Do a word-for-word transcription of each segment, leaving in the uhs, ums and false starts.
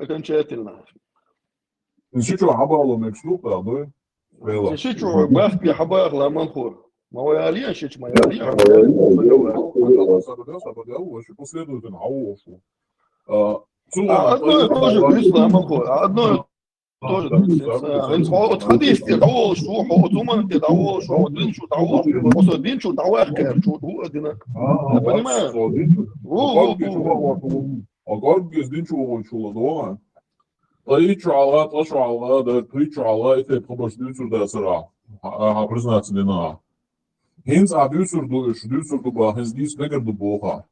Окончательно. Ши чу хьабала мегаш ду, да, дуй? Вела. Ши чу бахке хьабахла манхур. Ма вай алия ши чу ма алия. Сабадя, сабадя, вообще последовательно, а вообще. А, А, одно и то же, Ислам, манхур. А, одно и то же. Хинц хо от хадис те давол шу, хо от уман те давол шу, от дин шу давол шу, от дин шу давах кер шу, ду адина. Понимаю. Во, во, во. А как без дин чу вогӀу чула дома? Тхай чу хьалха, тха чу хьалха, да, тхай чу хьалха, и тайпа хабарш дуьйцур дацара. А, а, признаться дина. ХӀинца а дуьйцур ду, уьш дуьйцур ду баха, хӀинца дийца мегар ду боха.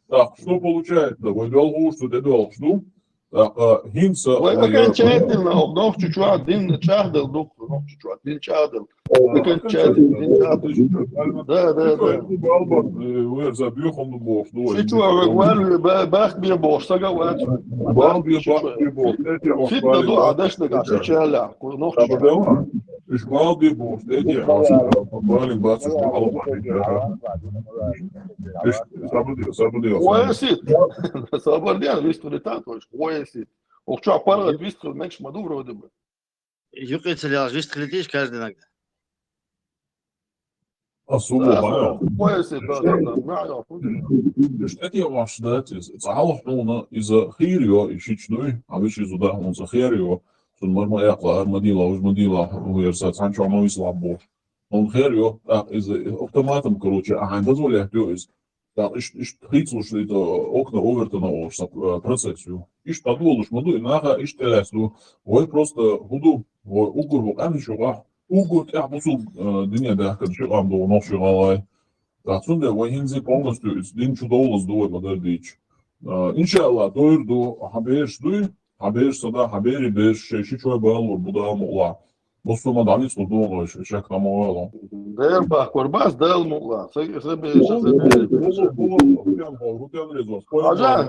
Так, что получается? Вай доьлхуш ду, де доьлхуш ду. Так, а, хӀинца Вай вай, окончательно, нохчи чуа дин чахдал ду, нохчи чуа дин чахдал. Окончательно дин чахдал. Да, да, да. Балбар, э, вай за бюхом ду бох, ду. Ши чуа вар бахке бох, сага вар. Балби бахке бох. Эти Фитна ду, адашна га, ши чуа ла, нохчи чуа. Сабадява? Иш балби бох, эти балин бацуш алба. Иш сабадя, сабадя. Оэсит. Сабардян, вистули та, то есть, оэсит. Ох, чё, аппарат вистули, меньше маду вроде бы. Юкъе ца лелаш вистхилитиш каждый иногда. А сулу хаял. Оэсит, да, да, да. Мя, я, Иш эти ваш дати, цахал хьуна иза хир йо, и шич дуй, а виш иза да хьун за хир йо. Сун марма якла, арма дила, уж мадила, уерса цан чома вислабо. Он хир йо, а иза автоматом, короче, а хайн дозволяет йо из. Так, иш, иш хицлуш это окна овертона ош, э, процессию. Иш подволуш маду, и наха иш телесу. Вай просто худу, вай угур вай амни шуга, угур тя бусул, э, дине да, как шуга ам до нох шуга лай. Так, сунде вай хинзи полностью из дин чудолус дуй мадар дич. Э, иншалла, дойр ду, хабеш дуй, хабеш сада, хабери беш, шей ши чой балур, будал мула. Бусума далис лудугаш, шак тамойло. Дер бах, курбас, дал мула. Се, се бе, се, се бе. Хажа.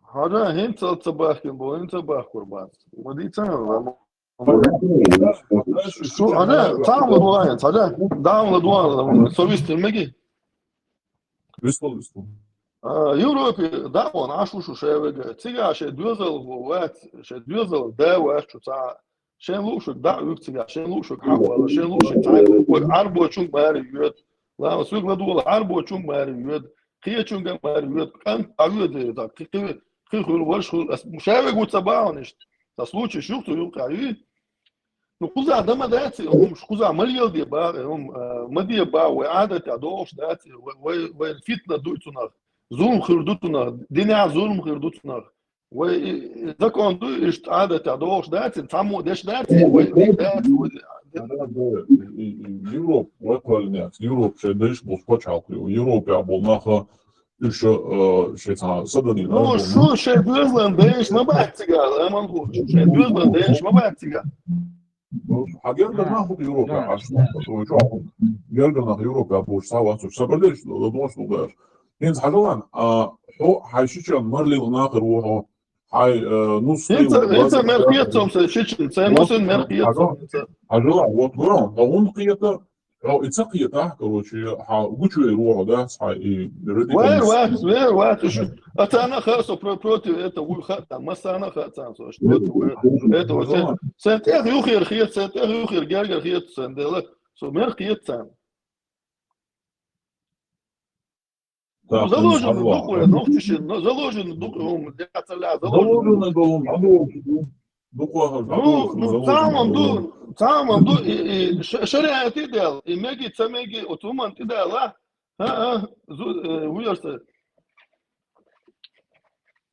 Хажа, хин цал цабахкин бо, хин цабах курбас. Мадицан, шу, хажа, цам ладуаен, хажа, дам ладуаен, совистин меги. Вистол, вистол. А, Европе, да, он, ашу шу шевега. Цига ше дуэзал вац, ше дуэзал да вац шу ца. Шен лушук да ук цига, шен лушук хавала, шен лушук ца. Ой, арбочун мари юэт. Лама сук ладула, арбочун мари юэт. Киечунга мари юэт. Кан а юэт, да, ки, ки, ки хур, ваш хур. Шевег уца бауништ. Та случай шух цу юка ю. Ну, куза дама даци, ум, куза малиел де ба, ум, э, мадия ба, вай адата дош даци, вай, вай, вай фитна дуй цунах, зулум хир ду цунах, диня зулум хир ду цунах. Вай, э, закон дуй, иш адата дош даци, цамо деш даци, вай, вай даци, вай. Европа, вай колонец, Европа, ше деш бул почалку, Европа бул наха, Иш, э, шеца садани. Ну, шу ше дуэзлан дэнш ма бац цига, аман ху, шу ше дуэзлан дэнш ма бац цига. Ну, а герга нахуй Европа, а что, что, что? Герга нахуй Европа, а больше сава, что, что, что, что, что, что. Хинз хажалан, а, хо, хай шичан, марлил нахуй, хо, хай, э, ну, Хинца, хинца мер хиет сомса, шичин, це мусин мер хиет сомса. Хажалан, вот, ну, да он хиета, О, и цакъ етахь, короче, хьа гучуе рогӀу дац, хьа и Вер вац, вер вац, уж. А цана хаса про-, против это уль хата, масана хацан со, что это, это вот. Сен тех юхер хет, сен тех юхер гергер хет, сен дела, со мер хет цан. Заложено духу, нохчишин, но заложено духу, ум, для царя заложено. Заложено духу, духу, Ну, ну, цаман ду, цаман ду, и, и ш-, шариат идеал, и меги, ца меги, от уман идеал, а? А, а, зу-, э, уярса.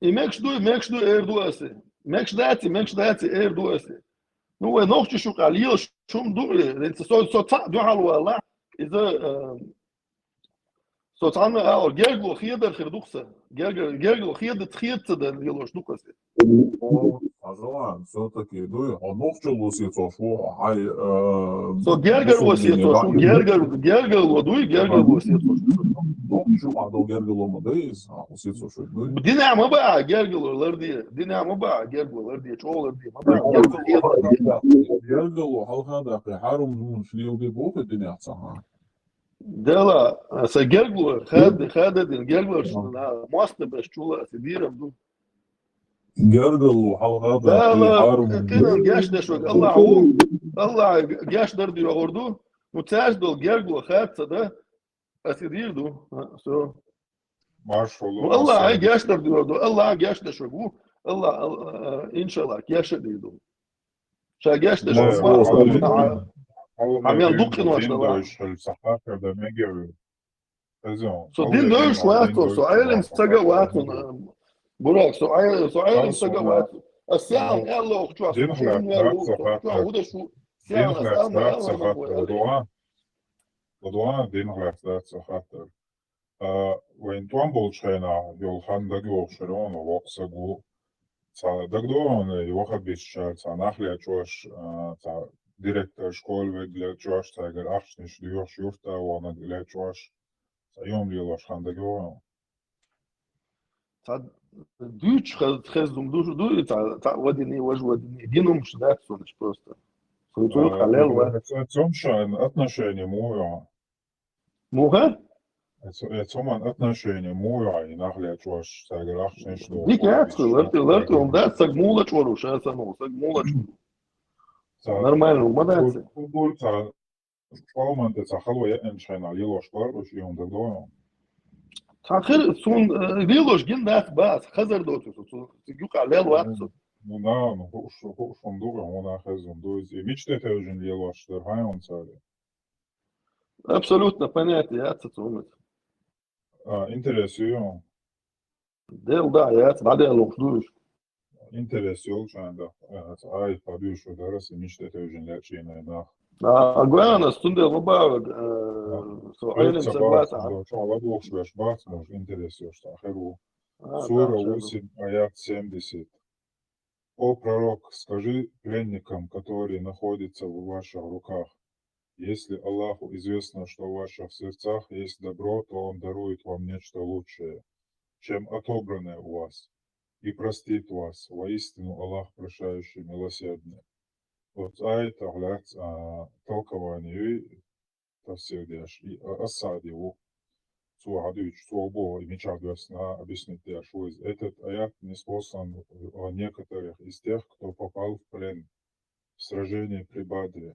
И мекш ду, и мекш ду, эр ду аси. Мекш даци, мекш даци, эр ду аси. Ну, вай нохчи шука, лил шум ду, э, со, со ца ду халуала, из, э, Со цхьанна аьлла, гергло хедар хир дукха са. Гергар-, гергло хеда-, хеда ца дан лелош дукха са. Азалан, всё-таки, ну, а нохчо лусицо шу, ай, э, Со гергар лусицо шу, гергар, гергар ло дуй, гергар лусицо шу. Нохчо а дол гергар ло ма дайс, а лусицо шу, ну. Дина ма ба гергар ло ларди, дина ма ба гергар ло ларди, чо ларди, ма ба гергар ло. Гергар ло, халха да, харум, ну, шлил ди бохе дина цаха. Дела, аса гергло, хад, хададин, гергло, шуна, моста беш чула, аса дирам ду. Гергло, хал хада, Дела, хар, къинан геш деш ваг, Аллах, Аллах геш дар ду йогурду. Ну, цаш дол гергло, хад сада, аса дир ду. Все. Маршалла. Ну, Аллах, ай геш дар ду йогурду, Аллах геш деш ваг, Аллах, иншаллах, геш дир ду. Ша геш деш ваг, Аллах. Амел дуккин вашла. Со дин дойш вацун, со айлим сага вацун. Бурак, со айлим, со айлим сага вацун. Асян, Аллах, чуа, дин хляб, чуа, чуа, удашу. Дин хляб, сян, Аллах, Аллах. Дуа, дуа, дин хляб, сахатар. А, вайн тӀом болчу хенахь йолу хан дагайогӀуш хир ву, воккха саг ву. Цхьа дагадогӀу, и вахабистчара цхьа нах лечкъош, а, цхьа директор школы вег лечкъош, цаьргара ахчанаш доьхуш, юрта ваханарг лечкъош, цхьа юм лелош хан дагайогӀу. Цхьа дуьйцуш хез-, хезна ду, ду, цхьа, цхьа вадини, важа вадини, гина хӀумаш дац цунаш просто. Цу, цу, а, хьалел ва. Цу, цу, цу, отношение муха? Муха? Эцу, эцу ман отношение муха, и нах лечкъош, цаьргара ахчанаш доьхуш. Дика яц, ларти, ларти, он да, саг мула чкъоруш, а, сан, саг мула чкъоруш. Нормально, ма дац. Культура, цхьа, школман тӀе цхьа хало яьллачу хенахь лелош лар уьш, и хӀума дагадогӀу. Цхьа хир, цун, э, лелош гина дац, бац, хазар доцу, цу, цу, цу юкъа лел вац цу. Ну, да, ну, хууш, хууш хӀума ду, хьуна хезна ду, иза, и мича тӀе тевжина лелош дара, хьайн хӀума цара. Абсолютно понятие яц цунах. А, интерес ю? Дел да, яц, бадел луш душ. Интерес йолчу анда, а, ай, подуьйш шу дара, си мича тӀе тевжина лечкъийна нах. А, гуана, цундела ма баваг, а, со хьайнан ца бац, а. Чохь ладугӀуш веш бац, может, интерес йолуш цхьа хир ву. А, сура восемь, аят семьдесят. О пророк, скажи пленникам, которые находятся в ваших руках: если Аллаху известно, что в ваших сердцах есть добро, то Он дарует вам нечто лучшее, чем отобранное у вас, и простит вас. Воистину Аллах прощающий, милосердный. Вот аятах лаьцна, а, толкование, тафсир деш, и, а, Ас-Саъди ву. Цо хьадуьйцуш, цо боху, и мичахь доьссина, объяснить деш ву иза. Этот аят ниспослан в некоторых из тех, кто попал в плен в сражении при Бадре.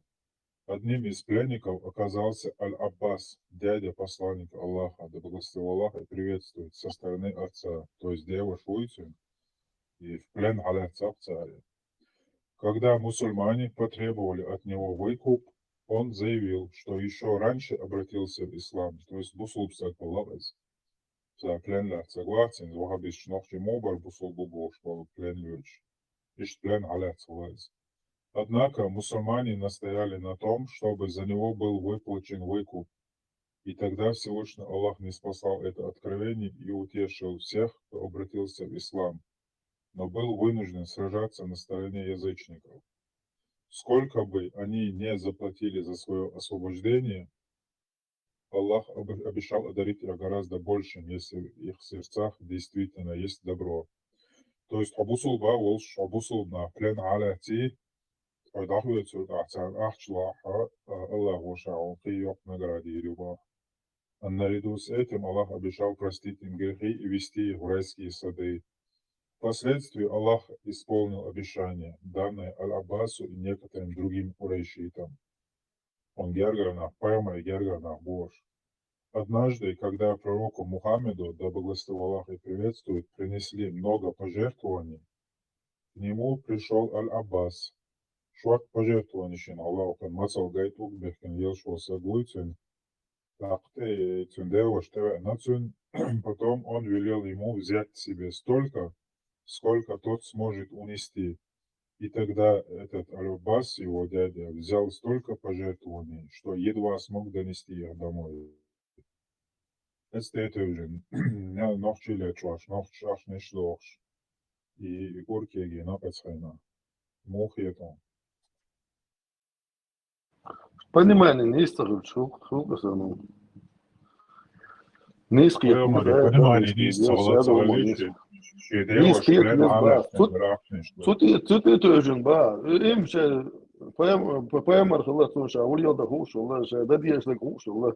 Одним из пленников оказался Аль-Аббас, дядя посланника Аллаха, да благословит Аллах и приветствует, со стороны отца, то есть девушка, и в плен хьалаьцна цара. Когда мусульмане потребовали от него выкуп, он заявил, что ещё раньше обратился в ислам, то есть бусулба стаг хилла иза. Цара плен лаьцна стаг вац, иза вахабисташ нохчий ма бара бусулба бу бохуш болу плен лоьцуш. Иштта плен хьалаьцна хилла иза. Однако мусульмане настояли на том, чтобы за него был выплачен выкуп. И тогда Всевышний Аллах ниспослал это откровение и утешил всех, кто обратился в ислам, но был вынужден сражаться на стороне язычников. Сколько бы они не заплатили за своё освобождение, Аллах об-, обещал одарить их гораздо большим, если в их сердцах действительно есть добро. То есть, хьо бусулба волуш, хьо бусулба нах плен хьалаьций, хьо дӀахоьцур ахь царна ахча лахь, а, Аллах ваша хьуна кхин йоккха награда йийр ю боху. А наряду с этим Аллах обещал простить им грехи и ввести их в райские сады. Впоследствии Аллах исполнил обещание, данное Аль-Аббасу и некоторым другим курайшитам. Он гергара нах, пайхамар гергара нах бохуш. Однажды, когда пророку Мухаммеду, да благословит Аллах и приветствует, принесли много пожертвований, к нему пришёл Аль-Аббас. Шорта пожертвований шина Аллаху мацалла гайта угбехкина лелаш волу саг вуй цуьнан. ТӀаккха тӀе цуьнан деваша тӀевеана цуьнан. Потом он велел ему взять себе столько, сколько тот сможет унести. И тогда этот Аль-Аббас, его дядя, взял столько пожертвований, что едва смог донести их домой. Эцу тӀе а тевжина, нохчий лечкъош, нохчаша ахчанаш дохуш, и, и кӀур кегийна оцу хенахь. Муха хета хьуна? Понимание нийса ца хилча, хӀу-, хӀу-, аса, ну, нийса кхетам, Понимание, да, понимание да, нийса ца хилча, ца хилча, шен деваша нийса кхетам, плен нийса бац. Цу-, цу тӀе, цу тӀе тевжина бац. Им ша пай-, пай-, пайхамар хилла, цунна ша вуьйла дан хууш хилла, ша дан дезаш дан хууш хилла.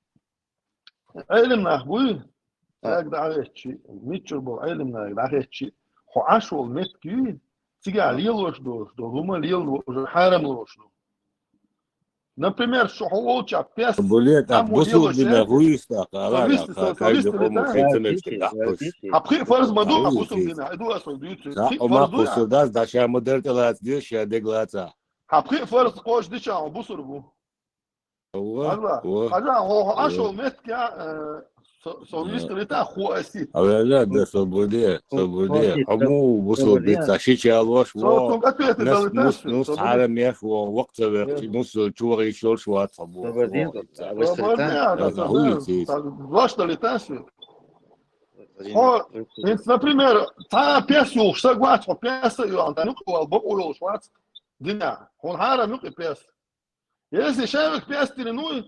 Ӏелим нах буй, цаьрга дӀахаьччи, миччура болу Ӏелим нах дӀахаьччи, хьо Ӏаш волу меттиг юй, цигахь лелош долуш долу хӀума лело уже хьарам лоруш ду. Например, шу хьо волчохь пес Буле, так, хьан бусул лело дина шаьрга? Хуйста, со вист-, со, со каждый вистина хӀума тан? Шайн цамечка дахкуш. Хьан пхи фарз ма ду, хьан бусул дина, хьан ду аса дуьйцу. Пхи фарз ду, я? Даш ма дар тӀелаца, деш я дег лаца. Хьан пхи фарз кхочу дича, хьан бусур бу. Ва, хьажа, ва. Хьажа, хьо, хьо Ӏаш волу меттиг, э, со, со вистина тан хӀу аси. Авелла, да, со буде, со буде. Хьо му бусул бица, ши чалош, со, во. Со ответ нус, далитан нус, нус хьарамех, во, вакъ ца вехчи, нус чу вахийча йолуш вац, хьо бу. Со буде, да, да, да, да, дош далитан ши. Хьо, хӀинца, например, цхьа пес юлуш, са гуац, хьо пес а юан, тан юкъа вал бакъо йолуш вац, дина, хьуна хьарам юкъа пес. Если шайвак пес дина, ну,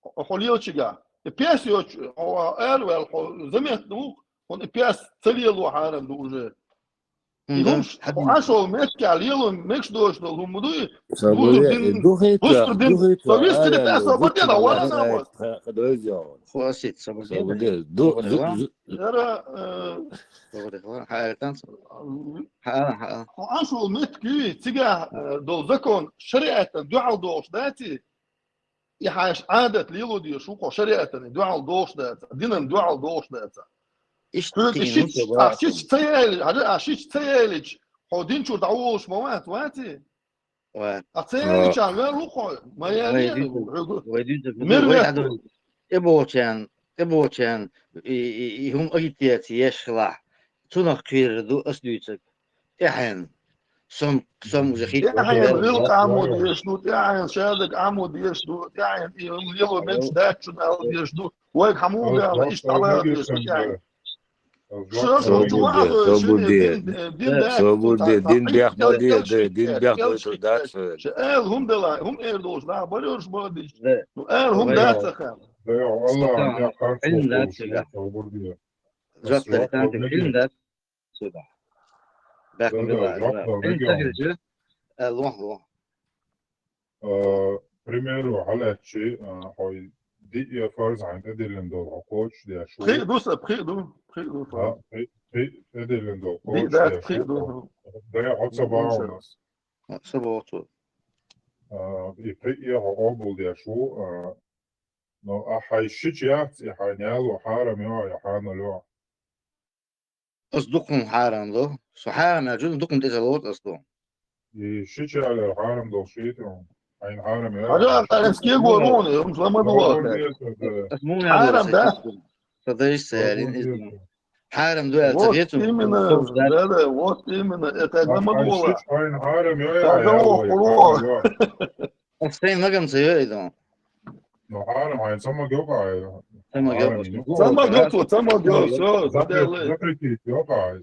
хьо лелачигахь. И пес йоцу, хьо эр ваьлла, хьо заметно ву, хьуна и пес ца лело хьарам ду уже. И хӀума да, хӀумаш, хӀа, хӀу дин. Ӏаш волу меттигехь лело мегаш доцуш долу хӀума ма дуй? Бусур дин, духийтла, бусур дин, духийтла, со вистина алло, тӀе, со духийтла, бутена, вала алло, на вот. Хадойза. Хосит, собуди. Собуди. Ду-, собуди, зу-, ва. Зу-, Яра, э, собуди, ва. Хьаэртанца. Хьа, хьа. Хьо Ӏаш волу меттиг юй, цигахь, э, долу закон шариатан дуьхьал дохуш дац и? И хьаьш Ӏадат лело дезаш ву кхо шариатан дуьхьал дохуш дац, динан дуьхьал дохуш дац. Иштта кхин шича, хӀунда а шича ца яьлла, хьажа, а шича ца яьллича, хьо дин чуьра дӀаволуш ма вац, вац и? Ва. А ца яьллича, ваьлла ву хьо, ма яьлла, вай дуьйцу, хьоьга вай дуьйцу, мир вай вехна. ТӀеболчарна, тӀеболчарна, и, и, и хӀума агитаци еш хилахь, цунах кхерар ду ас дуьйцург. ТӀаьхьенна. Сом, сом уже хи-, тӀаьхьенна гӀиллакх Ӏамо дезаш ду, тӀаьхьенна шадерг Ӏамо дезаш ду, тӀаьхьенна и хӀума лело мегаш дац шуна ала дезаш ду. Вайга хьан муха баьхна, иштта хьала дезаш ду тӀаьхьенна. Ша, ша, чу вахана, шуна дин, дин дац, собуди, дин бехк ма де, дин бехк дойтур дац. Ша ала хӀума дала, хӀума эр долуш нах барьйораш бахадича. Ну, ала хӀума дац ца хаьа. Да, Аллах, я харцо, собуди. Жоп дали тан дин дац. Сюда. Бехк ма била, да, да, жоп дала мегаш. Э, ло, ло. А, примеру, хьалаьцчи, а, хьой диъ фарз хьайна тӀедиллина долу хьо кхочушдеш ву. Пхиъ ду сан, пхиъ ду, пхиъ ду фарз. А, пхиъ, пхиъ тӀедиллина долу кхочушдеш ву. Диъ дац, пхиъ ду. Да, хьо ца бахьа у нас. А, ца боху цо. А, и пхиъ хьо къобалдеш ву, а, но а хьайн шича яц, и хьайн яло хьарам йо, я хьанал йо. Ас дукха хӀума хьарам до. Со хьарам аьлча, дукха хӀума тӀе ца лоцу ас ду. И шича ялор хьарам долуш хета хьуна. Хьайна хьарам яц. Хьажа, ас кего ву, хӀумаш ла ма ду. Ас муха хьарам ду, да? Сан дайша ца ялийна иза. Хьарам ду аьлла ца хета хьуна. Вот именно, да, да, вот именно. Это ла ма ду. Хьайна хьарам йо, я, я, я. Ас сайн магам ца йо и ду. Ну, хьарам, хьайна ца магайо кхай. Ца магайо кхай. Ца магайо, ца магайо, всё, запрет, запретить йо кхай.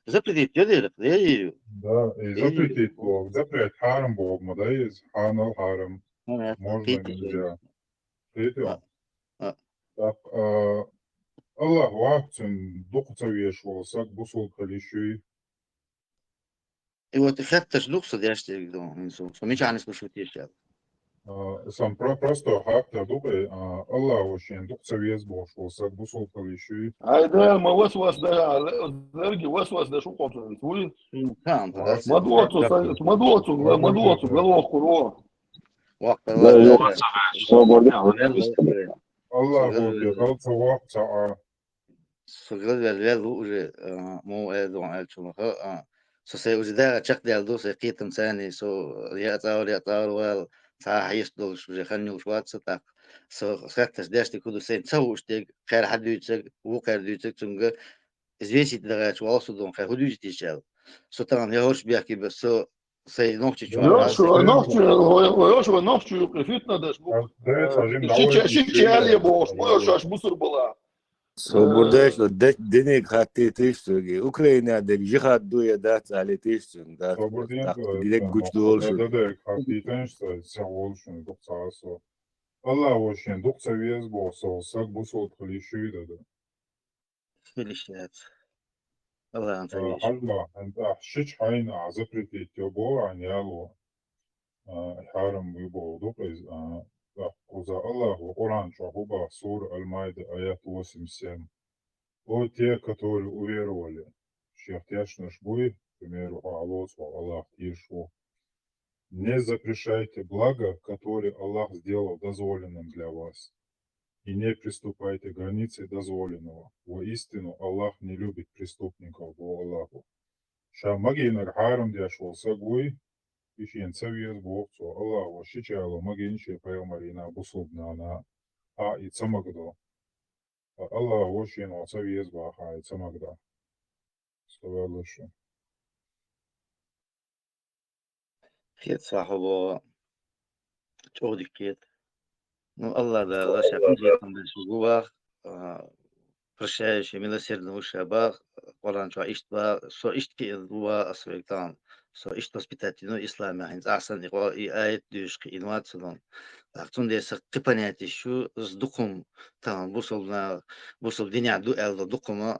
Запретить йо дера, я, я. Да, и запретить боху, запрет хьарам боху ма дай иза, хьанал хьарам. Можно, нельзя. Хетий? А, а. Так, а, Аллах вац цуьнан дукха ца везаш волу саг бусулба хила йиш юй? И вот и хеттарш ду-кх со деш дерг ду, хӀинца со, со мичахь нислуш ву теша аьлла. А, сан про-, просто хаттар ду-кх, а, Аллахо шена дукха ца веза бохуш волу саг бусулба хила йиш юй? Ай, да, ма васвас да, а, ле-, лерги васвас деш ву кхо цунца, вуй? Ма доцу, ма доцу, ма доцу, ла вохкур ву. Вахкар вахкар. Аллахо те хала ца вахка ца а. Со галвел вел ву уже, а, мо аьлла, аьлла чу маха, а, со сайн уже дагӀа чекхдаьлла ду, сайн кхетам царний, со я цӀа вала, я цӀа вала вала, цхьа а хьеста долуш уже хан йолуш вац со тӀаккха. Со хаттарш деш дерг хӀун ду, сайн ца хууш дерг, кхаьра хьан дуьйцург, вукхара дуьйцург цуьнга, известить дагӀачу валла со ду, кхаьра хӀун дуьйцу теша аьлла. Со тахана я хӀорш бехке бе, со Сайн нохчи чу. Йо, шу, нохчи, йо, шу, нохчи юкъе фитна деш бу. Ши ча-, ши чале бохуш, бу, йо, шаш бусур бала. Собур деш, де-, диниг хаттийтиш цуьнга. Украина дерг жихад ду я дац, алитиш цуьнга, дац. Собур деш, директ гуч долуш. Да, да, хаттийтиш цуьнга, ца волуш, дукха ца со. Аллахо шен дукха ца веза боху со, саг бусулба хила йиш юй да. Хилиш яц. Аллахьан ца веза. Хьажа, хьан тӀехь шича хьайна ахь запретить йо боху хьайна яло. А, хьарам ю боху ду-кх иза, а, тӀаккха кхуза Аллахо Къуръан чохь хӀу боху, сура Аль-Майда, аят восемьдесят семь. О те, которые уверовали, шех тешнаш буй, к примеру, хьо Ӏалоцу, Аллах тешаш ву. Не запрещайте благо, которое Аллах сделал дозволенным для вас, и не приступайте к границе дозволенного. Воистину, Аллах не любит преступников, бо Аллаху. Ша магийнарг хьарам деш волу саг вуй, и шена ца веза боху цо. Аллахо шича яло магийна шен пайхамарина, бусулба нана, а и ца магадо. Ткъа Аллахо шена хьо ца веза баха, и ца магадо. Со ваьлла шу. Кхета сахьа боху, чӀогӀа дика кхета. Ну, Аллах Дала, ша кхин кхетам беш ву ваха, а, прощающий, милосердный ву ша баха, Къуръан чохь иштта баха, со иштта кхиъна ву ваха ас веган тахана. Со иштта воспитать йина исламехь, хӀинца ахь санна и къо-, и аят дуьйш кхиъна вац со дон. ТӀаккха цундела сан кхин понятеш ю, ас дукха хӀума тахана бусалба наха, бусалба динехь ду аьлла дукха хӀума,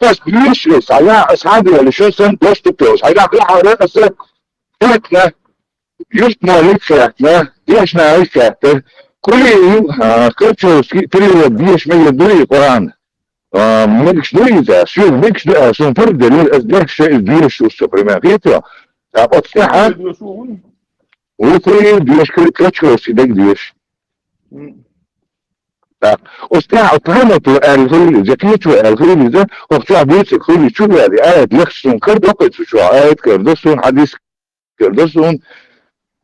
Ас бийш вес, а я ас хьадвелла шо сан доступ йолуш. Хьайгахь хьара аса хетна, юрт молик хетна, дешна хетта. Кули ю, а, Качовский перевод беш мегар дуй Къуръан. А, мегаш дуй иза, шуьга мегаш ду, а, шун пар делир, ас деш шо из беш шу со, пример. Хетто? А, оцу тӀехьа, ву кули ю, деш Качовский дег деш. Так. Оцу тӀехь а Панату аьлла хуьлу иза, кхечо аьлла хуьлу иза, хӀокху чохь буьйцург хуьлу чу ваьлла, аят лехча суна кара доккхуьйту чохь, аят кара до суна, хьадис кара до суна,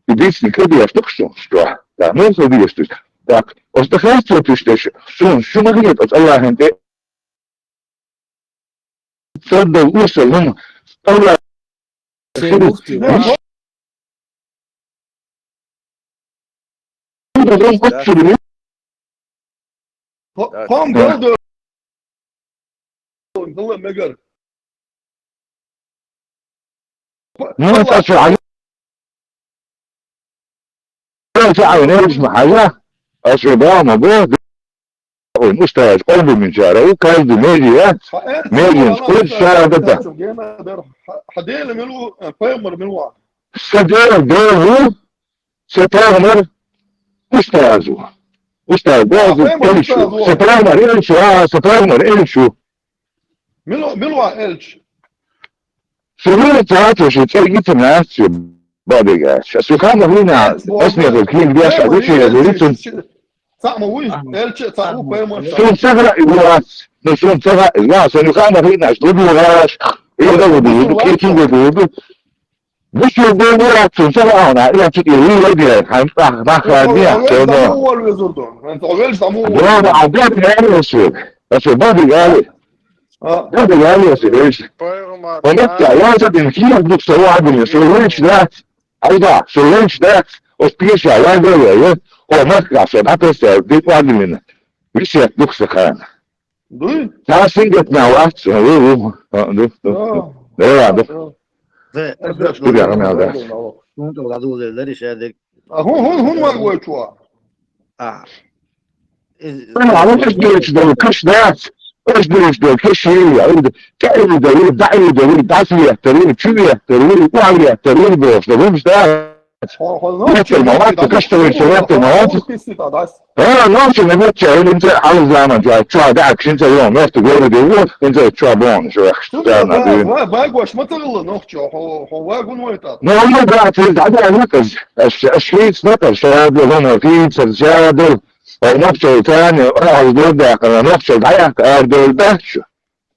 и дийцина кара деш дукху суна чохь. Так, ну, со деш ду. Так, оцу тӀе хастотуш деш, суна, шу ма хета оцу Аллахьан тӀе Цадда вуса хӀума. Шен муфти вац. Кхо-, кхо-м голду. Гала мегар. Ну, это что, они Аса Ӏайна ма хьажа, аса бан ма бо, вайн устаз къобалминчара ву, каждый меже яц, меженаш кхуьйсу шарахь дан. Хьан Дела мила ву, пайхамар мила ву? Сан Дела Дела ву, сан пайхамар устаз ву. Устаз боху, элча ву. Сан пайхамар элча ву, а, сан пайхамар элча ву. Мила, мила ву элча? Со вуьйр цхьаьна шу цӀе гица нацию бадига. Ша шу ханна хӀуьйна, ас не хӀуьйр кийра беш, а гучу еза вуьйцун. Цхьаъ ма вуй, элча а цхьаъ ву, пайхамар а цхьаъ ву. Суна ца хаьа вац, ну, суна ца хаьа вац, сан ю ханна хӀуьйна аш луду гӀаш, хӀуьйра луду, кхечун луду. Бусург бу вац, суна ца хаьа, и ан чу тӀе вуьйр а бе, хьан тӀах нах а бе, со но. Вуьйр а везур ду, хьан цхьа велча дӀа ма вуьйр. Аса бадига али. А? Дада, я веса, веса. Пайхамар, хӀун дац, а? Ваца дин, кийра дукха со вадина, со венча дац. Айда, со венча дац. Оцу пеша вагаве, о, махка, со дӀатесса, дик вадина. Висет дукха со хана. Дуй? Та сингатна вац, ву, ву. А, ду, ду, ду. А. Да, ду. Ду. Ду, я, да, да. Шун тӀе ладугӀу лерриш а дерг. А хӀун, хӀун, хӀун вагавой чу? А. Из Ана, ана, аш дириш дол, каш дац. Аш дириш дол, каш йий, а, ил, каили дол, даили дол, дас вехтар, ил, чу вехтар, ил, куа вехтар, ил, бош, да, вумш дац. Хо, хо, ну, вехтар чу малат, вехтар, каш да, тавин, чу вехтар малат. Хо, кисси та дас. А, нохча не бача, ил, инца, ал заман, чу, чу, да, кшинца, йо, нохча, гори, де, вот, инца, чу, бон, чу, чу, да, на, ва, ва, ва, гош, ма цагла, нохча, хо, хо, ва, гун, вой, та. Ну, ну, да, ты, да, да, ну, каш, аш, аш, швейц, ну, каш, шадла, ну, швейц, шадла. Ой, нохчалла царна, а, аз дурдаьккхина, нохчалла дӀаяккха арадевлла дац шу.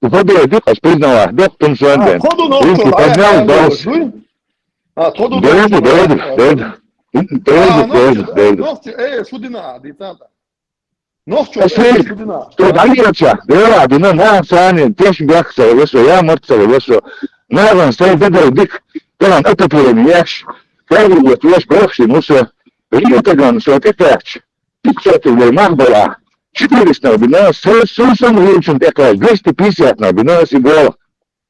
Шу хӀун дойду, ас признавать доккху тумсоьн бен. Руки поднял, дас. А, тхо ду дойду, дойду, дойду. Дойду, дойду, дойду. Нохча, э, шу дина, дицата. Нохча, э, шу дина. Шу дӀаелча, дера, дина, нах царна, теш бехк ца весо, я март ца весо. Наган сай дадал дик, таган отопление еш. Кайву вот, еш бахши, ну всё. Ритаган, всё, ты пятч. Пятьсот рублей мах была. Четыреста бина, сорок, сорок рублей тӀекхаьчча, двести пятьдесят бина, сигала.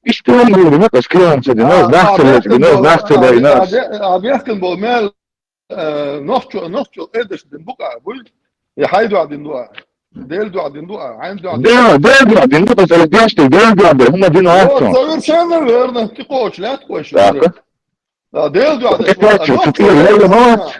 Иштта бина, кас километр бина, а, нах ца лечу бина, нах ца байна. А бехкан бол мел, э, нохчо, нохчо эдаш дин бука, буй? Я хай дуа дин дуа. Дел дуа дин дуа, хайн дуа дин дуа. Дел дуа дин дуа, кас эдаш дин дуа, хӀума дин дуа. Вот, совершенно верно. Ты коч, лят коч. Так. Да, Дела дуьхьа деш вара.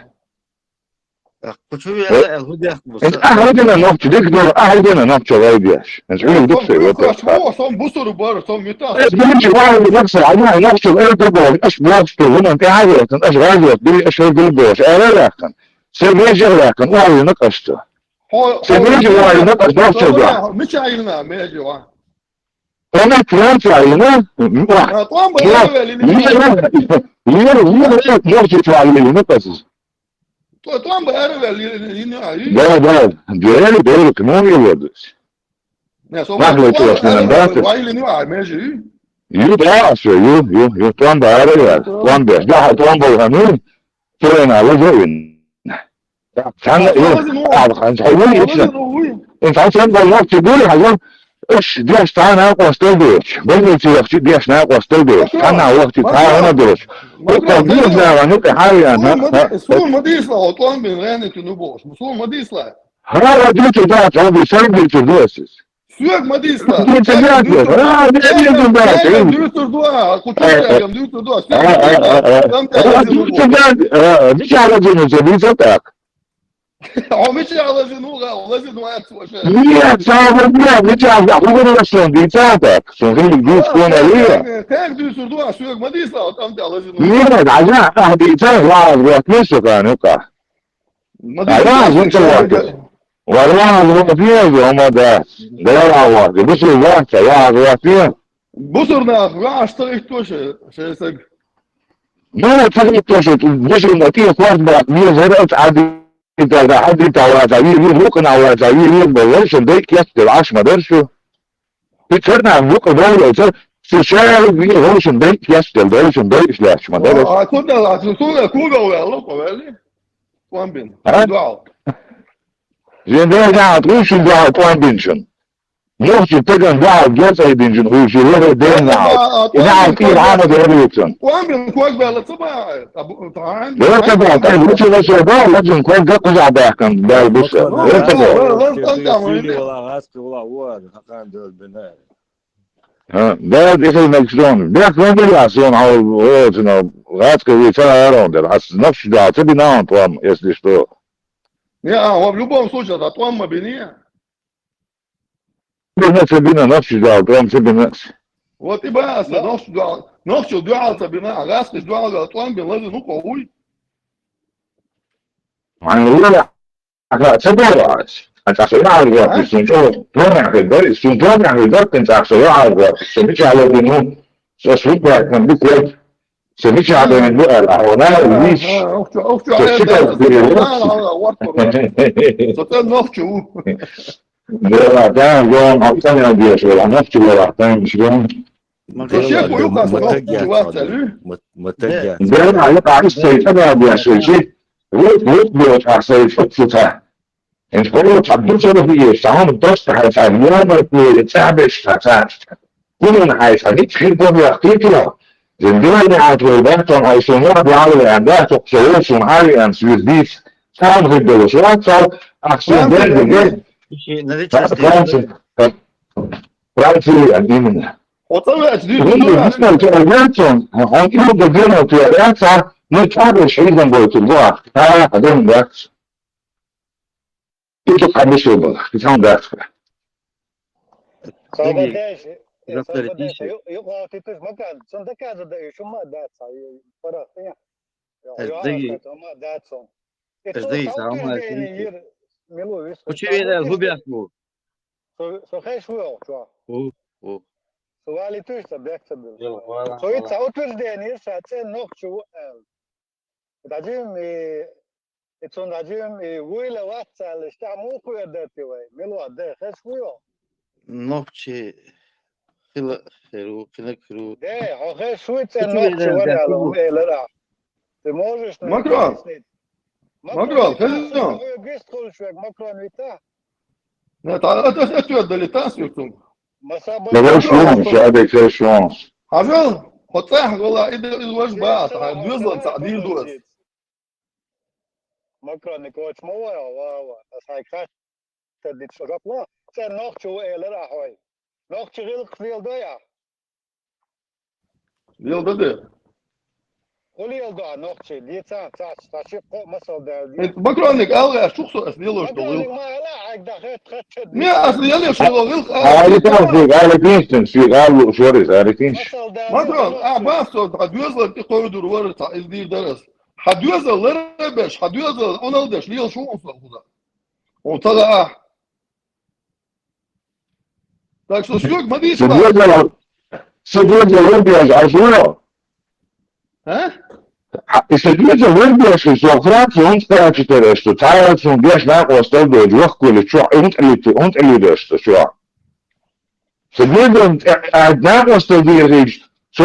Кху чу веана аьлла, хӀун дехка бу сан? Ахьа дина нохча, дика дора, ахьа дина нохча вай деш. Эн чу дукха сай ватар. Сон бусург бара, сон митас. Эс бинчи вай нохча, ай нохча, эр дабо, аш бохчу, хӀунан тӀехьа вехтан, аш разот, били аш эр дил бош, эр вехтан. Се межа вехтан, вай нохча. Се межа вай нохча, нохча да. Мича айна межа ва. Ана Франция йина, ва. А, тӀом бара вели, йина, йина, йина, йина, касис. ТӀом бара вели, йина, йина. Да, да, дели, дели, кнуги водус. Не, со махле чуваш не нам датас. Вай йина, а, межи. Ю, да, со, ю, ю, ю, тӀом бара вели. ТӀом беш. Да, тӀом бара, ну. Сурена, лазовин. Цхьанна, а, хьан цхьа вуй ицна. Ин цхьа цхьана бал нохчи гури хьажа, аш деш цхьа накъостал деш. Больнице вахчи деш накъостал деш. Цхьанна вахчи цхьа хӀума деш. Укхал деш дагӀа нукъа хьарян, ха? Сул ма дийсла, о, тӀом бин гӀенити ну бош. Сул ма дийсла. Хара дучу да, цхьа бу сай дучу досис. Соьга ма дийца. Дийца дац, а, дийца дац. Соьга дуьйцур ду, а, кху чу даьгам дуьйцур ду, а, соьга ма дийца. Там тӀе лазийна ву. Дийца дац, а, дийца лазийна ву, дийца так. Хьо мича лазийна ву, лазийна вац ваша? Нет, сам вот нет, мича, я хугар лазийна, дийца так. Сон хилли дийца кхона лия. Кхайк дуьйцур ду, а, соьга ма дийца, там тӀе лазийна ву. Нет, а я, а, дийца, ладно, вот, не, сука, ну-ка. Ма дийца, а, я, вот, вот. Варлам, вот, не, ма дац. Да, вот, бусур вац, я, вот, не. Бусур нах, ваш, что их тоже, что это? Ну, это не то, что тут бусур на те, хват, брат, мне заряд, а дийца, да, а дийца, ладно, ви, ви, лука на, ладно, ви, ви, ви, лучше, да, я, ты, аш, ма дальше. Ты черна, лука, да, лучше, сейчас, ви, лучше, да, я, ты, да, лучше, да, я, аш, ма дальше. А куда, а куда, куда, лука, вели? Тхьовра бина. А? Дуьхьал. Зен дерриг а тхуьйсун дуьхьал тхьовра бина шуна. Нохчийн стагана дуьхьал герз айдина шуна хӀуьйсу, вахар дерриг а. А, а, и нахьал тӀера Ӏамаде хӀуьйцун. Тхьовра бина ког баьлла ца баха? Та бу-, та хьан? Вера ца баха, тхьовра лучу лаша баха, лачун ког гаккхузахь баьхкан баьлла буса. Ну, вера ца баха. Вера, вера, вера, вера, вера. ХӀа, да, тӀехьа мегаш сон. Бехк ма биллахь суна, хьо, хьо, цуьнан гӀазкхи вуй ца аьлла дела. Ас нохчий дуьхьал ца бина хьуна тхьовра, если что. Не, а, в любом случае, а тхьовра ма бина. Бина ца бина, нохчий дуьхьал тхьовра ца бина. Вот и ба ас, нохчий дуьхьал, нохчий дуьхьал ца бина, а гӀазкхий дуьхьал тхьовра бина, лазийна ву-кх хьо вуй. Хьайна лела, Аха, ца боху ас. Ан цӀахь со яхьал гӀорташ, сун чӀогӀа томехь хир дара, сун томехь хир дара, ан цӀахь со яхьал гӀорташ, со мичахь ло бина ву, со сутбаьхкина бу ког, со мичахь бина бу аьлла, ахьа вана вуьйш, со сикал хир ву. Со тӀе нохча ву. Дела, да, гон, хьо цӀанел деш вара, нохча вара, тайм шгон. Ма шеко юкъа со нохча вац аьлла. Ма тагга. Дела, юкъа ис цай цӀанел деш вара, чи, вут, вут, вут, ахь сай фуцуца. Эн школа цхьа дусарх еш, цхьа хӀума доста хьайса, ямартло, цхьа беш, цхьа цхьа. Хьуна хьайса, хӀинца хин бохь яхтийта. Зен дилайна хьан твой бахтон хьайса, ма бала веан, да, тохса вол сун хьави ан свир дийц. Цхьа хӀума хир долуш вац, цхьа, ах сун дерг, дерг. Франция. Франция, именно. Оцу ваьча дийцина ду ваьча. Хьан кӀилга гена твой яц, а, ну, цхьа беш хьийзан гойтур бу ах. Ха, адам бац. И тут хьан беш ву бала, и цхьа хӀума дац. Сабатеш, Доктор сабатеш, Тиша. Ю-, юкъа титус макан, сон доказа да, шу ма дац, а, ю-, парах, я. Аш даги. Ма дац сон. Аш даги, сама утверждение ир, милу вис. Учи вера, хубяху. Со, со хеш ву, чо? У, у. Со вали туш, са бек са бил. Со и ца утверждение, са цӀе нохча ву, э, Дажим, и, и цун дажим, и вуйла вац аьлла, иштта муха хир дара те вай? Мила вац, де, хеш ву йо? Нохчи хила хир ву, хила хир ву. Де, хьо хеш вуй цӀе нохча вара аьлла, хӀума элира. Ты можешь мне объяснить? Макрон, хезна? Хьо гист хуьлуш вег Макрон вита? Не, та, это, это, это, это, Масаба. Давай шуна, ша, де, хеш шуна. Хьажал, хьо цӀахь гӀала, и де, и ваш бац, хьан доьзалан цхьа дийр доц. Макрон Николаевич ма вара, ва, ва. Ас хьайга хатта дитт шо жоп ло, цӀе нохча ву элира ахьой. Нохча гӀиллакх леладой ахь? Леладо де. ХӀун леладо ахь нохчий? Дийца, цхьа, цхьа ши-кхо масал даьлла. Э, Макронник ала гӀерташ ву со, ас лелош долу гӀиллакх. Макронник ма ала, хьайга дан хатта, хатта дитт. Не, ас лелош долу гӀиллакх. Али тан шуьга, али тинчтан шуьга, али лууш вара иза, али тинч. Масал даьлла. Макрон, а, бах со, хьан доьзалан тӀе кхойдур вара, цхьа, иза дийр дара ас. Хьан доьзал ларабеш, хьан доьзал онал деш, лелаш ву со хӀуза. Хьуна ца лаахь. Так что соьга ма дийца. Сан доьзал, сан доьзал ларбеш Ӏаш ву? А? И сан доьзал ларбеш, со Франция, хӀунда кхача тера аша, цхьа а цунна деш накъостал дойла, вахкуьлу чохь, хӀунда тӀелуьйту, хӀунда тӀелуьйту аша чохь? Сан доьзална тӀе а накъостал дийрхьийча, цо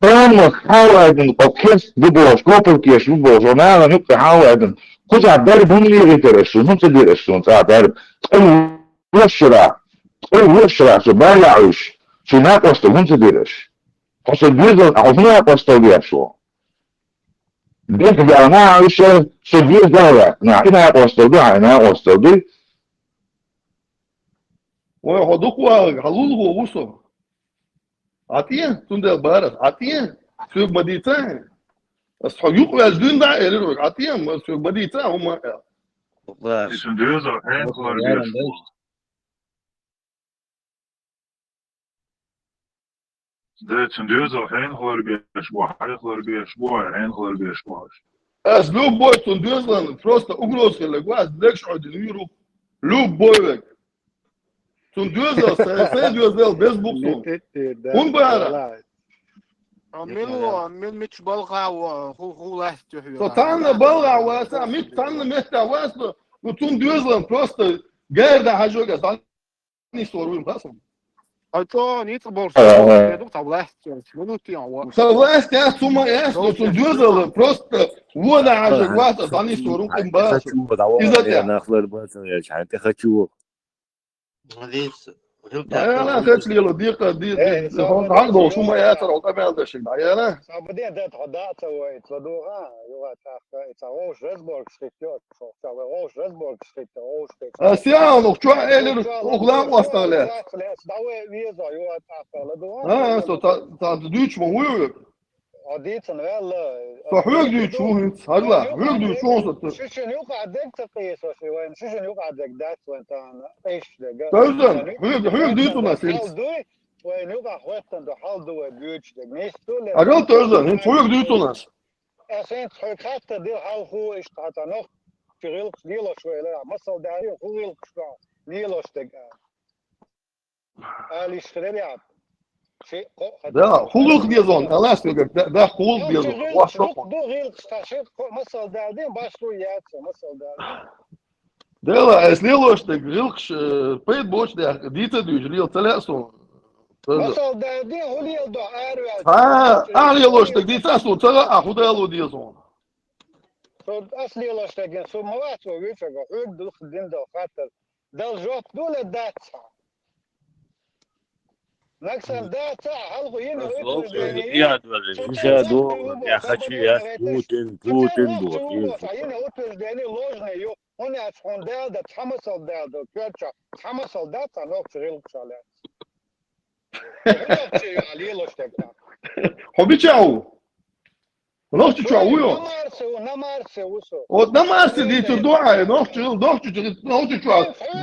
къонах хьалаайдина, кхо кест бу бохуш, копалкеш бу бохуш, нахана юккъе хьалаайдина, кхузахь дарба хӀунда леритира аша, хӀунда ца дира аша суна цӀа дарба? Ткъе вуьш шарахь, ткъе вуьш шарахь со бала Ӏуьйш, шун накъостал хӀунда ца дира аша? Хьо сан доьзална, хьо хӀун накъостал деш ву? Дехьа баьхна Ӏуьйш, со доьзал ваьккхина, и накъостал ду, хьайн накъостал ду. Вай, хьо дукха вагӀаг, хьалул хьо ву со. ӀатӀе, цундела бара, ӀатӀе, соьга ма дийца. Ас хьо юкъ ваьлча дуьйна дӀа а элира вайга, ӀатӀе, ма соьга ма дийца, хӀума а. Ла. Ишин доьзал хьенхалар беш бу. Да, цун доьзал хьенхалар беш бу, хьайхалар беш бу, хьенхалар беш бу. Ас любой цун доьзалан просто угроза хилла, гваз легаш Ӏодина вийр ву. Любой век. Цун доьзал, сайн, сайн доьзал, без буксу. Хун бара. А мил во, а мил мич балгӀа во, ху, ху лаьстта хьоьга. Со цхьанна балгӀа ваца, мич цхьанна метта ваца, ну, цун доьзалан просто гарда хьажога, цхьанна нисор вуй, хасан. А чо, ницкъ болуш, ага, ду, цхьа власть, минуту, а. Цхьа власть, я, цума, я, ну, цун доьзал, просто вода хьажога ваца, цхьанна нисор ву, кхин бац. Иза тя. Нахлар бац, я, хьан тӀе хочу. Молодец. Гилта. Ай, ана, хеч лело, дикъа, ди-, ди-, ди-, хон, хан дол, шума яцар, ол къамел дашин, ай, ана. Сабаде дат хо даца вай, ца дуга, юга тахка, ца вовш разборг шхитё, шо, ца вовш разборг шхитё, вовш те. А, сян, ух, чё, элир, ух, лам, ух, остале. Давай веза, юга тахка, ла дуга. А, со, та, та, дучмо, уй, уй. Со хьоьга дуьйцу ву хӀинца, хьажал, хьоьга дуьйцу ву со. Шишин юкъа дег ца кхийса, ши вайн, шишин юкъа дег дац вайн тана, эш дега. Тойзан, хьоьга, хьоьга дуьйцу нас хӀинца. Хьал дуй, вайн юкъа хӀоттан ду, хьал ду вай буьйч дег. Ниш ту ле. Хьажал, Тойзан, хӀинца хьоьга дуьйцу нас. Ас хӀинца хьоьга хатта дил хьал ху, иш хатта нох, чи гӀилкхаш лелош вай лера, масал дари, ху гӀилкхаш лелош дег. Алиш хилар яд. Ши, хо-, да, хулух дезон, алаш тога, да, да, хулух дезон. Ваш хо. Ду гилкс та ши, хо-, масал да, дин баш ду яц, масал да. Дела, ас лелош дег гилкш, э, пейд боч де, дита дуж, лел цале сун. Масал да, дин хулил до арвел. А, а лелош дег дита сун, цала а худало дезон. Со ас лелош дег, со мават, со вича, хулух дин до хатар. Дал жоп ду ле дац. Наксан дац, хьалху йина утверждение. Я хочу, я Путин, Путин ду. Йина утверждение ложное ю. Он я хон дал да, цхьа масал дал да, кёрча, цхьа масал да, ца нохчи гилкхаш ле. Нохчи я лелош дег. Хьо бича ву? Нохчи чу вуй? Намарсе ву, намарсе ву со. От намарсе дийцур ду ай, нохчи, нохчи чу, нохчи чу.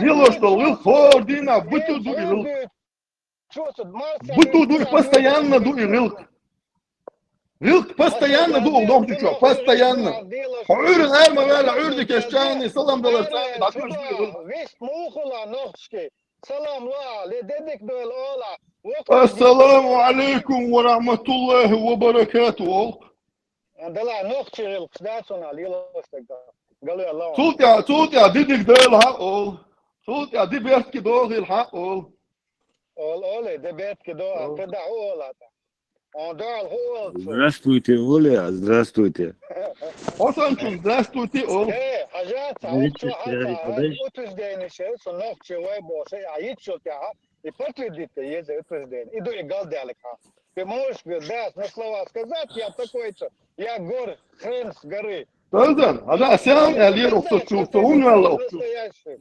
Лелош дол гӀилкх хор дина, буту ду и гӀилкх. Буту ду и, постоянно ду и гӀилкх. ГӀилкх постоянно ду нохчи чу, постоянно. Хьо Ӏуьйран ар ма ваьлла, Ӏуьйрдикеш чани, салам далар цани, дӀатуьрс ду и гӀилкх. Вест мухула нохчи. Салам ва, ле дедик дойл ола. Ассаламу алейкум ва рахматуллахи ва баракату, ол. Дала нохчи гӀилкхаш да цунал, йилош дег да. Галуя лаун. Цул тӀа, цул тӀа дидик дойл хьа, ол. Цул тӀа ди бертки дохил хьа, ол. Ол, оле, де бертки до, а, те да хьу ола та. Он дал ху олцу. Здравствуйте, Оля, здравствуйте. Хосанчун, здравствуйте, ол. Э, хажат, а Здравствуйте, утверждение ше, со нохчи вай боше, а ит шо тя, и подтвердите, есть утверждение. Иду и гал далека. Ты можешь, говорит, да, на слова сказать, я такой-то, я гор, хрен с горы. Тойзан, а да, сян, а лер охсо чу, то ун вала охчу. Настоящий.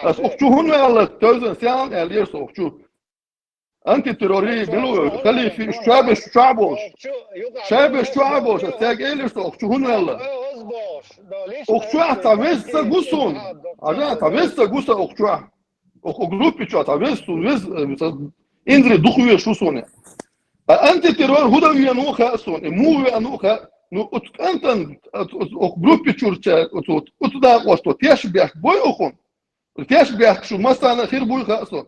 Ас охчу хун вала, Тойзан, сян, а лер со охчу. Антитеррори билу халифи шабеш шабош. Шабеш шабош, тяг элир со охчу хун вала. Охчу а та вес са гусун. Ага, та вес са гуса охчу а. Ох группи чу а та вес сун, вес, э, са индри дух веш шусуне. А антитеррор худа вену ха сун, и му вену ха. Ну, от кантан, от, от, ох группи чурча, от, от, от да, от, от, тяш бях бой охун. Теш бехк шу масана хир буй хаъ со.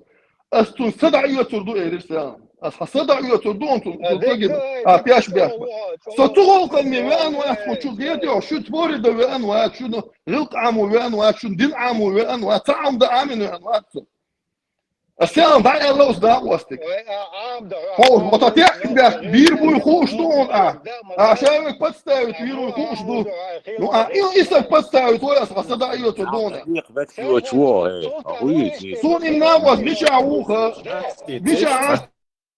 Ас цун сада йоцур ду, эрир сян. Ас хьа сада йоцур ду, он цун, а, цун теш бехк. Со цу гӀолкан ме веан вац, ху чу гет йо, шу тбори да веан вац, шу ну гӀилкъ аму веан вац, шу дин аму веан вац, ца ам да амин веан вац. Ас сян да эллаус да вастик. Хо, вот а теш бехк, бир буй хуш ду он а. А шавек подставит, вир буй хуш ду. Ну, а, и, и сак подставит, ой, ас хьа сада йоцур ду он а. Век, век, чего, чего, э, охуеть. Сун им на вас, миша уха. Миша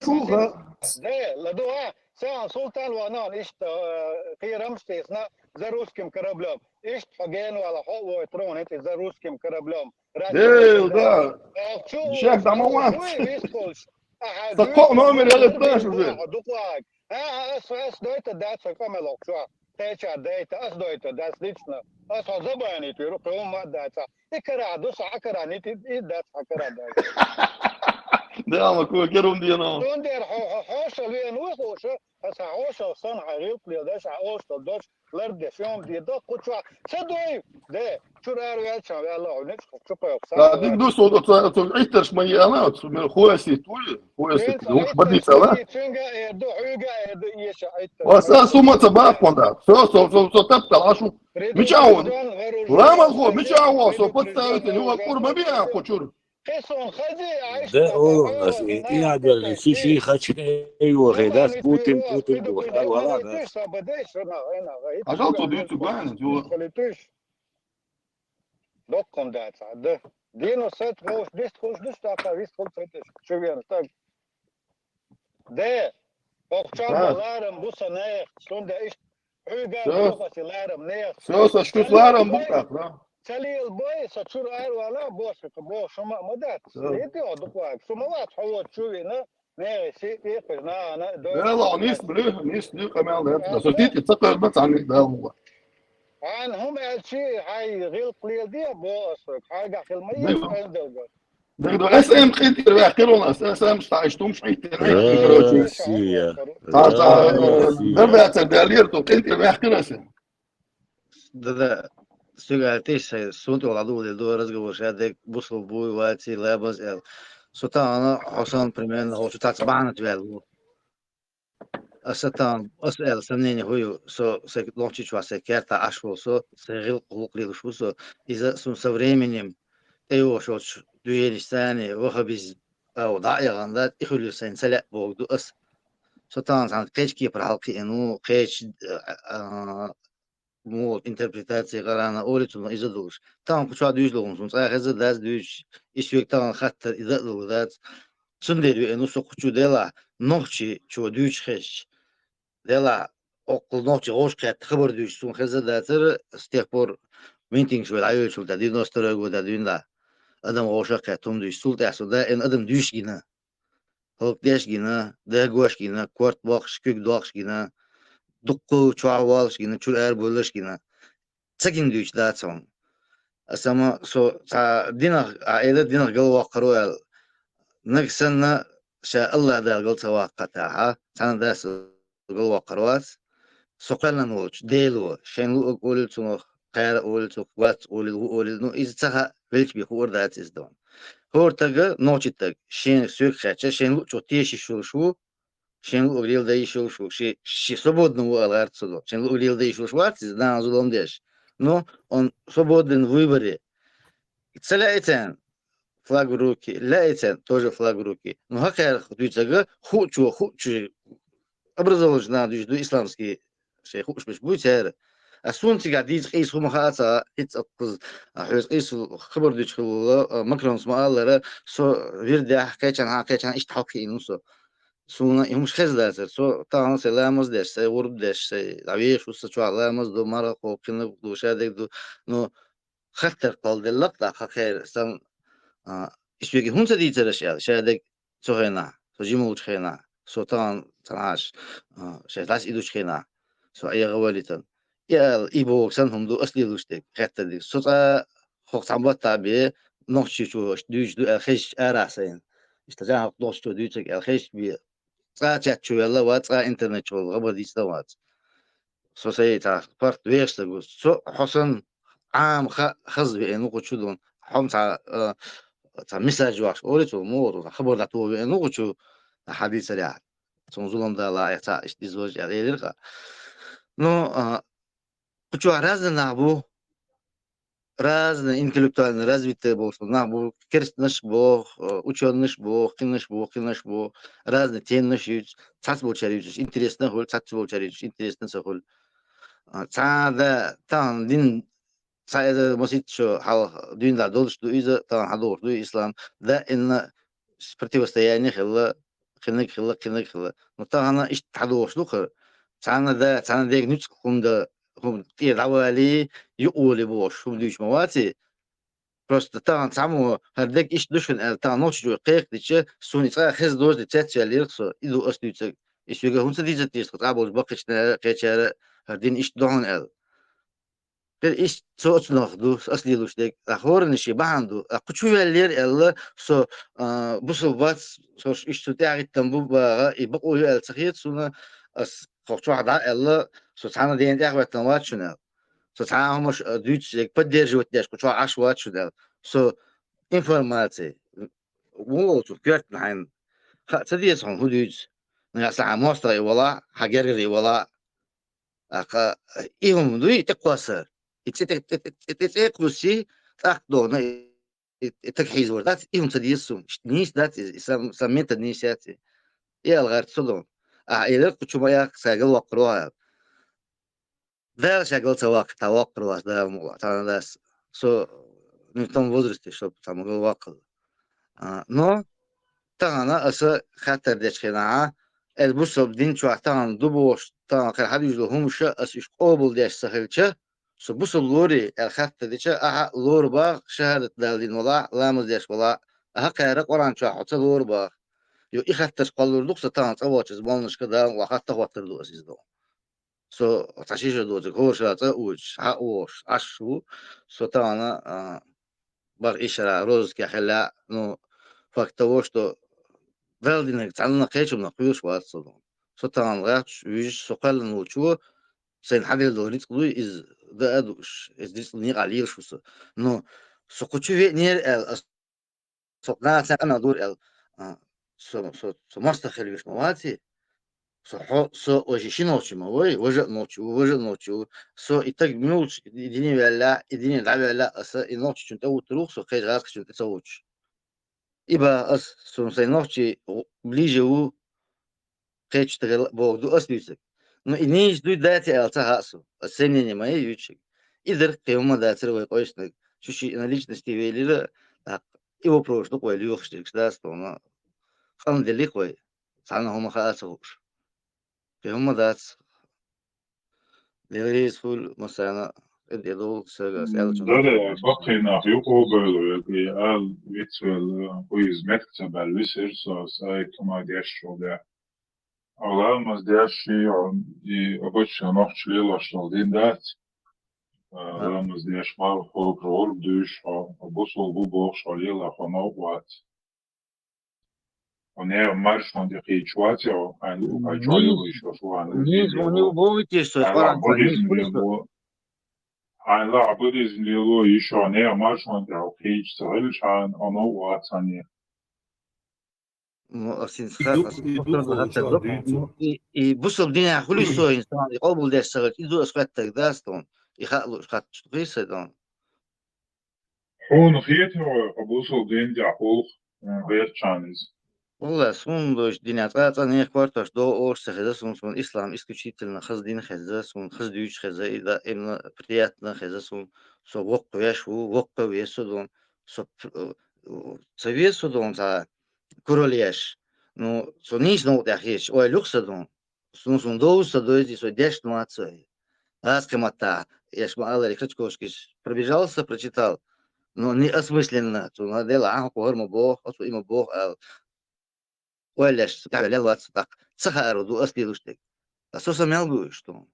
уха. Де, ладуа, сян султан ва нан ишта, э, кирам штесна, за русским кораблём. Иштта хьо генвала, хьо а вой тронете за русским кораблём. Дел, да. Шек, да, ма вац. Са кхо номер яла даш уже. Дуклагь. А, а, ас, ас дойта дац, ха къамел охчо. Теча дайта, ас дойта дац лично. Ас хьо забанит виру, хьо ма даца. И кара ду, са кара нит, и дац, ха кара дац. Да, ма ку керум дино. Дундер хьо, хьо, хьошал вен у, хьоша, ас хьошал сан, хьа гилкъ лел даш, хьа ошал дош, лар де шом ди, до кучва. Са дой, де, чур ар вел чан, вел ла, не чу, чу кой, са. Да, дик ду, со, со, со, иттарш ма яла, со, мер хуаси туй, хуаси, ну, бадица, ла? Чунга, э, ду, хуйга, э, ду, иеша, иттарш. Ва са сума ца бакъонда. Со, со, со, со, тап, тал, ашу. Мича вон? Ламал хо, мича вон, со, подставите, ну, кур ма биан, хо, чур. Да, о, нас и, и надо, ши, ши, хач, э, его, э, да, Путин, Путин, его, да, вала, да. А жалко, дайте, главное, его. Докком дац, да. Дину сет, хош, дис, хош, дис, так, а вис, хош, сет, чувен, так. Де, охчам ларам, буса, не, сунда, иш, хуйга, буса, ларам, не. Всё, со, что ларам, буса, да. Цалил бой, со чур ар вала, бос, это бо, шума, ма дац. Всё. Иди, о, дуквак, шума вац, хо, вот, чувина, не, си, и, пизна, она, до. Ела, нис, блин, нис, нис, камел, да. Со тити, цакъ, ма цани, да, уа. Ан хум элчи, хай, гилкъ лел ди, бос, хай, гахил, ма, ес, ан, делго. Дагадо, эс эм къинтӀера ваьккхира вала, эс эм стаиш тумаш къинтӀера ваьккхира, короче. Россия. Ца, ца, Россия. Дагадо, ца, далер ту къинтӀера ваьккхира эс эм. Да, да, сюгалтиш, сунт вала ду, ду разговор, ша дег бусул буй, ваци, лабаз, эл. Сутана, Хусан, примерно, хо, сутац баханат вел. Аса там, ас эл сомнение хую, со, се Нохчийчоа се керта Ӏаш ву со, се гӀилкъ-гӀулкъ лелаш ву со, иза сун со временем тӀейогӀуш йолчу дуьйнаш царна вахабизм, ау, дӀа а яхана дац, и хуьлу сайн ца лаьа боху ду ас. Со тахана цхьана кхечу кепара хьалакхиъна ву, кхечу, а, а, муха интерпретация къарана олу цунах иза долуш. Тахана кху чохь дуьйцу лугӀун суна цкъа хеза дац дуьйцуш, и соьга тахана хаттар иза а долу дац. Цундела веана ву со кху чу делахь, нохчи чо дуьйцуш хезча. Делахь, оккхул нохчи гӀовш кхетта хабар дуьйцуш суна хеза дацара, с тех пор митингаш вай дӀайоьллачул тӀаьхьа, девяносто второй года дуьйна дӀа. Адам гӀовша кхетта хӀума дуьйцуш, цул тӀаьхьа со даим адам дуьйцуш гина. ХӀаллакдеш гина, дагош гина, корта боккхуш, куьг доккхуш гина, дуккха чохь воллуш гина, чуьра ара бовлуш гина. Ца гина дуьйцуш дац хьуна. Аса ма со цхьа динах, а эла динах галваккхаро аьлла. Наг санна, ша Аллах Дала гал ца ваккхатахьа, цхьана дас галваккхар вац. Со кхоьллина волчу Дело, шайн луъург олил цунах, кхара олил цунах, вац олил, ву олил, ну, иза ца хаьа, велча бен хуур дац иза дон. ХӀора тага, нохчи таг, шен соьга хаьчча, шен луъчух тешаш йолуш ву, шен луъург леладан йиш йолуш ву, ши, ши свободно ву ала гӀерта со до. Шен луъург леладан йиш йолуш вац иза, нахана зулам деш. Но он свободен в выборе. Ца лаьий царна, флаг в руки, лаьий царна, тоже флаг в руки. Ну, хӀокхара дуьйцург, хуучо, хуучо, образованный нах дуьйцуш ду исламский, шайн хууш берш буй цара. А суна цигахь дийца къийса хӀума хаа ца, хӀинца а кхуза, а, хьоьца къийса хабар дуьйцуш хилла, а, Макронс ма-аллара, со вирдехь, кхечанхьа, кхечанхьа иштта хьалкхиъна ву со. Суна и хӀумаш хезна дацара. Со тахана сайн ламаз деш, сайн гӀурба деш, сайн дӀавехаш ву, са чохь ламаз ду, марха кхо, кхиннаг ду, шадерг ду. Ну, хаттар кхолладелла-кх тӀаккха хера, сан, а, и соьга хӀунда ца дийцараш аьлла, шадерг цу хенахь, со жима волчу хенахь, со тахана ца Ӏаш, а, шайн дӀаса и дучу хенахь, со Ӏеха валитан. И аьлла, и боху сан хӀума ду, ас лелуш дерг, хеттар дерг. Со цкъа хӀокху цхьана баттахь бен, нохчичо аша дуьйцуш ду аьлла хезча арахь сайна. Иштта жан хӀокху нохчичо дуьйцург аьлла хезча бен, цкъа чат чу ваьлла вац, цкъа интернет чу ваьлла, хабар дийцина вац. Со сайн цхьа паргӀат вехаш ца гу. Со хьо санна Ӏама ха-, хаза веана ву кху чу дун. Хьо-м цхьа, а, цхьа месседж вахаш олу цо, муха ву, хабар дӀатоха веана ву кху чу, хьан дийцарехь. Цунна зулам дала, я цхьа иштта иза важа аьлла элира-кха. Ну, а, кху чохь разный нах бу, разный интеллектуально развитый болуш нах бу, керстанаш боху, а, учёныш боху, кхинаш боху, кхинаш боху, разный теманаш юьйцу, цхьацца болчара юьйцуш интересно хуьлу, цхьацца болчара юьйцуш интересно ца хуьлу. А, цхьа да, тахана дин, цхьа эзар масийтта шо хьалха дуьйна долуш ду иза, тахана хьадогӀуш ду ислам. Даимна противостояние хилла, кхинниг хилла, кхинниг хилла. Ну, тахана иштта хьадогӀуш ду хӀара. Цхьана да, цхьана дега нуьцкъа хӀума дан хӀума тӀера дӀавалий, юкъаволий бохуш хӀума дуьйцуш ма ваций. Просто тахана цхьаммо хӀара дерг иштта ду шуна аьлла, тахана нохчийчуьра кхайкхадича, суна и цкъа а хезна доций, цецваьллера со, и ду ас дуьйцург. И соьга хӀунда ца дийцад те, тхан цӀа болчу баккхийчара, кхечара хӀара дина иштта ду хьуна аьлла. Кхин иштта со оцунах ду, ас лелош дерг. Ткъа хӀоранна шен бахьана ду. Ткъа кху чу ваьллера аьлла, со, а, бусалба вац, со иштта цу тӀехь хӀиттам бу баха, и бакъо ю аьлла ца хета суна, ас кху чохь дӀа а аьлла, со цхьана дена тӀехь хӀоьттина вац шуна аьлла. Со цхьа а хӀумаш, а, дуьйцуш дерг поддерживать деш кху чохь Ӏаш вац шуна аьлла. Со информаци, вон волчу коьртана хьайна хаа ца деза хьуна хӀун дуьйцу. Нагахь санна хьан мостагӀий валахь, хьан гергара валахь. ТӀаккха и хӀума дуй, тӀекхоссар. И цӀе тӀе, цӀе, цӀе, цӀе, цӀе кхуссий, тӀаккха догӀна и, и, и таг хьийзавар дац, и хӀума ца деза суна. Иштта нийса дац иза, и сан, сан метод нийса яц и. И аьлла гӀерта со догӀна. Ахьа элира кху чу ма яхка, сан гал воккхур ву хьо аьлла. Дала ша гал ца ваккха, тхан воккхур вац, Дала мукъ лахь, тхан дас. Со не в том возрасте, чтоб тхан гал ваккхал. А, но тахана аса хаттар дечу хенахьа, эл бусалба дин чохь тахана ду бохуш, тахана кхара хьадуьйжу хӀумаша аса уьш къобалдеш ца хилча, со бусалба лорий аьлла хаттар дича, ахьа лора бах, шахадат дала дина валахь, ламаз деш валахь, ахьа кхара Къуръан чохь хьо ца лора бах. Ю и хаттарш кхоллур ду-кх со тахана цӀа волчу иза молнашка Дала мукъ лахь хатта хӀоттар ду аса иза догӀу. Со цхьа шиша доцург хӀора шарахь цӀа а воьдуш, хьа а вохуш, Ӏаш ву. Со тахана, а, бархӀ ишшара розыскехь хилла, ну, факт того, что Далла динарг цхьанна кхечунна кхоьруш вац со. Со тахана гӀерташ, вуьжуш, со кхоьллина волчо, сайна хьаделла долу рицкъ дуй, иза даа а дууш, иза рицкъ некъахь лелаш ву со. Ну, со кху чу веанера аьлла, ас Со нахана къамел дора аьлла, а, со, со, со мостагӀа хила веш ма ваций. Со хьо, со, важа ши нохчи ма вай, важа а нохчи ву, важа а нохчи ву. Со и таг муьлхачу и дине ваьлла, и дине дӀаваьлла, аса и нохчичун тӀе вуттур ву, со кхечу гӀазкхичун тӀе ца вуттуш. И баха ас, суна сайн нохчи ближе ву, кхечу стагал боху ду ас дуьйцург. Ну, и нийса дуй, дац аьлла ца хаьа со. Ас сайн мнение ма ю юьйцург. И дара кхин хӀумма дацара вай къовсинарг. Шу шиъ на личности велира, тӀаккха и вопрос ду-кх вай лоьхуш дерг, дац тхуна. Къам делли-кх вай, цхьанна хӀума хаа ца хууш. Кхин хӀумма дац. Дела реза хуьлда массарна, тӀе-тӀе долу сага ас аьллачун. Дада, баккхий нах юкъа а бевлла, и ала вицвелла, кху иза меттиг ца баьлла висира со, аса и тума деш ву де. Ламаз деш ши, и обычно нохча лелош долу дин дац. А, ламаз деш мара хӀокху гӀурба дуьйш, хьо бусалба ву бохуш, хьо лела, хьо новкъа вац. Хьо нехан маршонан тӀе кхийча вац, хьо хьайн луъу, хьайн чӀогӀа йогӀу йиш йолуш ву, хьайн луъу. Нийса ву, нийса ву, бохуьйтуш со, хьайн лахь Къуръан чохь нийса буддизм лело. Хьайн лахь буддизм лело йиш йолуш, нехан маршонан тӀе хьо кхийча ца хилча, хьайн хьо новкъа вац хьан. Ну, а синца хаа, ас повторно хаттар ду. Ну, и, и бусалба динехь хуьлий со, хӀинца тахана и къобалдеш ца хилча, и ду ас хоьттарг, дац тхуна. И хаа лууш хатташ ду хир сан тхуна. Хьуна хетий хьо, хьо бусалба дин тӀехь хьулха, м, гӀертачарна иза? Валлай, суна дойчу динехь цкъа а цкъа нехан кортош догӀу оша ца хеза, суна, суна ислам исключительно хаза дин хеза, суна хаза дуьйцуш хеза, и даимна приятно хеза суна. Со воккха веш ву, воккха веза со дона. Со п-, э, ца веза со дона цхьа куралла еш. Ну, со нийса новкъа тӀехь хеташ, ойла ю-кх сан дона. Суна, суна довза ца дойзий, со дешна вац со. Аз кхин маттахь, еш ма-аллара, Крачковскийс пробежался, прочитал. Но не осмысленно. Цунна дела, ахьа кху хӀара ма боху, оцу и ма боху аьлла. Ойла еш, тӀехь лел вац, тӀаккха ца хаар ду ас лелуш дерг. Ткъа со сан мел буьйш тхуна.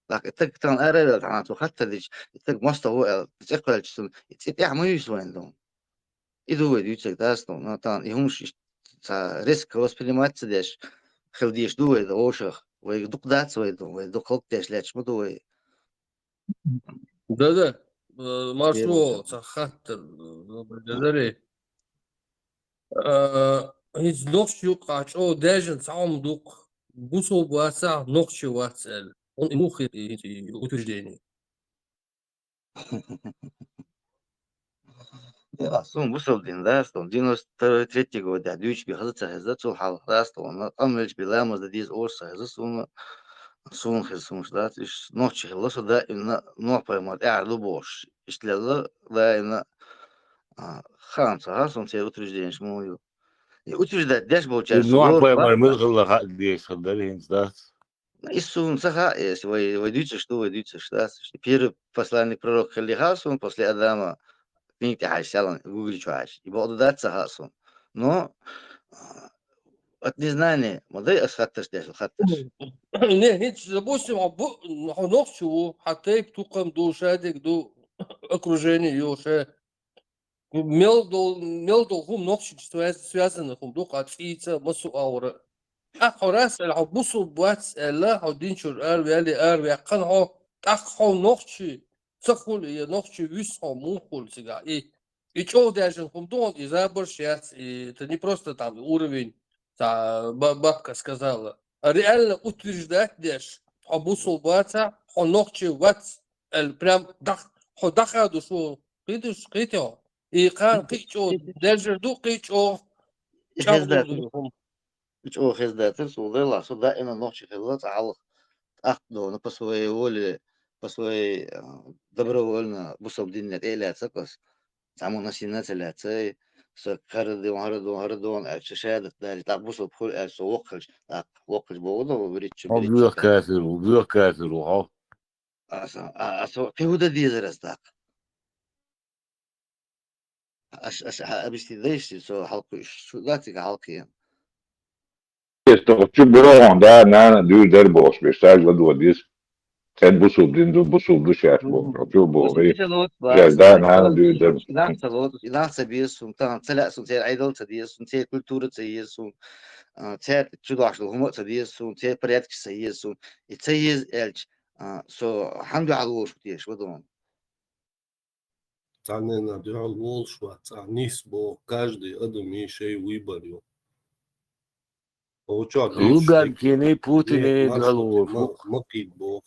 ТӀаккха и таг тахана ара а велла, тахана цо хаттар дича, и таг мостагӀа ву аьлла, цӀе кхоьллича цунна, и цӀе тӀехь ма юьйсу вайн ду. И ду вай дуьйцург, дац тхуна, тахана и хӀумаш иштта цхьа резко воспринимать ца деш, хила дезаш ду вай дан вовшах. Вайга дукха дац вай дан, вай дукха халкъ деш лаьтташ ма ду вай. Да-да, э, маршо, ца хаттар, э, Газари. Э, хӀинца нохча юккъахь чӀогӀа даьжна цхьа хӀума ду-кх, бусалба вацахь, нохча вац аьлла. Хьуна и муха хи-, и, и, и утверждение? Я, суна бусалба дин дац тхуна, девяносто второй, третий годехь дуьйцуш би хаза ца хеза, цул хьалха дац тхуна, къам велча би ламаз дан деза оша ца хеза суна, суна хеза хӀумаш дац, уьш нохча хилла со даимна, Нохь-пайхамар тӀаьхьара ду бохуш, иштта лелла даимна, а, хаам ца хаа суна церан утвержденеш муха ю. И утверждать деш болчаьрца Нохь-пайхамар мила хилла хаа дезаш хир дара, хӀинца дац. И суна ца хаьа, если вай, вай дуьйцуш ду, вай дуьйцуш дац. Первый посланник пророк хилли хаьа суна, после Адама книга тӀехьа сялан, Гугли чу хьаьжа. И бакъду дац ца хаьа суна. Но, а, от незнания, ма дай ас хаттарш деш, хаттарш. Не, хӀинца, допустим, хьо бу-, хьо нохчи ву, хьа тайпа тукхам ду, шадерг ду, окружение ю, ше. Мел дол-, мел дол хӀума нохчийчу связ-, связанный хӀума ду, къа цӀийца, масу агӀора. ТӀаккха хьо рас аьлла, хьо бусулба вац аьлла, хьо дин чуьра араваьлли, араваьккхана хьо, тӀаккха хьо нохчи ца хуьлу, я нохчи вуьсу хьо муха хуьлу цигахь? И, и чӀогӀа даьржина хӀума ду хьуна, и забарш яц, и это не просто там уровень, та ба-, бабка сказала. А реально утверждать деш, хьо бусулба вацахь, хьо нохчи вац аьлла, прям дах-, хьо даха ду шу, кхеташ, кхетий хьо? И кхана кхин а чӀогӀа даьржар ду, кхин а чӀогӀа чӀагӀлур ду хӀума. ЧӀогӀа хезна дацара, цул дела, со даима нохчи хилла цкъа хьалха. ТӀаккха дона по своей воле, по своей, а, добровольно бусалба динна тӀе а лаьцна ас. Цхьаммо насильно ца лаьцай, со хӀара дон, хӀара дон, хӀара дон аьлча, шадат дари, тӀаккха бусалба хуьлу аьлча, со воккхалча, тӀаккха воккхалча боху доху, виричча Хьо биричча боьха кафир ву, боьха кафир ву хьо. Аса, а, аса кхин хӀун дан дезара ас тӀаккха? Аш, аш, ха, объяснить дайшти, со хьалкхуьуш, шу дац цига хьалкхиъна. Эс тохучу боху, да, нана дуьйр дара бохуш, беш, сажа ладо дис. Цен бусулба дин ду, бусулба ду шаьш боху, чу боху. Иш ца лоцу, жа, да, нана дуьйр дара. И нах ца лоцу, и нах ца беза сун, тахана ца лаьа сун, церан Ӏедал ца деза сун, церан культура ца еза сун, а, церан чу дошла хӀума а ца деза сун, церан порядкаш ца еза сун. И ца еза аьлча, а, со хьан дуьхьал волуш ву теша, вадон? Цхьаннена дуьхьал волуш вац, цхьа нис боху, каждый адамийн шайн выбор ю. Оцо Луганкини, Путинини дуьхьал волуш ву. Ма кхийда боху.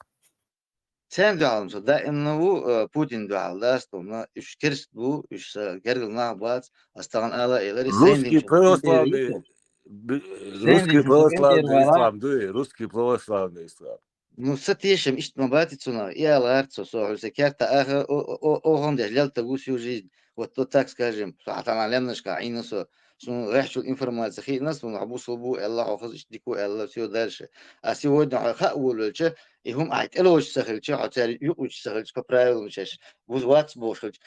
Церан дуьхьал со даимна ву, э, Путин дуьхьал дац, тхуна уьш керст бу, уьш сан гергара нах бац, ас тахана ала а элира, Русский православный, русский православный ислам дуй, русский православный ислам. Ну, сан тешам иштта ма бац и цунах, и ала гӀерта со, со хьуьлса керта аха, о, о, о, охан деш лелта гу всю жизнь. Вот, вот так скажем, со хьатана лемнашка Ӏийна со, суна гӀехчул информация хиъна, суна хьо бусул бу аьлла, хьо хаза иштта дику аьлла, всё дальше. А сегодня хьо хаа волавелча, и хӀума ахь тӀелоцуш ца хилча, хьо цаьрга юкъуьйтуш ца хилча, по правилам шаьш, бу-, вац бохуш хилча,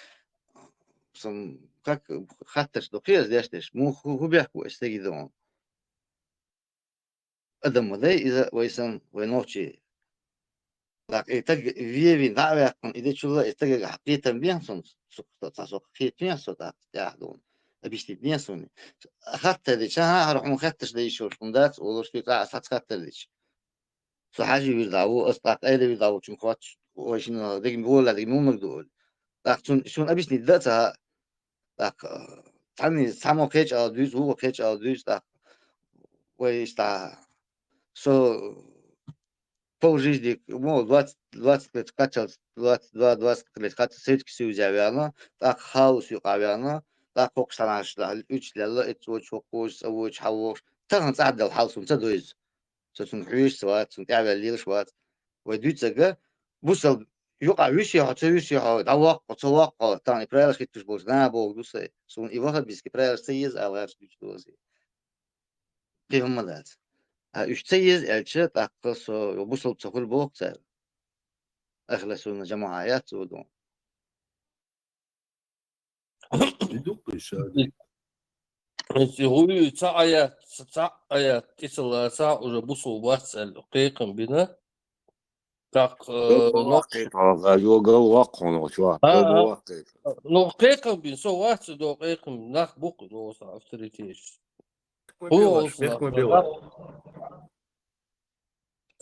сан как хаттарш ду кхиаз деш деш, муха хӀу бехк бу ас стаги дан? Адам ма дай иза вай санна, вай нохчий. ТӀаккха и таг вевина дӀа а ваьккхина, и дечулла и стагага хьан кхетам бен суна, цхьа со кхетавен со тӀаккха тӀаьхьа дуна. Объяснить ден суна. Хаттар дича, хӀара хьуна хаттарш дан йиш йолуш хӀума дац, олуш цкъа а сац хаттар дича. Со хьажи вир дӀа ву, ас тӀаккха айда вир дӀа ву, чун хоттуш, вай шина дегна вола дегна муннаг ду олу. ТӀаккха цун, шуна объяснить дан а ца хаьа. ТӀаккха, цхьанний цхьаммо кхечу ала дуьйцу, вукхо кхечу ала дуьйцу, тӀаккха вай иштта со пол жизни, мо, двадцать, двадцать лет кхаччалц, двадцать два, двадцать лет кхаччалц Советский Союзе ваьлла, тӀаккха хаос юкъа ваьлла, тӀаккха хӀокху санаш учитель лелла, эццочу, хӀокхочу, цӀа вочу, хьан вохуш, тахана цӀахь дала хьал суна ца дойзу. Со цунна хьоьжуш ца вац, цунна тӀаьхьаваьлла лелаш вац. Вай дуьйцург, бусалба юкъахь вуьсий хьо, ца вуьсий хьо, дӀавоккху, ца воккху, тахана и правилаш хӀиттош болчу нана бохург ду сайн. Суна и ваххабистский правилаш ца еза ала гӀерташ дуьйцуш ду аса. Кхин хӀумма дац. А уьш ца еза аьлча, тӀаккха со бусалба ца хуьлу боху цара. Ахьлу сунна жамаӀа яц цо дун. И дуккха иша. Эци хӀуй ца Ӏаят, ца Ӏаят, тӀе ца лацахь, уже бусул вац аьлла, кхайкхам бина. Так, э, Йогал ну, ваккхийта, йогал ваккхунах чохь, А, йогал а. ваккхийта. Ну, кхайкхам бина, со вац до кхайкхам, нах букъ, ну, со авторитет. Хьо Белаш, олсна. Бехма Белаш.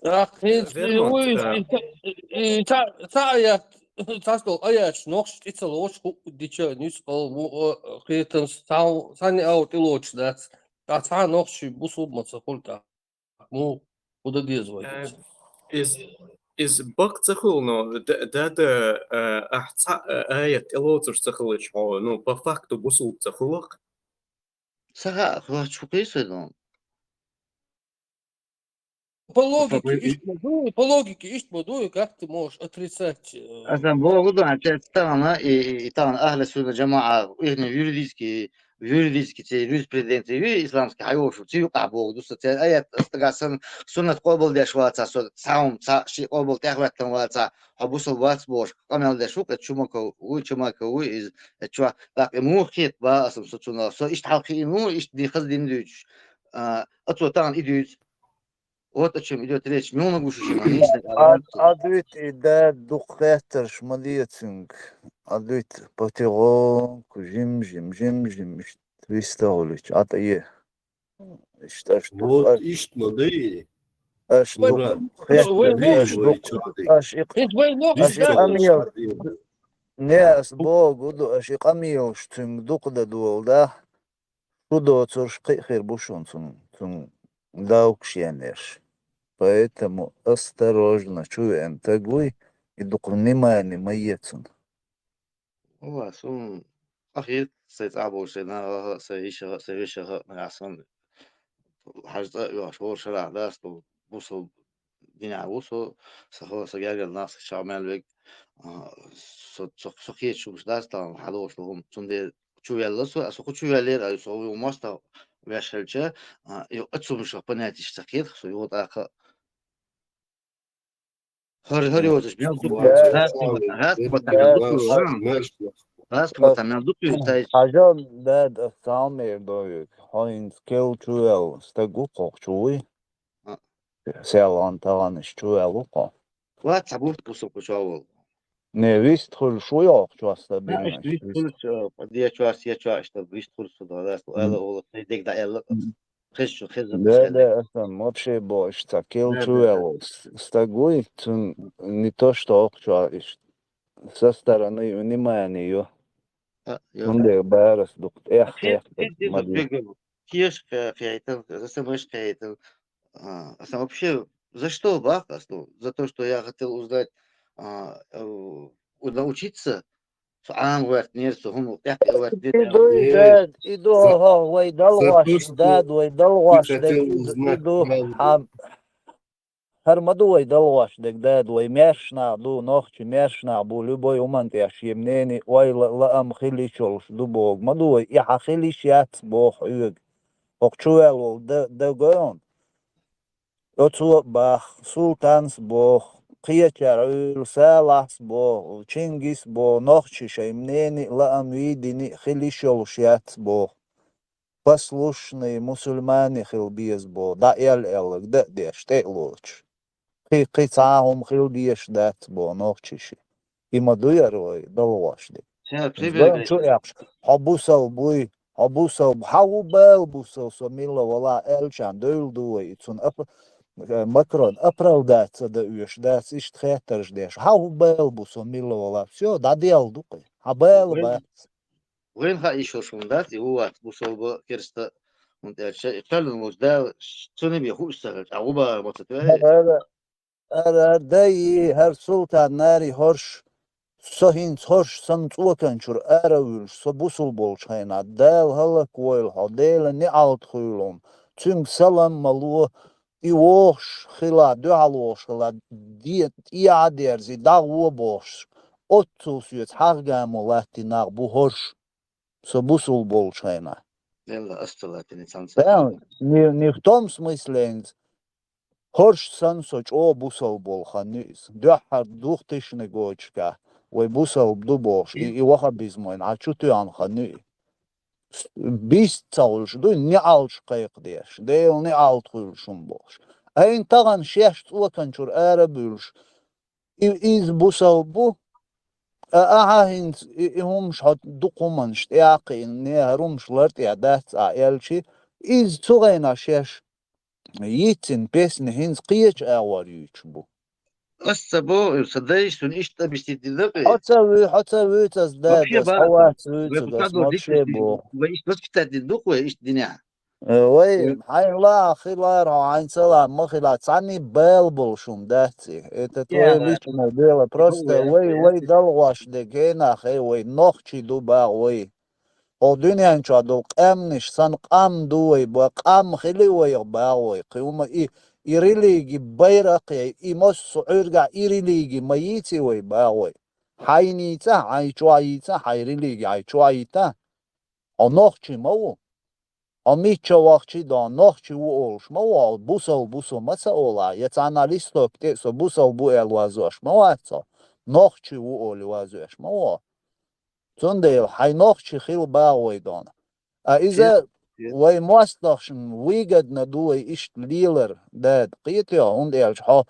Ах, хӀинца Верман, вуй, а. и ца, и ца, ца аят, ца стол аяташ нохча тӀе ца лоцуш, хӀу дича, нуьцкъал, ву, а, кхетамс, цхьа, цхьанне а тӀе лоцуш дац. Ткъа цхьа нохчий бусулба ма ца хуьлу тӀаккха. Ну, хӀу дан деза вай Э, хӀинца? Из, из бакъ ца хуьлу, но д-, д-, д-, а, ахь цхьа, а, аят тӀе лоцуш ца хилча хьо, ну, по факту бусулба ца хуьлу-кх. Ца хаьа, хӀоч хӀу кхийсой дон. По логике Попы- иштта ма ду, по логике иштта ма ду, как ты можешь отрицать, э, Асан боху ду, а те тахана, и, и, и тахана ахьлу сунна жамаӀа, ихний юридический юридически, ци юриспруденция, ю исламский хьайолуш, ци юкъахь боху ду со, церан аят, ас стагахь санна, суннат къобалдеш вацахь, со цхьа хӀума, цхьа ши къобал тӀехӀоьттина вацахь, хьо бусал вац бохуш, къамел деш ву, кху Чумаков вуй, Чумаков вуй иза, кху чохь, тӀаккха и муха кхета баха аса, со цунах, со иштта хьалха хиъна ву, иштта дин хаза дина дуьйцуш. А, а цо тахана и дуьйцу. Вот о чём идёт речь. Муьлханиг ву шу шуна, нисна Ад-, Адуьту и да дукха хеттарш ма де цуьнга. Адуьту потихоньку, жим-жим, жим-жим, иштта вистагӀулича, Ӏа тӀе. Иштта аш ду-, Вот аш, иштта ма дай. Аш ду-, Нура, хеттарш, вай аш ду-, вай аш и, хӀинца вай нохчий аш и да. Къамел. Не, ас богу ду, аш и къамелаш цуьнга дукха дан долу, да? Шу доцурш кхин а хир бу шуна цунна, цунна давкаш енеш. Поэтому осторожно, чу веана стаг вуй, и дукха внимание ма е цунна. Валла, суна къахета сайн цӀахь болчу сайн нахах а, сайн йишах а, сайн вешах а, нагахь санна хьажа цӀа а оьхуш, хӀора шарахь дац, бусалба динехь ву со, сан хала, сан гергара нах, сан чохь мел верг, а, со, со, со кхеташ хӀумаш дац тахана хьадогӀуш долу хӀума. Цундела чу ваьлла со, аса кху чу ваьллера, аса хӀу мостагӀа ваьш хилча, а, и оццумашах понятийш ца кхетах со, юха тӀаккха хӀара, хӀара йоцуш мел ду кхуьйсу, гӀазкхийн маттахь, гӀазкхийн маттахь мел ду кхуьйсу, гӀазкхийн маттахь мел ду кхуьйсу, тай. Хьажал, дада, ас цхьа хӀума эр ду хьоьга. Хьо хӀинца керла чу ваьлла стаг ву кху, чу вуй? А. Селхана тахана иштта чу ваьлла ву кху. Вац, цхьа бутт бу со кху чохь волу. Не, вист хуьлуш ву йоху чохь стабильно. Иштта вист хуьлуш, э, дечохь, сечохь, иштта вист хуьлуш со догӀу, ас ала олу, сайн дега дӀааьлла. Хезчу, хеза. Да, да, аса вообще бохуш ца керла чу ваьлла с-, стаг вуй, цуьнан не то что окху чохь иштта. Со стороны внимание ю. А, ю. Цундела барас дукха тӀех хехкар ма де. Кеш кхе-, кхетар, СМС кхетар. А, аса вообще за что бах ас, ну, за то, что я хотел узнать, а, э, у-, научиться, со Ӏама гӀоьртинера, со хӀума тӀехь а гӀоьртинера. И ду, и ду, хьо, вай далгӀош, дада, вай далгӀош дерг, и ду, хьан ХӀара ма ду вай далгӀош дерг, дада, вай маьрша нах ду, нохчий маьрша нах бу, любой хӀуманна тӀехь шен мнение, ойла, лаам хила йиш йолуш ду боху ма ду вай, и хьан хила йиш яц боху хьоьга. ХӀокху чу ваьлла волу да-, дага хьуна. Оцо а бах, Султанс боху, кхечара Ӏуьйла Салахьс боху, Чингис боху, нохчий шайн мнение, лаам, видение хила йиш йолуш яц боху. Послушный мусульмане хила беза боху, дӀа аьлла-аьлларг дан а деш, тӀе а лоцуш. Кхин, кхин цхьа а хӀума хила дезаш дац боху нохчий ши. И ма ду яра вай далгӀош дерг. Ша, пример чу эккхаш, хьо бусалба вуй, хьо бусалба, хьан хӀун бала бу со, со милла валахь аьллачарна девлла ду вай, и цунна ап-, э, Макрон оправдаться дан оьшуш дац, иштта хеттарш деш. Хьан хӀун бала бу со милла валахь? Всё, дӀаделла ду кхин. Хьан бала бац. Вайн хаийша шуна дац, и ву вац, бусалба, керста, хӀунда аьлча, и кхоьллина волчу Дала цуьнан бен хууш ца хилча, а гӀу бара ма ца тоьхьа. Ара, ара, ара, дай, хӀара Султан, Нари, хӀорш, со хӀинца хӀорш санна цӀоканчуьра ара а вуьлуш, со бусалба волчу хенахь, Дала хӀаллаквойла хьо, Делан неӀалт хуьйла хьуна, цуьнга салам ма ло, и вогӀуш хила, дуьхьал вогӀуш хила, де-, тӀе а дерзий, дӀагӀо бохуш, оццул соьца хьагӀ-гамо латтийна нах бу хӀорш, со бусалба волчу хенахь. Делла, ас ца латтийна цхьаьнца. Да, не, не в том смысле, хӀорш санна со чӀогӀа бусалба волу хан ю иза. Дуьххьара двухтысячный годашкахь вай бусалба ду бохуш, и, и ваххабизм вайна хьан чу тоьхна хан ю и. С-, бист ца хуьлуш ду, неӀалташ кхайкхадеш, Делан неӀалт хуьлуш хӀума бохуш. Айна тахана шаьш цӀоканчуьра ара а буьлуш, и, иза бусалба бу, а, ахьа хӀинца и, и хӀумаш хьо дукха хӀуманаш тӀе а кхиъна, не хӀара хӀумаш лар тӀехь дац ахь аьлчи, иза цу хенахь шаьш йицйина песни хӀинца кхечу агӀор юьйцуш бу. Ас ца боху, сан дайша цунна иштта объяснить дина кхин. Хьо ца вуь-, хьо ца вуьйцу ас, дада, ас хьо вац вуьйцург, ас вообще боху. Вай иштта воспитать дина ду-кх вай иштта динехь. Э, вай, хьайн лаахь хилар хьо, хьайн ца лаахь ма хилар, цхьанний бала болуш хӀума дац и. Это твоё личное дело. Просто вай, вай далгӀош дерг хӀенах, хӀей, вай нохчий ду баха вай. Хьо дуьнен чохь долу къаьмнаш санна къам ду вай, ба-, къам хили вайх баха вай. Кхин хӀума и, и религи байракх яй, и массо а Ӏуьргахь и религи ма йийци вай баха вай. Хьайна йийца, хьайн чохь йийца, хьайн религи хьайн чохь йийта. Хьо нохчи ма ву. Хьо мичча вахчи дон, нохчи ву олуш ма ву, бусал бу со ма ца олахь, я цхьанна листок тӀе со бусал бу аьлла вазош ма вац хьо. Нохчи ву олий вазош ма ву. Цундела хьайн нохчи хила багӀа вай дон. А иза вай мостагӀашна выгодно ду вай иштта лелар, дада, кхетий хьо, хӀунда аьлча хьо,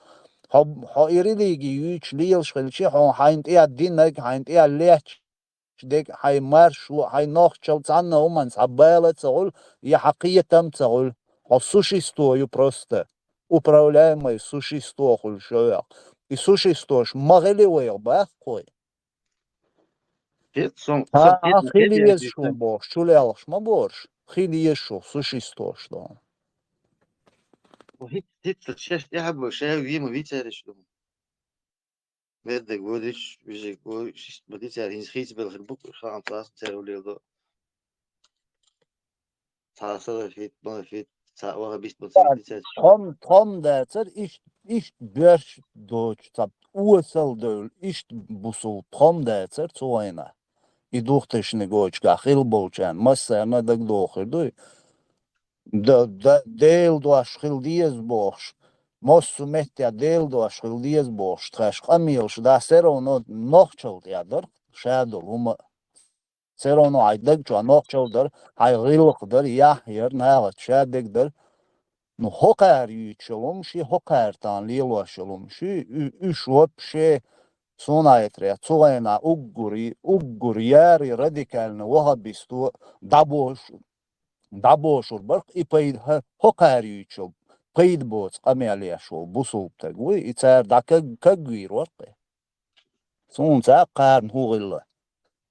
хьо, хьо и религи юьйцуш лелаш хилчи, хьо хьайна тӀехь динаг, хьайна тӀехь летташ дерг, хьайн маршо, хьайн нохчалла цхьанна хӀуманца хьан бала а ца хуьлу, я хьан кхетам а ца хуьлу. Хьо существо ю просто. Управляемое существо хуьлу шо вех. И существош ма хили вайх баккхой. Хи-, сом-, Ха, сом хи-, хила еза шу бохуш, чу лелхаш ма борш. Хила еза шу, существош дон. Хи-, хи-, хи-, шаьш тӀаьхьа бо, шаьш вема вицариш ду. Бердег водиш, вижиг во, шиш ма дицар, хӀинца хийца бел хир бу, хаам цӀа аса цер улел до. Цхьа сара фит, ма фит, цхьа ваха бис ма цхьа дицар. Тхом, тхом дацар, ишт, ишт боьрш доцу, цхьа осал девлла, ишт бусул тхом дацар цу вайна. И двухтысячный годчка хила болчарна массарна дагдохур дуй. Да, да, Делан дош хила деза бохуш, массо а меттехь Делан дош хила деза бохуш, тхаьш къамелаш да, все равно нохчалла тӀехь дара, ша долу хӀума. Все равно хьайн даг чохь нохчалла дара, хьайн гӀиллакх дара, яхь яра, нахаца ша дерг дара. Ну, хӀокхара юьйцуш йолу хӀума ши, хӀокхара тахана лелош йолу хӀума ши, уь-, уьш вообще, суна хетарехь, цу вайна уггур и, уггур яри радикально вахабисто дӀабош-, дӀабошур барх и пайда хӀа-, хӀокхара юьйцуш йолу пайда боцу къамел еш волу бусулба стаг вуй, и цара дӀа каг-, кагвийр вара кхе. Суна цхьа а кхарна хӀун гӀилла.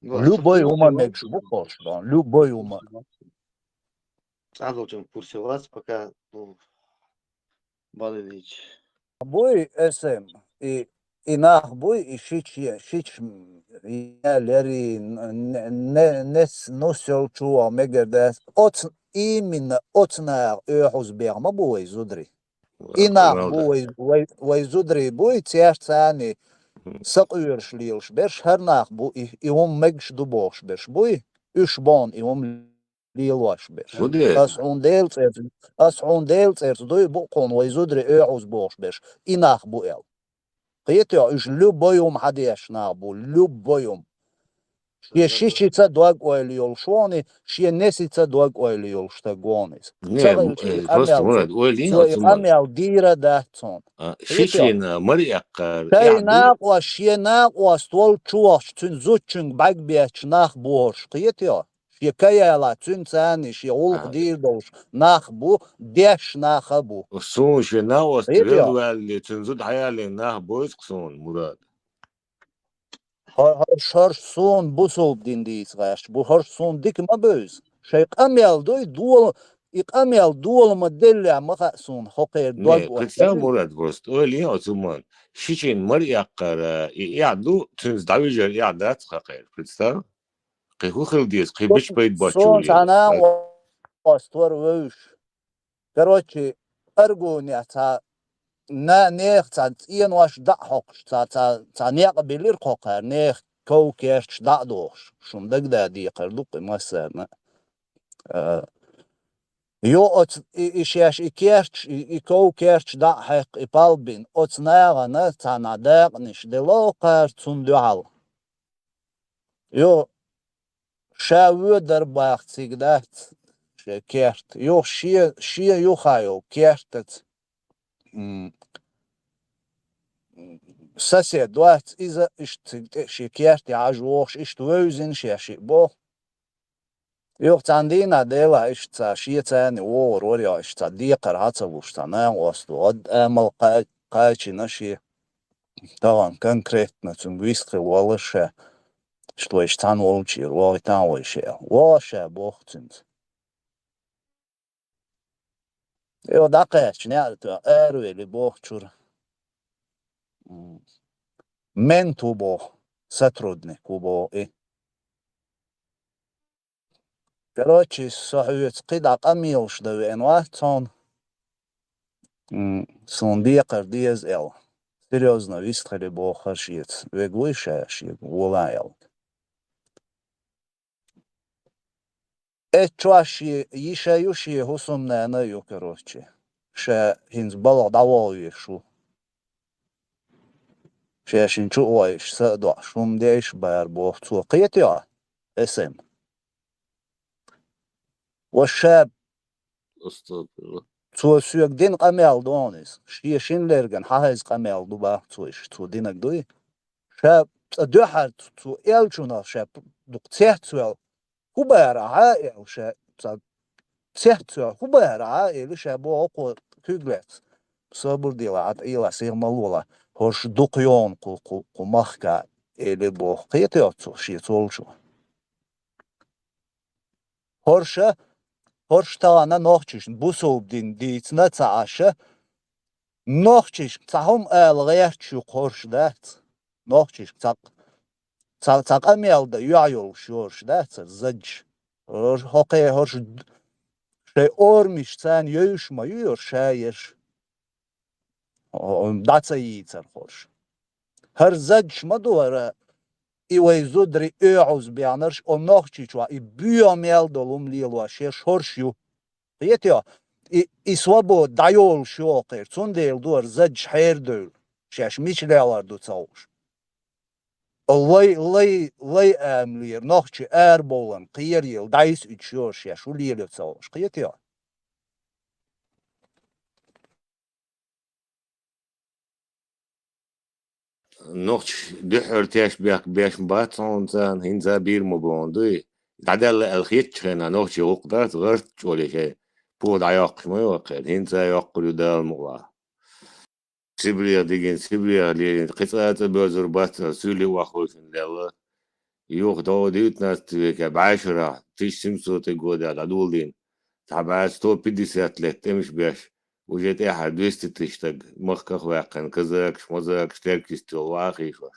Любой хӀума мегаш бу кхош дон, любой хӀума. ЦӀа долчун курсе вац пока, ну, балинич. Буй, эсэм, и, и нах буй, и шич, шич, м, я лери, н-, не, не, не с-, ну, сел чу а мегар дац. Оц-, именно оцу наха оьхьуз бех ма бу вай зудри. И нах бу вай, вай, вай зудри буй, церцани сакъоьруш лелаш берш, хӀара нах бу, и, и хӀума мегаш ду бохуш берш буй, уьш боху и хӀума лелош берш. Ас хьуна Делан цӀерца, ас хьуна Делан цӀерца дуй бу кхуна вай зудри оьхьуз бохуш берш. И нах бу аьлла. Кхетий хьо, уьш любой хӀума хьан деш нах бу, любой хӀума. Шен шичица дог-ойла йолуш вон и, шен несица дог-ойла йолуш стаг вон иза. Не, ца хилча, э, и просто къамел ца, Мурад, ойла йина цо и оцу ма- къамел дийра дац цунна. А, кхетий хьо? Шичина мари эккхар, шайн тӀехь ду. Накъост, шен накъост волчу вахча, цуьнан зудчуьнга бӀаьг бетташ нах бохуш, кхетий хьо? Шен каяла цуьнан царний, шен гӀуллакх дийр долуш нах бу, деш наха бу. Суна шен накъост велла ваьлли, цуьнан зуда хьаяллин нах бойзу-кх суна, Мурад. ХӀор-, хӀорш, хӀорш суна бусулба дин дийца гӀерташ бу, хӀорш суна дика ма бевза. Шайн къамел дуй, дола, и къамел дола ма деллехь ма хаьа суна, хӀокхеран дог. Не, представь, Мурад, просто, ойла йин оцу ма. Шичина мари эккхара, и эхь ду, цуьнца дӀавижар эхь дац хӀокхеран, представь. Кхин хӀун хила деза, кхин бича пайда боцу суна цхьа нах вевзаш. Короче, Аргунехь цхьа на-, нехан цхьа цӀенош дӀа а хьокхуш, цхьа, цхьа, цхьа некъ биллира кхокхара, нехан ков-керташ дӀа а дохуш, шуна дагадаа декхар ду-кх и массарна. А, йо, оцу и, и шаьш и керташ, и, и ков-керташ дӀа а хьекха, и палбина, оцу нахана цхьанхьа дакъанаш дело кхара цунна дуьхьал. Йо, ша воьдар баха цига дац шен керт. Йо, шен, шен юха йолу кертаца, м, сосед вац иза, иштта цига тӀе шен керте хьажа вогӀуш, иштта вевзина шаьш и боху. Юха цхьана дийнахь Делахь иштта цхьа шен царна вогӀур вара, йо, иштта цхьа декхар хьа ца луш, цхьа накъост ву, гӀад амал кхай-, кхайчина шен. Тахана конкретно цуьнга вист хила валар ша, иштта вайша цхьаьна волчера, вогӀийтахьа вайша аьлла. ВогӀа ша боху цуьнца. Йо, дӀакхаьчча, неӀарта аравели боху чуьра. М. Мент ву боху, сотрудник ву боху и. Короче, со хьоьца кхидӀа къамелаш дан веана вац хьуна. М, суна декхар деза аьлла. Серьёзно вист хили боху хӀара шеца. Вега вуй ша шега, вола аьлла. Эццо шен йиша ю, шен хӀусамнана а ю, короче. Ша хӀинца балха дӀавола везаш ву. Ша шин чу а войш, са а доӀуш, хӀума деш а бара боху цо. Кхетий хьо, Эсем? Ва ша, Астагфирулла. Цо соьга дина къамел ду хьуна иза. Шен шин лерган хьахеза къамел ду бах цо иштта, цо динарг дуй. Ша цкъа дуьххьара цо элчунах ша дукха цецвел, хӀун бара ахьа а эл ша цкъа цецвел, хӀун бара ахьа а эли ша боху кхо куьг лаьцна. Собар дела, Ӏа тӀе ила сиха ма лола. ХӀорш дукха йогӀу кху, кху, кху махка эли боху. Кхетий хьо цо шен цолчо? ХӀорш, хӀорш тахана нохчашна бусалба дин дийцина ца Ӏаш, нохчашка цхьа хӀума ала гӀерташ ю хӀорш дац. Нохчашка цхьа, цхьа, цхьа къамел дан юьхь йолуш ю хӀорш дац, задаш. ХӀорш, хӀокхе хӀорш шайн орамаш царна йовш ма ю хӀорш, ша ерш. О, дӀа ца йийцар хӀорш. ХӀара задаш ма ду хӀара, и вай зударий оьгӀаз бехнарш, о нохчий чохь и боьха мел долу хӀума лелош ерш хӀорш ю. Кхетий хьо? И, и свобода дӀайолуш ю хӀокхера, цундела ду хӀара задаш хьерадевлла, шаьш мича лелар ду ца хууш. Лай, лай, лай амалера, нохчий арабовларна кхерайелла, дӀайса уьдуш ю хӀорш, шаьш хӀун лелайо ца хууш. Кхетий хьо? Нохчий дуьххьара теш бехк беш ма бац хьуна царна, хӀинца бийр ма боху дуй. ДӀадаьлла аьлла хетачу хенахь нохчий гӀуллакх дац, гӀарт чӀоле шайн пуха дӀайоккхуш ма йоккху, хӀинца йоккхур ю Дала мукъалахь. Сибрех дигина, Сибрех лелийна, кхин цкъа а цӀа боьзур бац, суьйле охьахевшина лелла. Юха догӀу девятнадцатый векехь бӀешарахь, тысяча семьсотый годехь дӀадоладийна, цхьа бӀе сто пятьдесят лет тӀемаш беш, уже тӀаьхьара двести тысяч стаг, махках а ваьккхина, казакаш, мазакаш, теркисташ йолу ваха хиъна,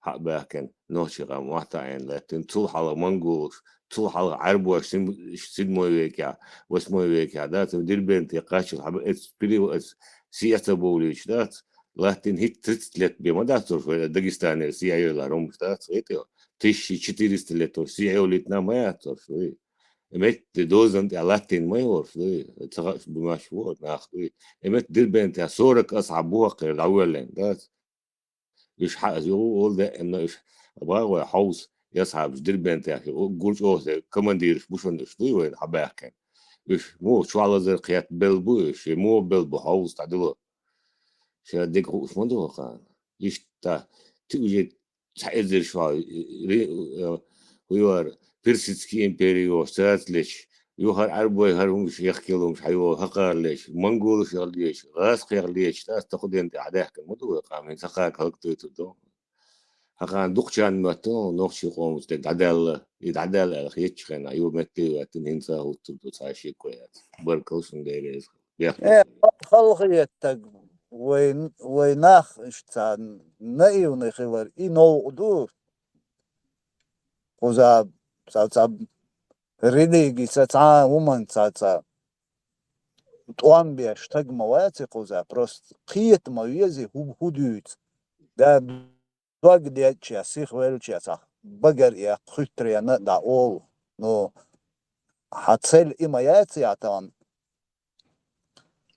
хьа а баьхкина, нохчийн къам охьатаӀийна лаьттина, цул хьалха монголаш, цул хьалха Ӏаьрбош сим-, седьмой векехь, восьмой векехь, да, цу Дербенте кхаччалц хьаба, эцу период, эцу сиа ца бовлуьйтуш дац, латтийна хӀинца тридцать лет бен ма дац уьш вай Дагестанера сиа йолуш хӀуманаш дац, кхетий хьо? Тысяча четыреста лет уьш сиа йолуьйтуш ма яц уьш вай. И метта дозанна тӀехь латтийна ма ю уьш вай. Ца хаьаш бу маьш ву нах вай. И метта Дербентехь сорок асхьаб бу хӀокхуьнан дӀавоьллина дац. Уьш хьаъаза юха а волу деана уьш, бахьа вай хьовса, я асхьабаш Дербентехь, уггар чӀогӀа командираш бу шуна уьш, дуй вайна хьабаьхкина. Уьш муха чохь лазар кхетта белла бу уьш, я муха белла бу хьовса дӀадилла. Ша дерг хууш ма ду хӀокхарна. Иштта, ти уже цхьа эзар шо, ри-, э, хӀун ю хӀара, Персидский импери йохуш цаьрца леча, юха хӀара Ӏаьрбой хӀара хӀумаш яхкелла хӀумаш хьайо хӀокхара леча, монголаш яхлеча, гӀазкхех леча, тӀаккха кху ден тӀехь даьхкина ма ду вай къам, хӀинца хӀокхарна хӀаллакдойтур ду. ХӀокхарна дукхачарна моьтту нохчийн къомаца дерг дӀадаьлла, и дӀадаьлла аьлла хетачу хенахь, ю метте а ваьттина, хӀинца а хӀуттур ду цхьа шеко яц. Баркалла шуна, Дела реза хуьлда. Э, халхетаг вай, вай нах иштта цхьа наивный хилар, и новкъа ду. Кхуза цхьа, цхьа религица, цхьа хӀуманца, цхьа тӀом беш стаг ма вац и кхуза, просто кхета ма веза и хӀу-, хӀун дуьйцу. Да, дог дечча, сиха велча, цхьа багар эккха, хуьттаренна а дӀа олу. Ну, хьан цель и ма яц яхь тахана?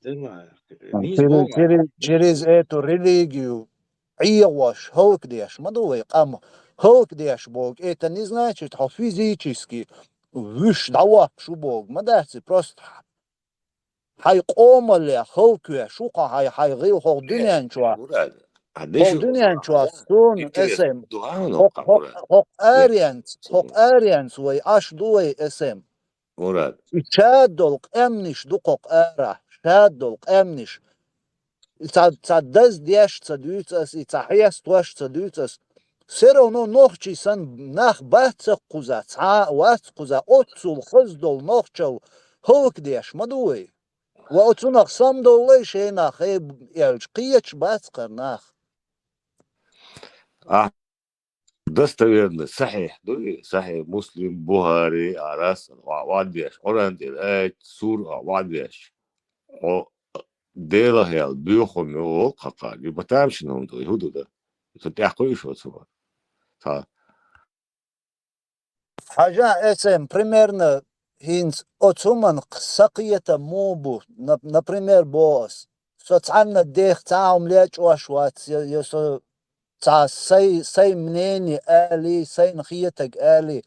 Через, через, через эту религию Ӏехош, хӀаллакдеш ма ду вай къам. ХӀаллакдеш боху, это не значит, хьо физически вуьш дӀавоккхуш ву боху ма дац и, просто хьайн къомалле хӀаллаквеш ву кхо хьайн, хьайн гӀил хӀокху дуьнен чохь. Мурад, хьан хӀокху дешо дуьнен чохь суна эсем. ХӀокху, хӀокху, хӀокху аренца, хӀокху аренца вай Ӏаш ду вай эсем. Мурад. И шадолу къаьмнаш ду кхокху арахь, шадолу къаьмнаш. И цхьа, цхьа даз деш ца дуьйцу ас, и цхьа хьестош ца дуьйцу ас. Все равно нохчий санна нах бац кхуза, цхьа а вац кхуза, оццул хаза долу нохчалла хӀаллакдеш ма ду вай. Ва оцунах самдовлай шайнах, хей, аьлча, кхеташ бац кхара нах. Ахь достоверно, сахьихь ду и, сахьихь Муслим, Бухари, а, рас, а, ваӀдвеш, Къуръан тӀера аят, сура, а, ваӀдвеш. Хьо Делах ял, боьхам йо, волу кхакхар, и батамашна хӀума ду, и хӀун ду дан? Со тӀаьхьа кхуьуш вацара. Ца. Хьажа, эсэм, примерно, ХӀинца оцу хӀуманах сан кхетам муха бу, нап-, например, боху ас, со цхьанна дех цхьа а хӀума лечкъош вац, я, я со цхьа сай, сай мнение али, сайна хетаг али,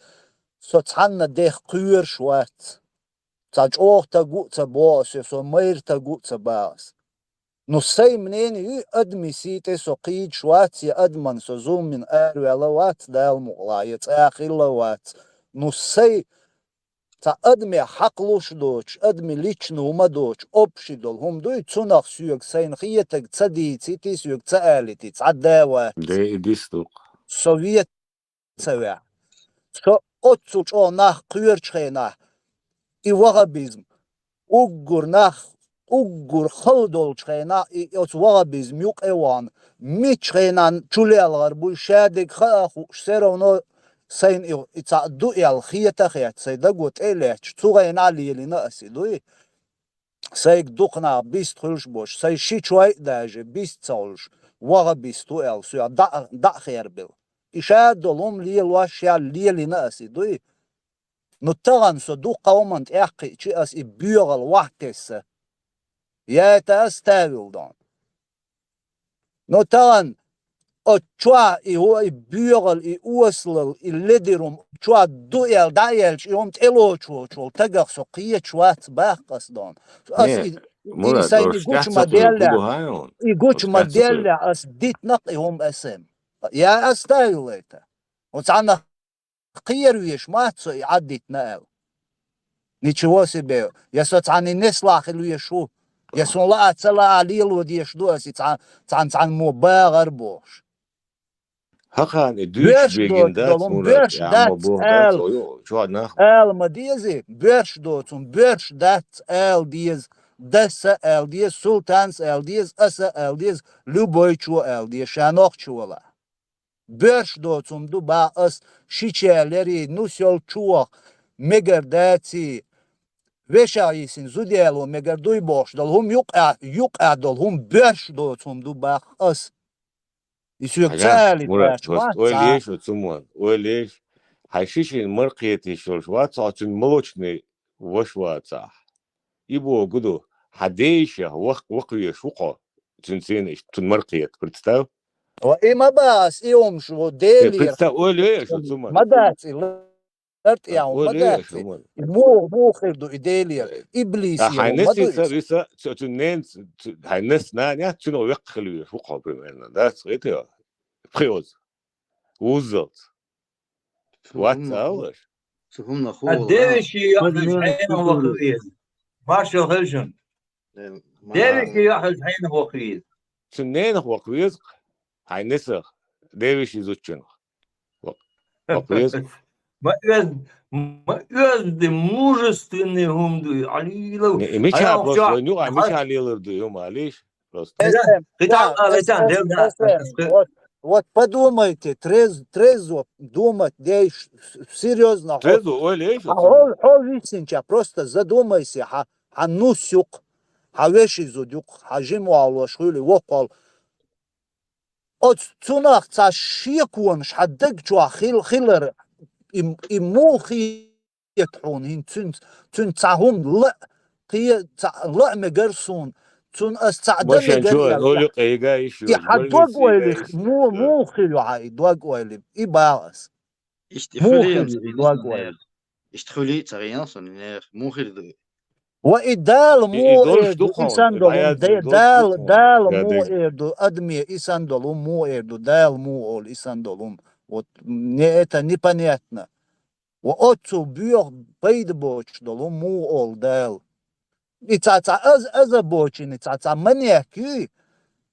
со цхьанна дех кхоьруш вац. Цхьа чӀогӀа таг ву а ца боху ас, я со майра таг ву а ца боху ас. Ну, сай мнение ю, адамийн сий тӀе со кхийдаш вац, я адаман со зулмин араваьлла вац, Дала мукъалахь, я цӀа хилла вац. Ну, сай цхьа адаме хьакъ луш доцуш, адаме личный хӀума доцуш, общий долу хӀума дуй, цунах соьга сайна хетаг ца дийцитий, соьга ца алитий, цхьа а да вац. Де и дистух. Со вет ца ваьхьа. Со оццул чӀогӀа нах кхоьручу хенахь, и ваххабизм, уггар нах, уггар хала долчу хенахь, и оцу ваххабизм юкъа а вахана, миччу хенахь чулелхар буй, шадерг хаа а хууш, все равно сайна и, и цхьаъ ду аьлла хета а хетта, сайн даго тӀе а лаьтташ, цу хенахь лелийна ас и дуй. Сайга дукха нах бист хуьлуш болуш, сайн ши чой а даже бист ца хуьлуш, ваххабист ву аьлла, соьга дӀа, дӀа а хербелла. И ша долу хӀума лелош ша лелийна ас и дуй. Ну, тахана со дуккха хӀуманна тӀекхиъчи, ас и боьхалла вахь тесса. Яйта ас тавилла дон. Ну, тахана оцу чохь и хӀу-, и боьхалла, и осалалла, и ледара хӀума чохь ду аьлла, дӀа а яьлча, и хӀума тӀелоцуш волчу волу тагах со кхеташ вац баккха ас дон. Ас Не, и, и Мурат, сайн и гучу ма деллехь, и гучу ма деллехь, ас дитнакъ и хӀума ас эм. Я ас тавилла айта. Оцу цхьанна кхера веш мац со и Ӏадитна аьлла. Ничего себе, я со цхьаьна и неслахь хила веш ву, я суна лаа ца лаа лело деш ду ас и цхьа-, цхьаьна, цхьаьна мо багӀар бохуш. Хьакхана и дуьйцуш бегина дац, Мурат, боьрш дац ала, чохь нах ала ма дезий, боьрш доцун, боьрш дац ала деза, даса ала деза, султанс ала деза, аса ала деза, любойчо ала деза, ша нохчо вала. Боьрш доцун ду баха ас, шича лерий, нус йолчу ваха, мегар даций, вешах йисина зуда яло мегар дуй бохуш долу хӀума юкъа, юкъа долу хӀума боьрш доцун ду баха ас. И соьга ца алийташ, Мурат, ма, ойла ца еш оцу хӀуманна, ойла еш. Хьайн шишина мара кхетийш йолуш вац хьо, цуьнан молочный ваша вацахь. И боху ду, хьан ден йишех вакх-, вакхвеш ву хьо, цуьнан сийна иштта, цунна мара кхета, представь. Ва и ма бац, и хӀумаш ву Делера. Представь, ойла еш оцу хӀуманна. Ма дац и лар тӀехь хӀума, ма дац и. Муха, муха хир ду и Делера? Иблис хьайн хӀума ма ду иза. Цу, цу ненца, цу, хьайн ненца нана яц, цуьнан веккха хила веш ву хьо, примерно, дац, гӀитта? Пхиоза. Вуззалц. Вац алаш. Цу хӀуманах хӀу. А девеши йохьуш хьенах ваха веза? Маршал хевшан. Девеши йохьуш хьенах ваха веза? Цу ненах ваха веза. Хьайн несах. Девеши зудчунах. Ваха веза. Ма оьз-, ма оьзда мужественный хӀума ду, Алилов. Не, и мича просто, вайн юкъа мича лелар ду, ю малиш. Просто. КхидӀа а лайсан, дел да. Вот, вот подумайте, трез-, трезво думать, дей, серьёзно. Трезво, ойла еш, а хьо, хьо виссинча, просто задумайся, хьан, хьан нус юкъ, хьан веши зуда юкъ, хьан жима валош хуьлий, воккхал. Оцу цунах цхьа шеконаш хьан даг чохь хил-, хилар, и, и муха хета хьуна хӀинца цуьнца, цуьнца цхьа хӀума ла а, кхе-, цхьа ла а мегар суна, цунна ас цхьа а дан мегар аьлла. И хьан дог ойла, мо-, муха хила ю хьан и дог ойла, и баха ас. Муха хила ю и дог ойла. Иштта хуьлий ца гӀенах со, нех, муха хир ду? Ва и Дала муха эр ду, и сан долу хӀума, Дала, Дала муха эр ду, адаме и сан долу хӀума муха эр ду, Дала муха олу и сан долу хӀума. Вот мне это непонятно. Ва оццул боьха пайда боцуш долу хӀума муха олу Дала. И цхьа-цхьа аз-, аза бочуьнан, цхьа-цхьа маньяк юй,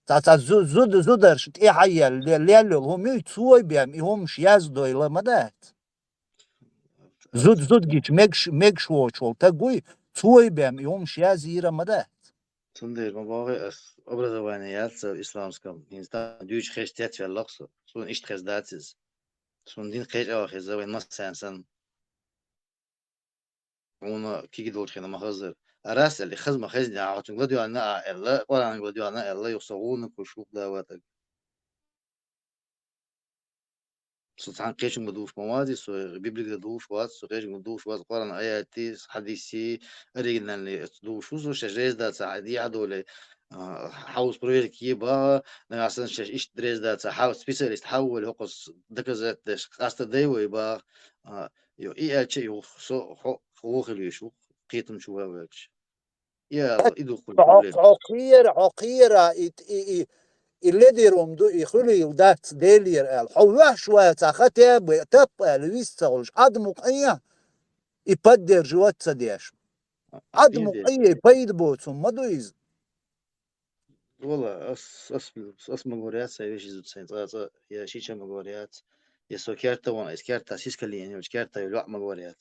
цхьа-цхьа зу-, зуда-, зударшна тӀе хьаелла, ле-, лелла йолу хӀума юй, цой бен и хӀумаш яздойла ма дац. Зуда-, зудгича мегаш, мегаш воцуш волу таг вуй, цой бен и хӀумаш язйийра ма дац. Цундела ма бохий ас, образование яц сан исламском, хӀинца дуьйцу хеста тетвеллакх со, суна иштта хеза дац иза. Суна дин кхечӀа а хеза, вайн массарна санна. Хьуна киги долчу хенахь ма хазара. Арас аьлла, хаза ма хезна, ахьа цуьнга ладоьгӀна а аьлла, Къуръанга ладоьгӀна а аьлла, юха со гӀунах кхуьуш ву-кх даватаг. Со цхьана кхечунга дувш ма вац, со Библига дувш вац, со кхечунга дувш вац, Къуръан аятий, хьадисий, оригинальный дувш ву со, шаьш реза дац, хьа дехьа доле, а, хьовс проверка е баха, нагахь санна шаьш иштта реза дац, хьа специалист хьаволи, хӀокхо доказать деш, къаста дай вай баха, а, йо, и аьлча, йо, со хьо, хьо хила йиш ву, кхетам чу ваьлча. Я, и духхьал Хьо, проблема. Хьо кхера, хьо кхера, и, и, и, и ледир ум ду, и хуьлийла дац, Делера аьлла. Хьо ваьш ваца, хата бе, тап аьлла, вист ца гӀулш. Ӏадаму къайя, и поддерживать ца деш. Ӏадаму къайя, и пайда боцун ма ду иза. Вала, ас, ас, ас ма говорят, ай веши зуцайн цӀа-цӀа, я шича ма говорят, я со керта вон, ас керта сискали, я не уч керта, я лёк ма говорят.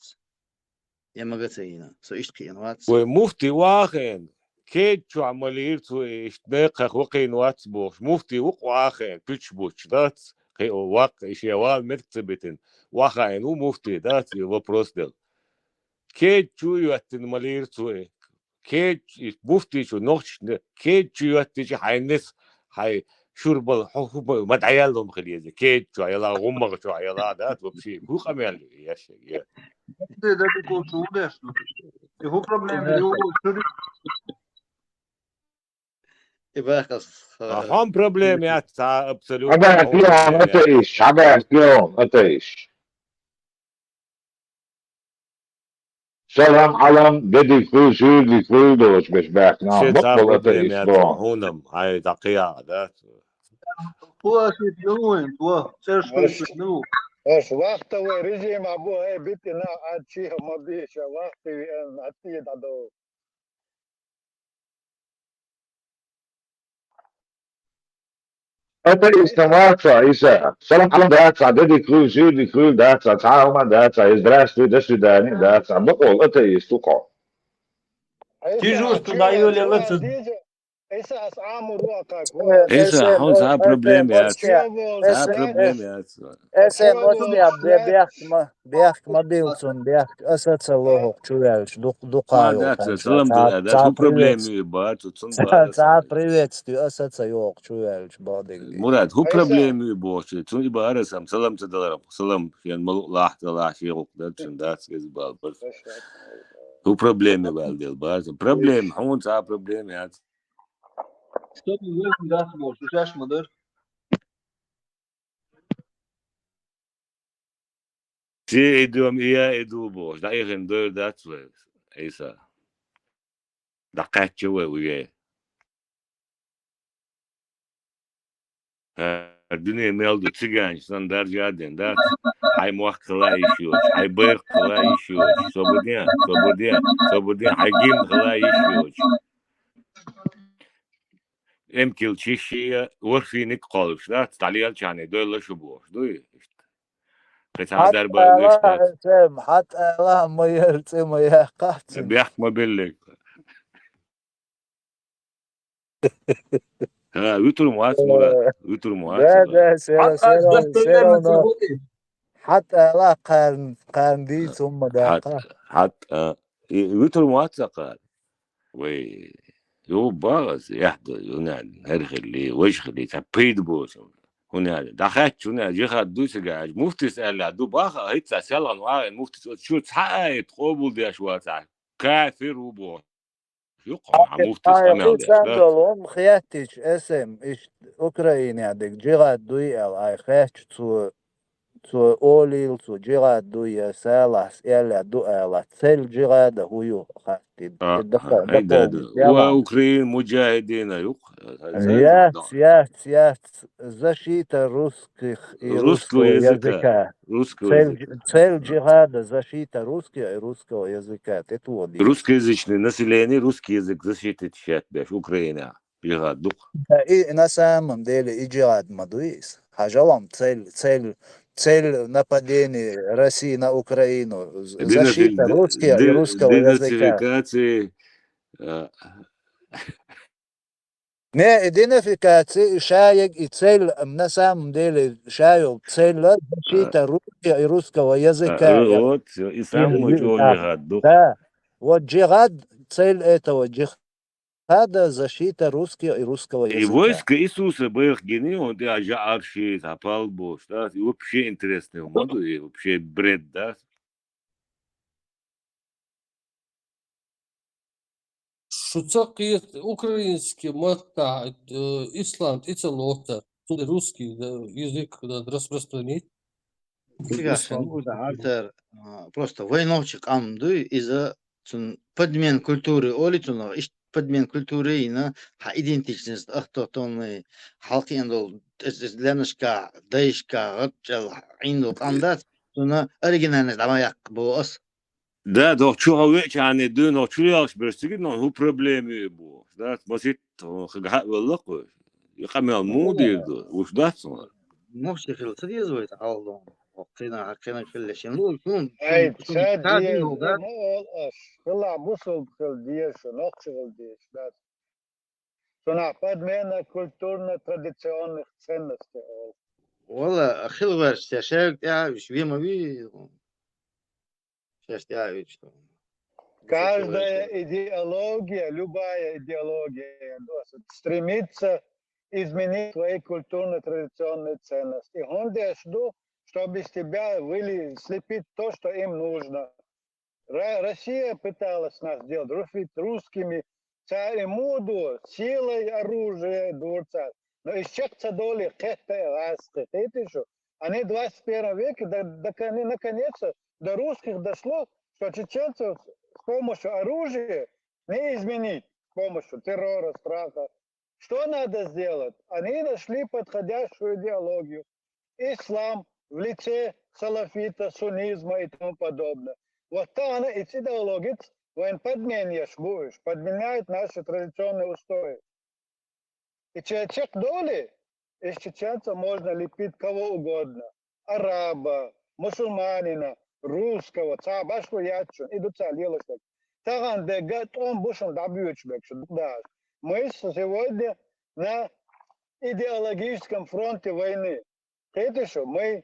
Я мага ца йина, со иштта кхиъна вац. Вай муфти вахен, кеч чохь ма лийра цо, иштта некхах вакхийна вац бохуш. Муфти ву-кх вахен, пуьчаш буч дац, кхин ваккха, и шен вала меттиг ца битина. Вахаийна ву муфти, дац, и вопрос дел. Кеч чу йоьттина ма лийра цо. Кеч, и муфти чу, нохчаш, кеч чу йоьттича хьайн нес, хьайн шурбал, хьо, хӀу, ма дӀаялла хӀума хила еза. Кеч чу яла, гӀуммагӀа чу яла, дац, вообще, хӀу къамел ю, яшшаг, я. Де, де, де, кочу, удеш, ну. И хӀу проблема, и у, чури. И бахас, А хьон проблема яц, цхьа абсолютно Хьабаьхка хьон йо, проблема яц. Атаиш, хьабаьхка йо, атаиш. Салам, Ӏалам, дедиг хуьлу, суьйрдиг хуьлу долуш беш баьхкина, Ше цхьа баккъал проблема атаиш яц, бо. Хьунам, хьай дӀакхиа, да? Ху ашит юлуин, тво, церш Аш, хуьлуш аш вахтовый режим абу, эй, битина, а чиха ма биша, вахтовый, эн, атти дадо. Атаистан вац цо, Иса. Салам Ӏалам дац цо, дедиг хуьлу, суьйрдиг хуьлу дац цо, цхьа а хӀума дац цо, и здравствуй, до свидания дац цо. Бакъол атаист ву-кх хьо. Иса, Тижуш а ту чуьра, наёле чуьра лаца. Дийза, Иса, ас Ӏамур ву акхак, Э, ву. Иса, Эсен, хьо цхьа э, проблема Эсен, яц. Эсен, Цхьа Эсен, проблема яц. Эсен, Чего Эсен, бехк ма, бехк ма бил цун, бехк. Аса ца ло хӀокху чу ваьлча, дукха, дукха Ма йолу дац, хьайн салам цхьа, дан, дац, цхьа хӀу привет, проблема ю бац, цун цхьа, бара цхьа сам. Приветствие, аса ца йоху чу ваьлча, бадиг. Мурад, хӀу Айса. Проблема ю бохучу, цун и бара сам, салам ца далар, салам, шен малу лахь, ца лахь, шен гӀуллакх дар, цун дац, иза бала бар. ХӀу проблема ваьлла дела бара сам. Проблема, хьуна цхьа проблема яц. Что мы можем дац бохучу, шаьш ма дара. Се идем, и я иду бохуш, дӀаихина дойр дац вай, Ӏийса. ДӀакхаьчча вай уье. ХӀара дуьне мел ду циганча санна даржа а дина дац, хьайн мохк хила йиш йоцуш, хьайн байракх хила йиш йоцуш, собарде, собарде, собарде, хьайн гимн хила йиш йоцуш. Эмкил чишшия, ворхӀ финик кхоллуш дац, дӀалелачарний дойла шу бохуш дуй? Кхин цхьа Хьат дарба ала, вуьш дац. Эсем, хьат ала, ма яр цӀе ма яьккхац цуьнан. Бехк ма биллиг. ХӀа, вуьтур ма вац, Мурат, вуьтур ма вац Да, ала. Да, всё, Хьат всё ала, равно, всё равно. Хьат ала, кхарн, кхарн дийца хӀумма Хьат, даккха. Хьат, а, и вуьтур ма вац ца кхар. Вай, ю багӀаз, яхьда, ю нан, хӀара хилли, важа хилли, цхьа пайда боцу. ХӀуна аьлла, дӀахаьчча, хӀуна аьлла, жихад дуй цига аьлча, муфтис аьлла, ду баха, хӀицца селхана вагӀина муфтис, оцу чу цхьа а аят къобалдеш вацахь, кафир ву боху. Юкъа, хьан муфтис къамел деш, да? Александр, хӀума хеттича, эсем, иштта Украинехь дерг жихад дуй аьлла, ай хетча цо, цо олийла, цо жихад дуй, я салахьс, аьлла ду ала, цель жихада хӀу ю хаттина. А, И дака-, хьайда ду. Ва Украин муджахидина юкъа. Яц, яц, яц. Защита русских и Русского русского языка. языка. Русского Цель, языка. цель А. жихада защита русских и русского языка. Тетуди. Русскоязычное население, русский язык защитить шет беш Украина. Жихад дукха. Да, и на самом деле и жихад ма дуй иза. Хьажалом цель, цель, цель нападения России на Украину. З-, Денафи-, защита де-, русских и де-, русского языка. денацификация, а, Не, и денацификация, и шаерг, и цель, м, на самом деле, шаерг, цель, а, защита русского, и русского языка. А, вот, и самое главное, да. Вот жихад, цель этого жих-, Хада защита русского и русского И языка. войска Иисуса быхгини, он тя жаӀар ши, тапал бош, да, и вообще интересный, он ду, и вообще бред, да. Шуца кхет украинский матта, э, ислам, ица лота, русский, да, язык, да, распространить. Цига Ислам. Артер, а, просто войночи къам дуй, иза цун подмен культуры оли цун, иш подмен культуры ина, ха идентичность ахтотонный, халкъин дол, эс, эс, ленашка, дайшка, гъаччал, индул къам дац, цуна оригинальность дама якъ бо ас. Да, дох чуха веч ани ду, нох чуялш берсиги, но ху проблеми бу. Да, масит, хагахат валлаху. Якъамел му дирду, уж дац ма. Мохши хил, ца деза вай, алло. Хина, хина хил лешин. Ну, ну, Ай, ну, ца ца деза, деза, да? ну, ол аш. Хила мусул хил деза, нохчи хил деза, да. Цуна подмена культурно-традиционных ценностей, ол. Вала, хил верш, я шаг, я, виш, вима ви. Сейчас я вижу, что Каждая идеология, любая идеология, ну, стремится изменить свои культурно-традиционные ценности. И он деш ду, чтобы из тебя выли-, слепить то, что им нужно. Ра-, Россия пыталась нас сделать русскими, царь и муду, силой оружия дворца. Но из чехца доли кхетта и ласты, ты шу. Они в двадцать первом веке, до, до кон-, наконец-то до русских дошло, что чеченцев с помощью оружия не изменить, с помощью террора, страха. Что надо сделать? Они нашли подходящую идеологию. Ислам в лице салафита, суннизма и тому подобное. Вот та она и идеология, вайн подменяешь будешь, подменяет наши традиционные устои. И чечек доли, из чеченца можно лепить кого угодно. Араба, мусульманина, русского, ца башку ячун, и дуца лилась так. Таган дега тон бушун дабьючбек, да. Мы сегодня на идеологическом фронте войны. Кхетиш шу, мы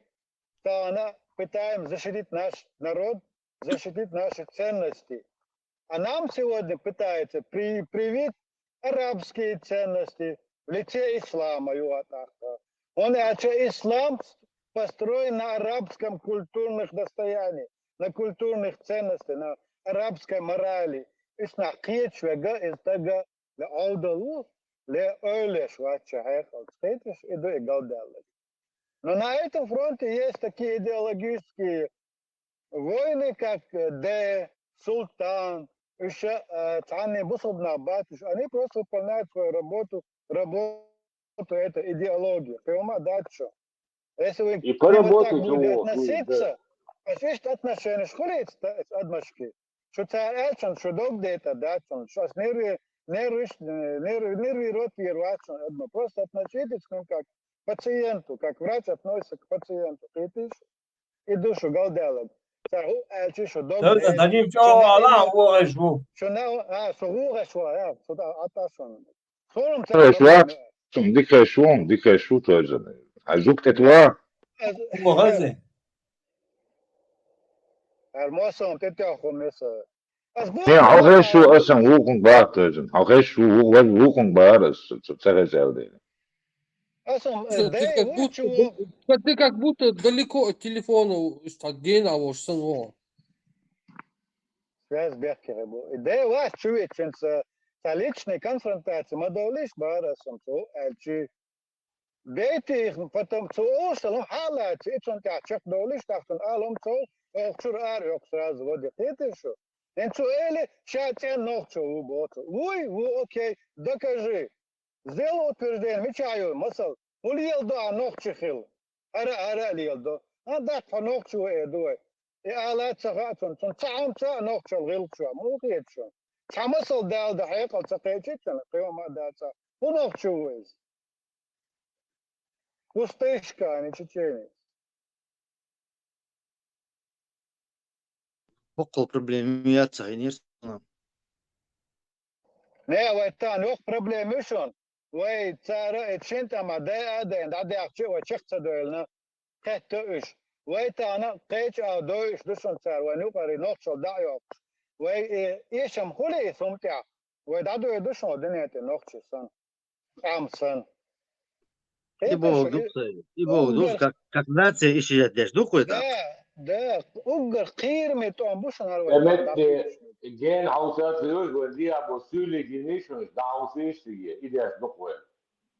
тана пытаем защитить наш народ, защитить наши ценности. А нам сегодня пытаются при-, привить арабские ценности в лице ислама, юатаха. Он, а чё ислам построен на арабском культурных достояниях, на культурных ценностях, на арабской морали. Ишна кхечвега, из тага, ле алдалу, ле ойлеш вача хехал. Кхетиш, иду и галдалла. Но на этом фронте есть такие идеологические войны, как, э, Д, Султан, ещё, э, Цанни Бусубна Батюш. Они просто выполняют свою работу, работу этой идеологии. Понимаете, да, что? Если вы И к нему так поработать будете его, относиться, а есть отношение, что ли, это отмашки? Что царь Эльчин, что дог де это, да, что, что с нерви-, нервиш-, э, нерви-, нервировать первачен, одно. Просто относитесь к нему как к пациенту, как врач относится к пациенту. Кхетиш, и душу галдалаг. Царь Эльчин, что дог Да, де, да, не что на ала, имя, угаш бу. что на, а, что гугаш ва, а, что да, аташон. Сорум царь Хорошо. Эльчин. Сум дикай шум, дикай шу тоже. А жук тетва? Аз-, Угазе. Армосом, ты тёху меса. Аз бу-, Не, хал хэшу асан вукун бар тоже. Хал хэшу вукун бар ас, царай зелде. Асом, Ты, да, ты как вот будто, чего. Да ты как будто далеко от телефона, что где на ваш сон. Связь бехкере бу. Да, вас чует, чем с, с личной конфронтации. Мадолиш барасом, цу, эльчи. Бейти их, потом цу, о, салам, халати, и цун тя чек долиш, так цун алом цу, ох, чур ар, ох, сразу, вот, и ты что. Эн цу эли, ща тя ног цу, у, бо, цу. Уй, у, окей, докажи. Сделал утверждение, мечаю, масал, улиел да ног чихил. Ара, ара лиел да. А, да, по ног цу, э, дуэ. И ала цаха цун, цун цаам ца ног цу, гил цу, му гил цу. Цамасал дал да хекал ца кечи цун, кыма да ца. По ног цу, уэз. Пустышка, а не чеченец. Боккъал проблема яц, хайнир. Не, вай тан, ох проблема шун. Вай цара эт шин тама, да, а, да, да, да, чи, вай чек ца дойлна. Кхетто уш. Вай тана, кеч а дойш, душун цар, вай ну, пари, нохчал да, ёк. Вай, э, ишам хули, сумтя. Вай дӀадоьду шуна дунен тӀе нохчий санна, къам санна. И боху ду-кх, и боху ду-кх, уггар как, как нация иштта деш ду-кх вай тӀаккха? Да, да, уггар кхераме тӀом бу шуна хӀара вай. Э, метте, ген хьовсац йош вай, диабо суьйле гинийша шуна, дӀахьовсийша цига, и деш ду-кх вай.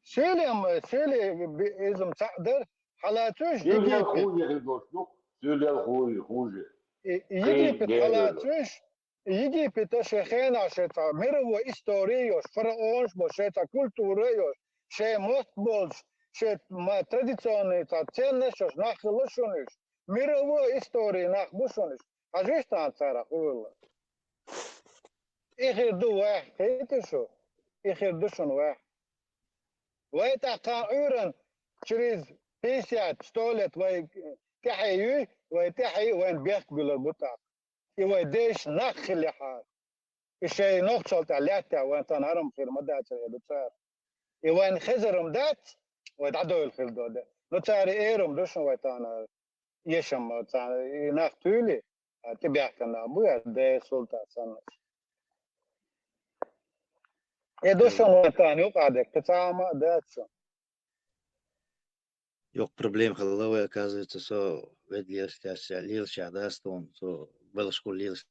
Суьйлем, суьйле би-, иза-м цхьаъ дара, хьалацуьш, суьйлел Египет. Хуже хир долуш ду-кх, суьйлел хуже, хуже. И, и Египет хьалацуьш, Египет шен хенахь шен цхьа мировой история йолуш, фараонаш болуш, шен цхьа культура йолуш, шен мотт болуш, шен ма-, традиционный цхьа ценность йолуш нах хилла шуна уьш. Мировой история нах бу шуна уьш. Хьажийша тахана царах хӀун хилла. И хир ду вайх, кхетий шу? И хир ду шуна вайх. Вай тӀаккха Ӏуьйранна через пятьдесят, сто лет вай тӀаьхье юй, вай тӀаьхье вайна бехк буьллур бу тӀаккха. И вай дайша нах хиллехьара. И шайн нохчалла тӀехь лаьттехь вайн тахана хӀара-м хир ма дацара, эр ду цара. И вайн хезар-м дац, вай дӀадойла хир ду де. Ну, цара и эр-м ду шуна вай тахана, эшам царна, и нах туьйли, а, тӀебаьхкина нах бу, я де султан санна. И ду шуна вай тахана юкъа дерг, кхин цхьа а ма а дац шуна. Йоккха проблема хилла вай, оказывается, со ведда лелаш, лелаш дац тхуна, со балхашкахула лелаш,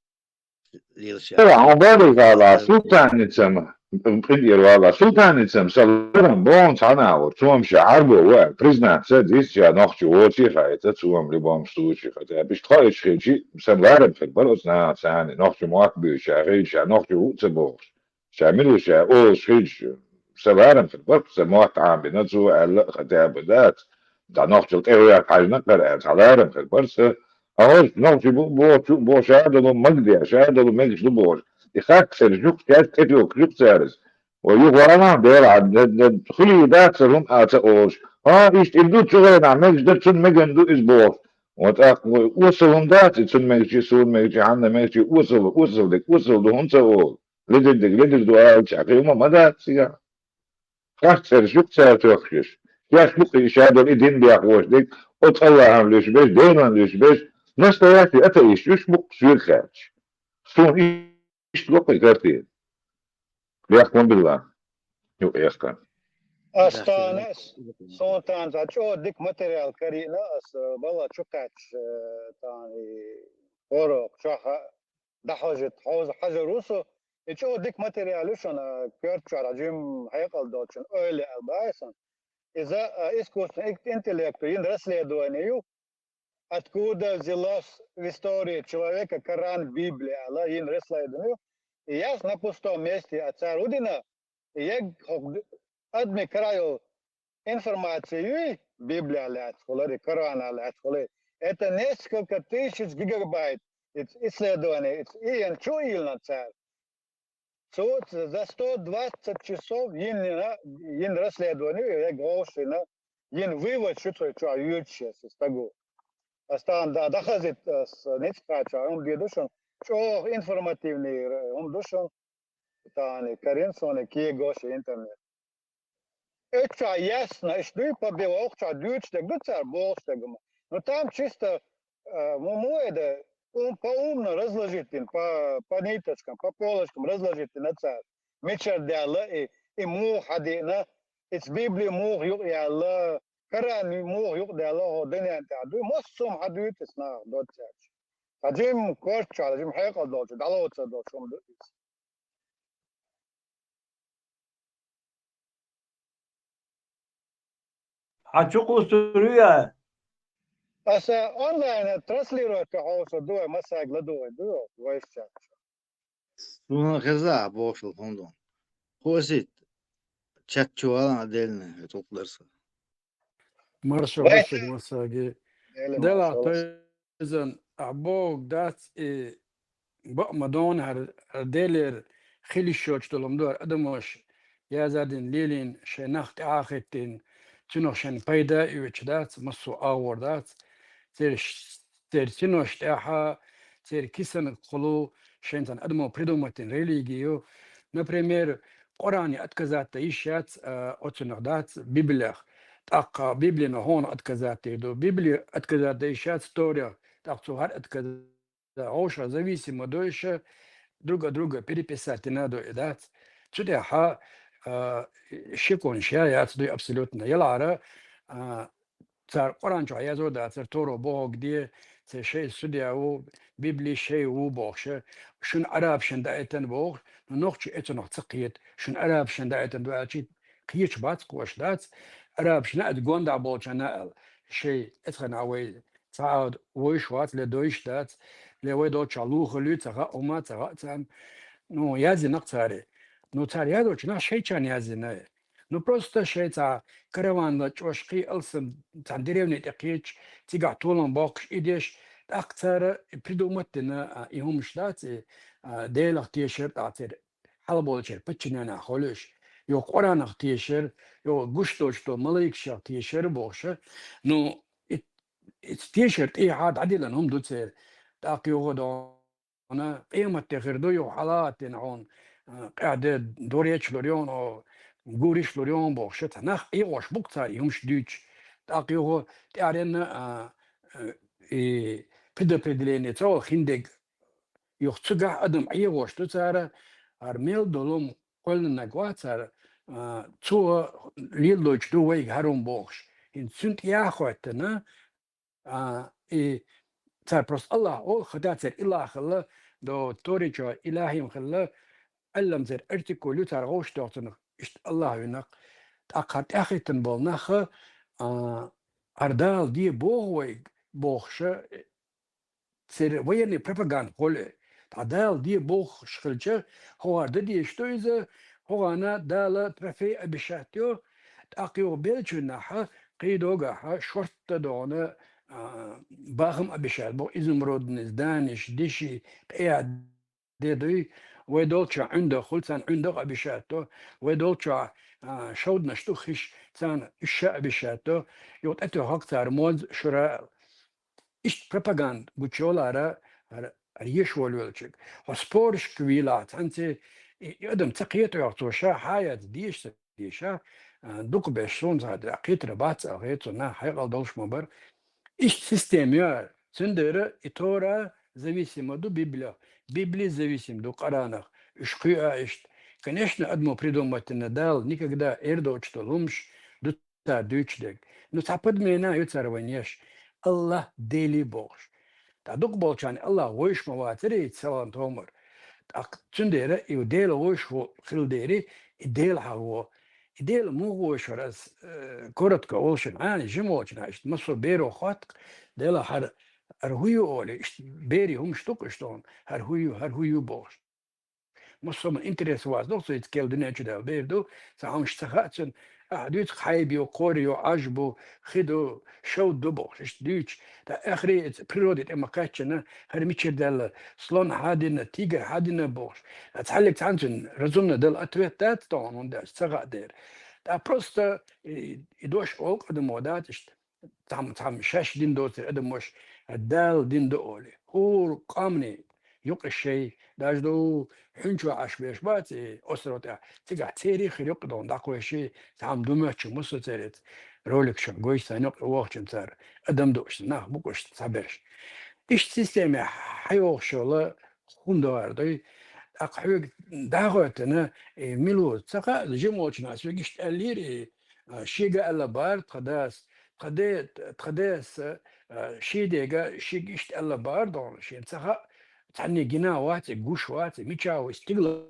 лелаш. Хьо бара вала, султанницам, къинтӀера вала, султанницам сан ларам боху цхьана а ву, цо-м ша Ӏарбо ву аьлла, признаться дисча нохчо воций хаийта, цо-м любом случае, хотя бы иштта кхоьруш хилча, сан ларам хир бара оцу нахаца, нохчо мотт буьйцуш хилча, нохчо ву а ца бохуш. Ша мила ву ша олуш хилча, сан ларам хир бара, сан мотт Ӏамабина цо аьлла а хотя бы дац. Цхьа нохчалла тӀе ваьхна хьаьжна кхара аьлла, цхьа ларам хир бара сан. Ахьа нохчий бу бохучу а боху, ша долу магадеш, ша долу мегаш ду бохуш. И харцдерш юха шаьш тӀетоьхуш юха цаьрца. Вай юха вахана Делахь, де, де, хуьлий дац сан хӀума а ца олуш. А, иштта и ду цу хенахь мегаш дара, цунна мегар ду иза бохуш. Вай тӀаккха вай осал хӀума дац и, цунна мегачий, суна мегачий, хьанна мегачий, осал, осал дерг осал ду хӀунда ца олу? Ледара дерг ледара ду алча, кхин хӀума ма дац цигахь. Харцдерш юха цара тоьхкаш. Шаьш бу-кх и ша долу и дин бехош дерг, оцу Аллахьан луьйш берш, Делан луьйш берш, настоящий атеист юьш бу-кх соьга хаьттича. Суна иштта го-кх и картина. Бехк ма билла. Юкъа яхкан. Ас тахана, суна тахана цхьа чӀогӀа дика материал карийна, ас, э, балла чу кхаьчча, э, тахана и хӀора чохь дӀахьожийта хьовза хьажар ву со. И чӀогӀа дика материал ю шуна, коьрта чохь жимма хьекъал долчун ойла аьлла баьхьа сан. Иза, а, искусственный ин-, интеллекту йина расследование ю. Откуда взялось в истории человека Коран, Библия, аьлла, йина расследование ю. И ясно, на пустом месте, а цара хӀун дина, и яг хӀокху адамийн карахь йолу информация юй, Библия лаьцна хуьлура, Корана лаьцна хуьлура. Это несколько тысяч гигабайт. Ис-, исследование, ис-, и ен чу а йиллина цара. Цо ц-, за сто двадцать часов йина, йина расследование, я гӀовшина, йина вывод шу цо чохь йоьдуш яц и стаго. Ас тахана да-, дахазит, ас ницкъ кхача, хӀума де ду шуна, чӀогӀа информативный, э, хӀума ду шуна. Тахана карийна суна кегош интернет. Эццахь ясно, иштта дуй по бе вовхачохь дуьйцуш дерг ду цара бохуш дерг ма. Ну, там чисто, э, му-, муэда, ум-, по-умному разложить дина, по, по ниточкам, по полочкам разложить дина цара. Мичара даьлла и, и муха хьадиъна, иза Библи муха юкъаяьлла, Коран муха юкъадаьлла, хӀо дунен тӀехь дуй, массо а хьан дуьйцу иза наха доццаьрча. Ткъа жимма коьртачохь, жимма хьекъал долчу, дӀалоцур долчу хӀума ду иза. Хьан чу кхуссур ю я? Аса онлайн транслировать хьовсур ду вай, массаьрга ладугӀур ду вайшачу. Суна хеза а бохуш хӀума ду. Хосит, чат чу валан а деллина, хӀе тӀулг дар сан. Маршо хӀусиг массаьрга. Делахь тойзан ахь бохург дац и бакъ ма дона хӀара, хӀара Делера хила йиш йоцуш долу хӀума ду хӀара адамаш язадина, лелийна, шайн нах тӀаьхьахӀиттийна, цунах шайн пайда а оьцуш дац, массо а агӀор дац. Церан ш-, церан синош тӀехь, церан кисанхула шайн цхьана адамо придумать дина религи ю. Например, Къуръане отказать дан йиш яц, а, оцунах дац, Библиях. ТӀаккха Библина хьуна отказать дийр ду. Библи отказать дан йиш яц Торех. ТӀаккха цо хӀара отказать, хьовша зависимо ду иша, друг от друга переписать дина ду и дац. Цу тӀехьа, а, шеконаш я яц дуй абсолютно. Ялара, а, цар Къуръан чу язо дацар, Торо бохуг де, цу шей судья ву, Библи шей ву бохуша, шун арабшан даитан боху, ну, нохчи эцунах ца кхета, шун арабшан даитан ду аьлчи, кхечу бац, кхош дац, арабшна а гонда болчана ал, шей эцхана вай, ца войш вац, ле дойш дац, ле вай долча лухалуй, ца ха ума, ца ха цан. Ну, язинах цари. Ну, цар язочунах шейчан язина. Ну, просто шей ца караванла чӀош кхий алсам цан деревне тӀе кхеча, цигахь толам боккхуш идеш, тӀаккха цара придумать дина, а, и хӀумаш дац, и, а, Делах тешар тӀацир, хьалаболчар паччаненах холуш, йо Къуранах тешар, йо гуш долчу до малайкашах тешар бохуша. Ну, и, и тешар тӀехьа дӀадилан хӀума ду церан. ТӀаккха юха до Хьуна къемат де хир ду, юха хьалааттина хьуна, а, къаьхьа де дуречлур йону, гуриш лур йону бохуш, цхьа нах Ӏехош бу-кх цара и хӀумаш дуьйцуш. ТӀаккха юха тӀаьхьаренна, а, а, и предопределение ца вала хиндерг. Юха цигахь адам Ӏехош ду цара, хӀара мел долу хӀума кхоьллинарг вац хӀара, а, цо лелойтуш ду вайга хӀара хӀума бохуш. ХӀинца цуьнан тӀехьа а хоьттина, А, и цара просто Аллах олу, хата церан илах хилла, до Торичо илахим хилла, Аллам церан артикуль ю цара гӀовш тохцунах, иштта Аллах винах. ТӀаккха тӀаьххӀиттина болу нах, а, хӀара Дала де боху вайга бохуша, церан военный пропаганда холу. Ткъа Дала де бохуш хилча, хӀокхара дан дезаш ду иза, хӀокхарна Дала трофей обещать йо, тӀаккха юха беллачуннахьа кхийдогахьа шортта догӀана, а, бахам обещать бо, изумрудный, зданиш, деши, къеа де дуй, вай долчохь Ӏуьнда хуьлу, царна Ӏуьндах обещать до, вай долчохь, а, шовданаш ду хиш, царна уьш ша обещать до, юха тӀетоьху-кх цара моз шура. Иштта пропаганда гучу йолара, ара, ара еш волавелчиг. Хьо спорашка вийлахь, цхьаьнций и, и адам ца кхетайохь, цо ша хьаяц деша ца деша, а, дукха беш суна ца хетара бац а хетар, цунна хьекъал долуш ма бара. Иштта система ю ара. Цундела и Тора зависима ду Библиях. Библи зависим ду Къуранах. Уьш кхуьа иштта. Конечно, адамо придумать дина Дала никогда эр доцуш долу хӀумаш ду цара дуьйцуш дерг. Ну, цхьа подмена ю цара вайн еш. Аллах Дели бохуш. Ткъа дукха болчарна Аллах войш ма вацара и цалан томар. ТӀаккха цундела и Дела войш во хила дери, и Дела хьан во. И Дела муха войш вара ас, э, коротко олшина, а, жима волчина, иштта массо беро хатта, Дела хӀара, хӀара хӀу ю олий, иштта бери хӀумаш ду-кх иштта, хӀара хӀу ю, хӀара хӀу ю бохуш. Массо а интерес вац доху, со иза кел дуьнен чу даьлла бер ду, сан хьамаш ца хаьа цуьнан, ахьа дуьйцу хьайба ю, кхори ю, Ӏаж бу, хи ду, шовда ду бохуш, иштта дуьйцу. Ткъа эхаре иза природе тӀе ма кхаьччина, хӀара мичара даьлла, слон хьан дина, тигр хьан дина бохуш. Ткъа цхьаьллиг цхьаьна цуьнан разумно дала ответ дац тхуна, хӀунда аьлча ца хаьа дера. Ткъа просто и, и дош олу адамо дац иштта. Цхьамма, цхьамма шаьш дин доцург адамаш, Дала дин ду олий. ХӀора къомане юкъа шай, даже ду хьуьнчо Ӏаш беш бац и остров тӀехь. Цигахь церий хир юкъа догӀун дӀакхойший, цхьамма ду моьттуш массо церец. Ролик шуна гойш сан юкъа вохчун цара. Адам дууш, нах букъуш цхьаберш. Иштта системе хьайогӀуш йолу хӀума догӀар дуй. ТӀаккха хьоьга дӀахӀоьттина, и мила ву? Ца хаьа, жима волчу нахе соьга иштта аьллера, и, а, шега аьлла бара тхан дас, тхан де-, тхан дас, а, шен дега шега иштта аьлла бара догӀна, шена ца хаьа, цхьанне гина вац и, гуш вац и, мича ву и, стигла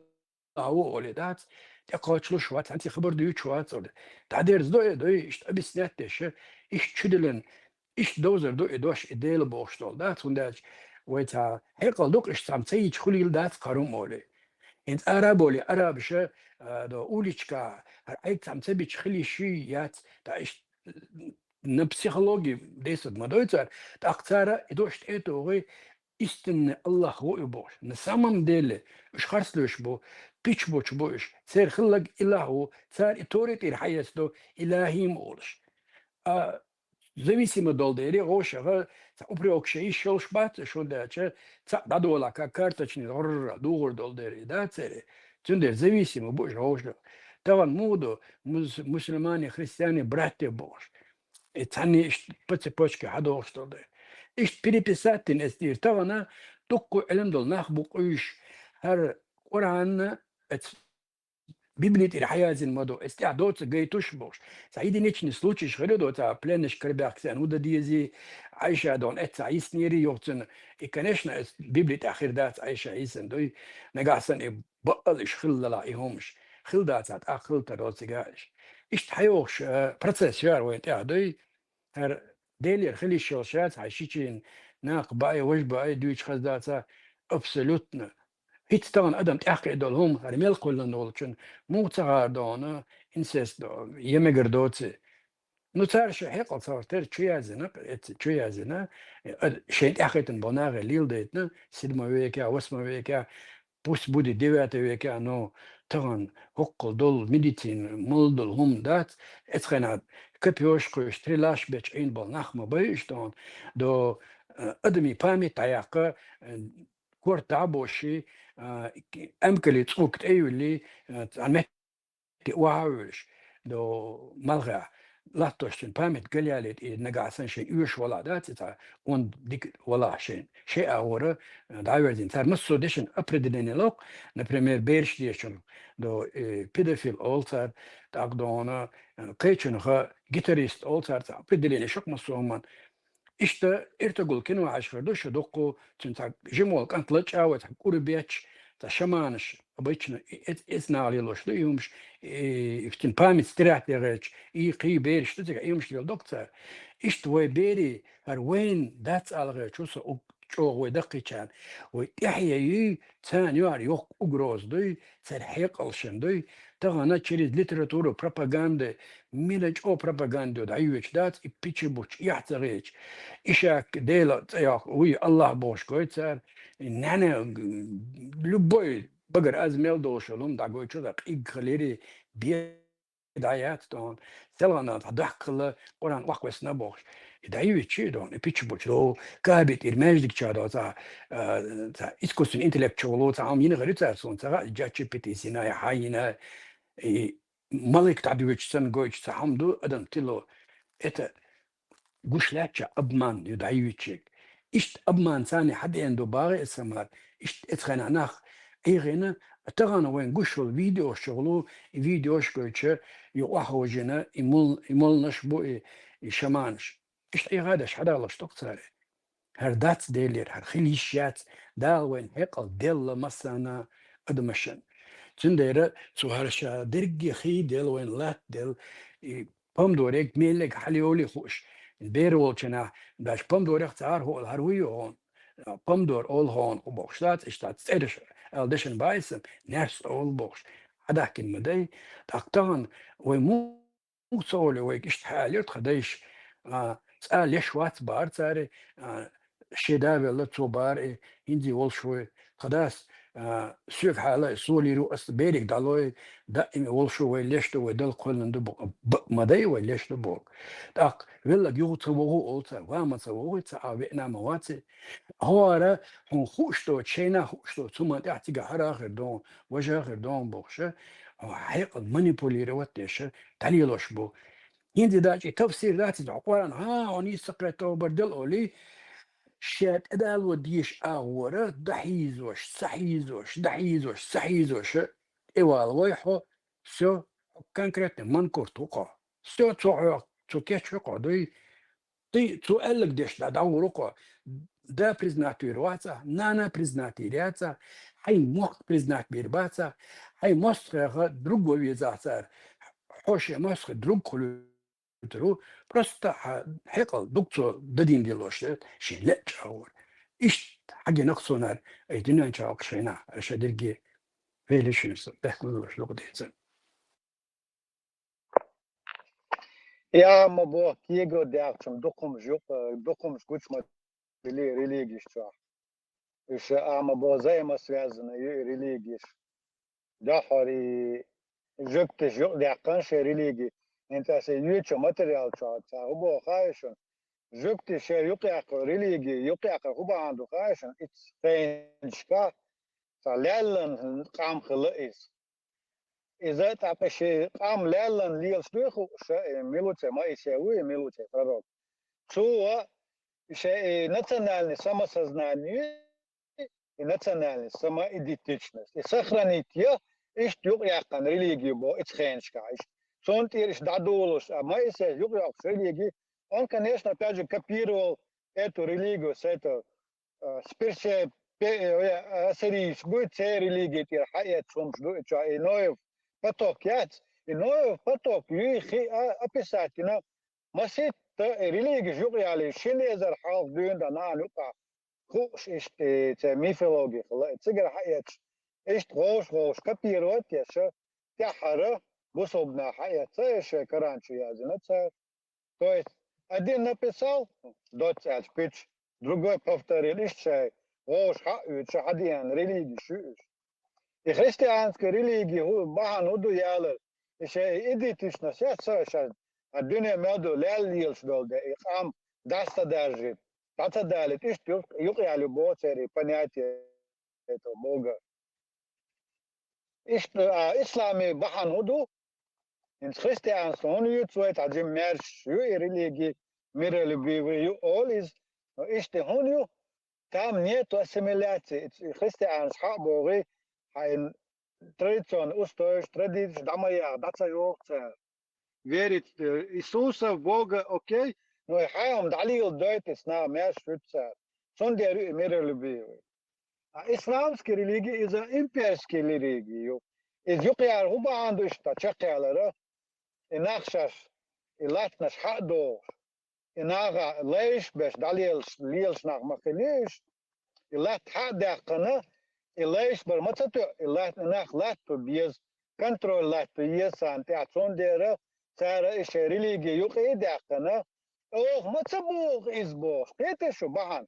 ву олий дац, тӀекхочуш вац, хьанца хабар дуьйцуш вац олий. ДӀадерзадо и дуй, иштта объяснять деш, иштта чудилан, иштта довзар ду и дош, и Дела бохуш долу дац, хӀунда аьлча вай цхьа хьекъал ду-кх, иштта цхьамма ца йича хуьлийла дац кхарум олий. ХӀинца араб олий, арабаша, а, до уличка, хӀара Ӏайг цхьамма ца бича хила йиш юй яц, ткъа иштта на психологи десад ма дой цара, тӀаккха цара и дош тӀе а тухий, истинный Аллах ву и бохуш. На самом деле, уьш харцлуьйш бу, кхич бучу бу уьш. Церан хилларг Илах ву, цара и Тори тӀера хьаэцадо, Илахим олуш. А, зависимо долу дери, гӀошаха, цхьа упрёкаш йиш йолуш бац, шун даьлча, цхьаъ дӀадолахь, как карточный, гӀурра, дугӀур долу дери, да, церан. Цундела зависимо бу уьш гӀошаха. Тахана муха ду, мус-, мусульмане, христиане, братья бохуш. И цхьанне иштта по цепочке хьадохуш долу дела. Иштта переписать дина эцу дийр тахана, дуккха Ӏилма долу нах бу къуьйш, хӀара Къуръанна эцу Библи тӀера хьаяздина ма ду, эс тӀехь доцу гайтуш бохуш. Цхьа единичный случайш хир ду, цхьа пленнаш карабаьхкина хӀун дан дезий, Ӏайша дон эццахь йиснера йохцун. И, конечно, эс Библи тӀехь хир дац Ӏайша йисина дуй, нагахь санна и бакъал иш хилла лахь и хӀумаш. Хила дацахь, тӀаккха хила тарло цигахь иш. Иштта хьайохуш, э, процесс яр вайн тӀехь дуй. ХӀара Делера хила йиш йолуш яц, хьайн шичийн накха баий, важа баий, дуьйцуш хаза дацахь, абсолютно. ХӀинца тахана адам тӀаьхкхиа долу хӀума, хӀара мел кхоьллина волчун, муха ца гӀар дона, инцест до, я мегар доций. Ну, цара шайн хьекъал ца хӀоттор чу яздина, эцца чу яздина, э, шайн тӀаьхкхийтина болу нахе леладайтина, седьмой векехь, восьмой векехь, пусть будет девятый векехь, но тахана хӀоккхул долу медицина, мала долу хӀума дац, эцхьана копьёш кхуьйсуш, стрелаш бечу Ӏийна болу нах ма бай уьш тахана, до, э, адамийн память дӀаяккха, э, корта дӀа а боший, а, эмкале цӀуг тӀе а юьллий, а, цхьана метте охьа а вуьйлуш, до малхехь латтош цуьнан память галъялийта, и нагахь санна шайн оьшуш валахь дац, и цхьа онда дика валахь шайн. Шайн агӀора, а, дӀаверзийна. Цара массо а дешан определение локху, например, бераш дешан, до, э, педофил олу цара, тӀаккха дона, э, кхечунах гитарист олу цара, цхьа определение шух массо а хӀуман. Иштта эртагул кино хьаьжкхир ду шу дуккху, цуьнан цхьа жима волу кӀант лачкъа а вай, цхьа кӀур бетташ, цхьа шаманаш, обычно, и-, эц-, эцнагӀа лелош ду и хӀумаш, и, и цуьнан память стирать ян гӀерташ, и кхин бераш ду цига, и хӀумаш леладо-кх цара. Иштта вай берийн, хӀара вайна дац ала гӀерташ ву со, уг-, чӀогӀа вай даккхийчарна. Вай тӀаьхье юй, царна юьхьар йоккха угроза дуй, церан хьекъалшна дуй. Тахана через литературу, пропаганда, мила чӀогӀа пропаганда дӀайоьдуш дац, и пичи-бучи эхь ца гӀерташ. Ишак Дела цӀе йоккху, вуй Аллах бохуш гойту цара. И нана, любой багара аз мел долуш йолу хӀума дӀагойтуш ду, къиг хилира, бе дӀаяц тхуна, селхана дӀа дахкала Къуръан охьакхоьссина бохуш. И дӀайоьдуш ду, и пичи-бучи ду, Каби тӀера маьждиг чохь ду, цхьа, а, цхьа искусственный интеллект чу гӀуллу, цхьа хӀума йина гӀири цара суна, ца хаьа, ChatGPT йина, я хьан йина, и малик дӀадоьдуш санна гойтуш цхьа хӀума ду, адам тило. Это гуш лаьттача обман ю дӀайоьдучех. Иштта обман царна хьадеана ду бахьа эса мара, иштта эцхьана нах Ӏехийна, тахана вайн гуш йолу видеош чу гӀуллу, и видеош гойтуш, и охьахожийна, и мул-, и молланаш бу, и, и шаманаш. Иштта Ӏехадеш хьадалош ду-кх цара. ХӀара дац Делера, хӀара хила йиш яц, Дала вайн хьекъал делла массарна адамашна. Цундела цу хӀара ша дерриге хи делла, вайн латта делла, и помидориг меллиг хьалайовлий хууш. Бер волчунах, даже помидорех цара хӀуъа хӀара вуй хьуна, помидор олу хьуна хӀу бохуш дац, иштта цӀераш аьлла дешан баьйса, нерс олу бохуш. Хьадахкина ма дай, тӀаккха тахана вай муха ца олу вайга иштта хьаалира тхан дайша, а, цкъа леш вац бара цара, а, шен да велла цо бара, и хӀинзи волуш вай. Тхан дас, а, соьга хьала, солийра ву ас бериг дӀалой, даим волуш ву вай леш ду, вай Далла кхоьллина ду бу-, б-, ма дай вай леш ду боху. ТӀаккха веллаг юха ца вогӀу олу цара, ва ма ца вогӀу, ца а веана ма ваци. ХӀора хьуна хууш доцу, шайна хууш доцу, цу ма тӀехь цига хӀара хир дон, важа хир дон бохуша, хьекъал манипулировать деша, дӀалелош бу. ХӀинца дачи тафсир дац иза, хьо Къуръан, хьа, хьо нийса кхетта бардел олий, ша тӀедало дезаш агӀора, дӀахьийзош, сахьийзош, дӀахьийзош, сахьийзош, тӀевала вай хьо, всё, хьо конкретно манкурт ву кхо. Всё, цо хьо, цо кечве кхо дуй. Ты, цо аьллаг деш да, дӀагӀур ву кхо. Да признать вийр вац ахь, нана признать вийр яц ахь, хьайн мохк признать бийр бац ахь, хьайн мостагӀеха друг ван везахь цара. Хьо шен мостагӀе друг хуьлуьйтур ву, просто хьан хьекъал дуг цо дадийна делош дерг шен леъча агӀор. Иштта хьагина-кх цунара, ай дуьнен чохь шайна, аша дерриге велишин со, бехк луш лукъа дийца. Я ма боху, кего даьхчун дукхумаш юкъа, дукхумаш гучма били религиш чохь. Уьш а ма боху, взаимосвязаны ю и религиш. Дохьори жуьгтиш юкъадаьккхана шайн религи. ХӀинца аса йоьчу материал чохь ца хӀу боху хаьа шуна. Жуьгтиш шайн юкъаяккха религи, юкъаяккха хӀу бахьана ду хаьа шуна. Иц хенчка цхьа лаьллан къам хила иза. Иза тӀаккха ши къам лаьллан лелаш дуй хууш, и милуце, Моисей вуй, и милуце пророк. Цо ши и национальный самосознание, и национальный самоидентичность, и сохранить я, иштта юкъаяьккхина религи бу, ицца хенашка иштта. Цунна тӀера иштта дӀадолалуш, а Моисес юкъайоаккхаш религи, он, конечно, опять же, копировал эту религию с этого, э, с персе-, пе-, э, ассирийцаш бу, церан религи тӀера хьаэцаш хӀумаш ду, и чу, и Ноев потоп яц, и Ноев потоп юй хи-, а, описать йина, масийтта и религеш юкъаяле, шин эзар хьалха дуьйна дан нана юкъа хууш иштта, э, церан мифологи хила, и цигара хьаэцаш, иштта гӀовш-гӀовш копировать еш, тӀехьара бусалба наха хьаэцаш, шоай Коран чу яздина цара. То есть один написал, доцца аьлча, пуч, другой повторил, иштта шоай гӀовш хьаоьцуш, хьадеана религеш ю уж. И христианская религия хӀу-, бахьан хӀун ду ялар, и шоай идентичность яц со, ша а дуьне мел ду лаьлла лелаш долу де, и къам дӀаса ца даржийта, дӀа ца далийта, иштта юкъ-, юкъаяле боху церан и понятие этого Бога. Иштта, а, исламе бахьана хӀун ду? ХӀинца христианство хӀунда юьйцу вай, цхьа жима маьрша ю и религи, миролюбивый ю олу иза. Но иштта хӀунда ю? Там нету ассимиляции. И христианаш хьа а бохий, хьайн традиционный устоеш, традицеш дӀа ма яха, дӀа ца йоху цара. Верит, э, Иисуса, в Бога, окей, но и хьайн хӀума дӀалийла дойту, и снага маьрша вуьту цара. Цундела ю и миролюбивый. А исламский религия иза имперский религия ю. Иза юкъаяра хӀун бахьана ду иштта чекхъялара? И нах шаьш, и латтанаш хьа а дохуш, и наха лайш беш дӀалелаш, лелаш нах ма хилий уьш. И латта хьа а даьккхина, и лайш бар ма ца тоьу, и латта, и нах латто беза, контроль латто еза царна тӀехь. Цундела цара и шайн религия юкъа а даьккхина, оха ма ца боху иза бохуш, кхетий шу бахьана?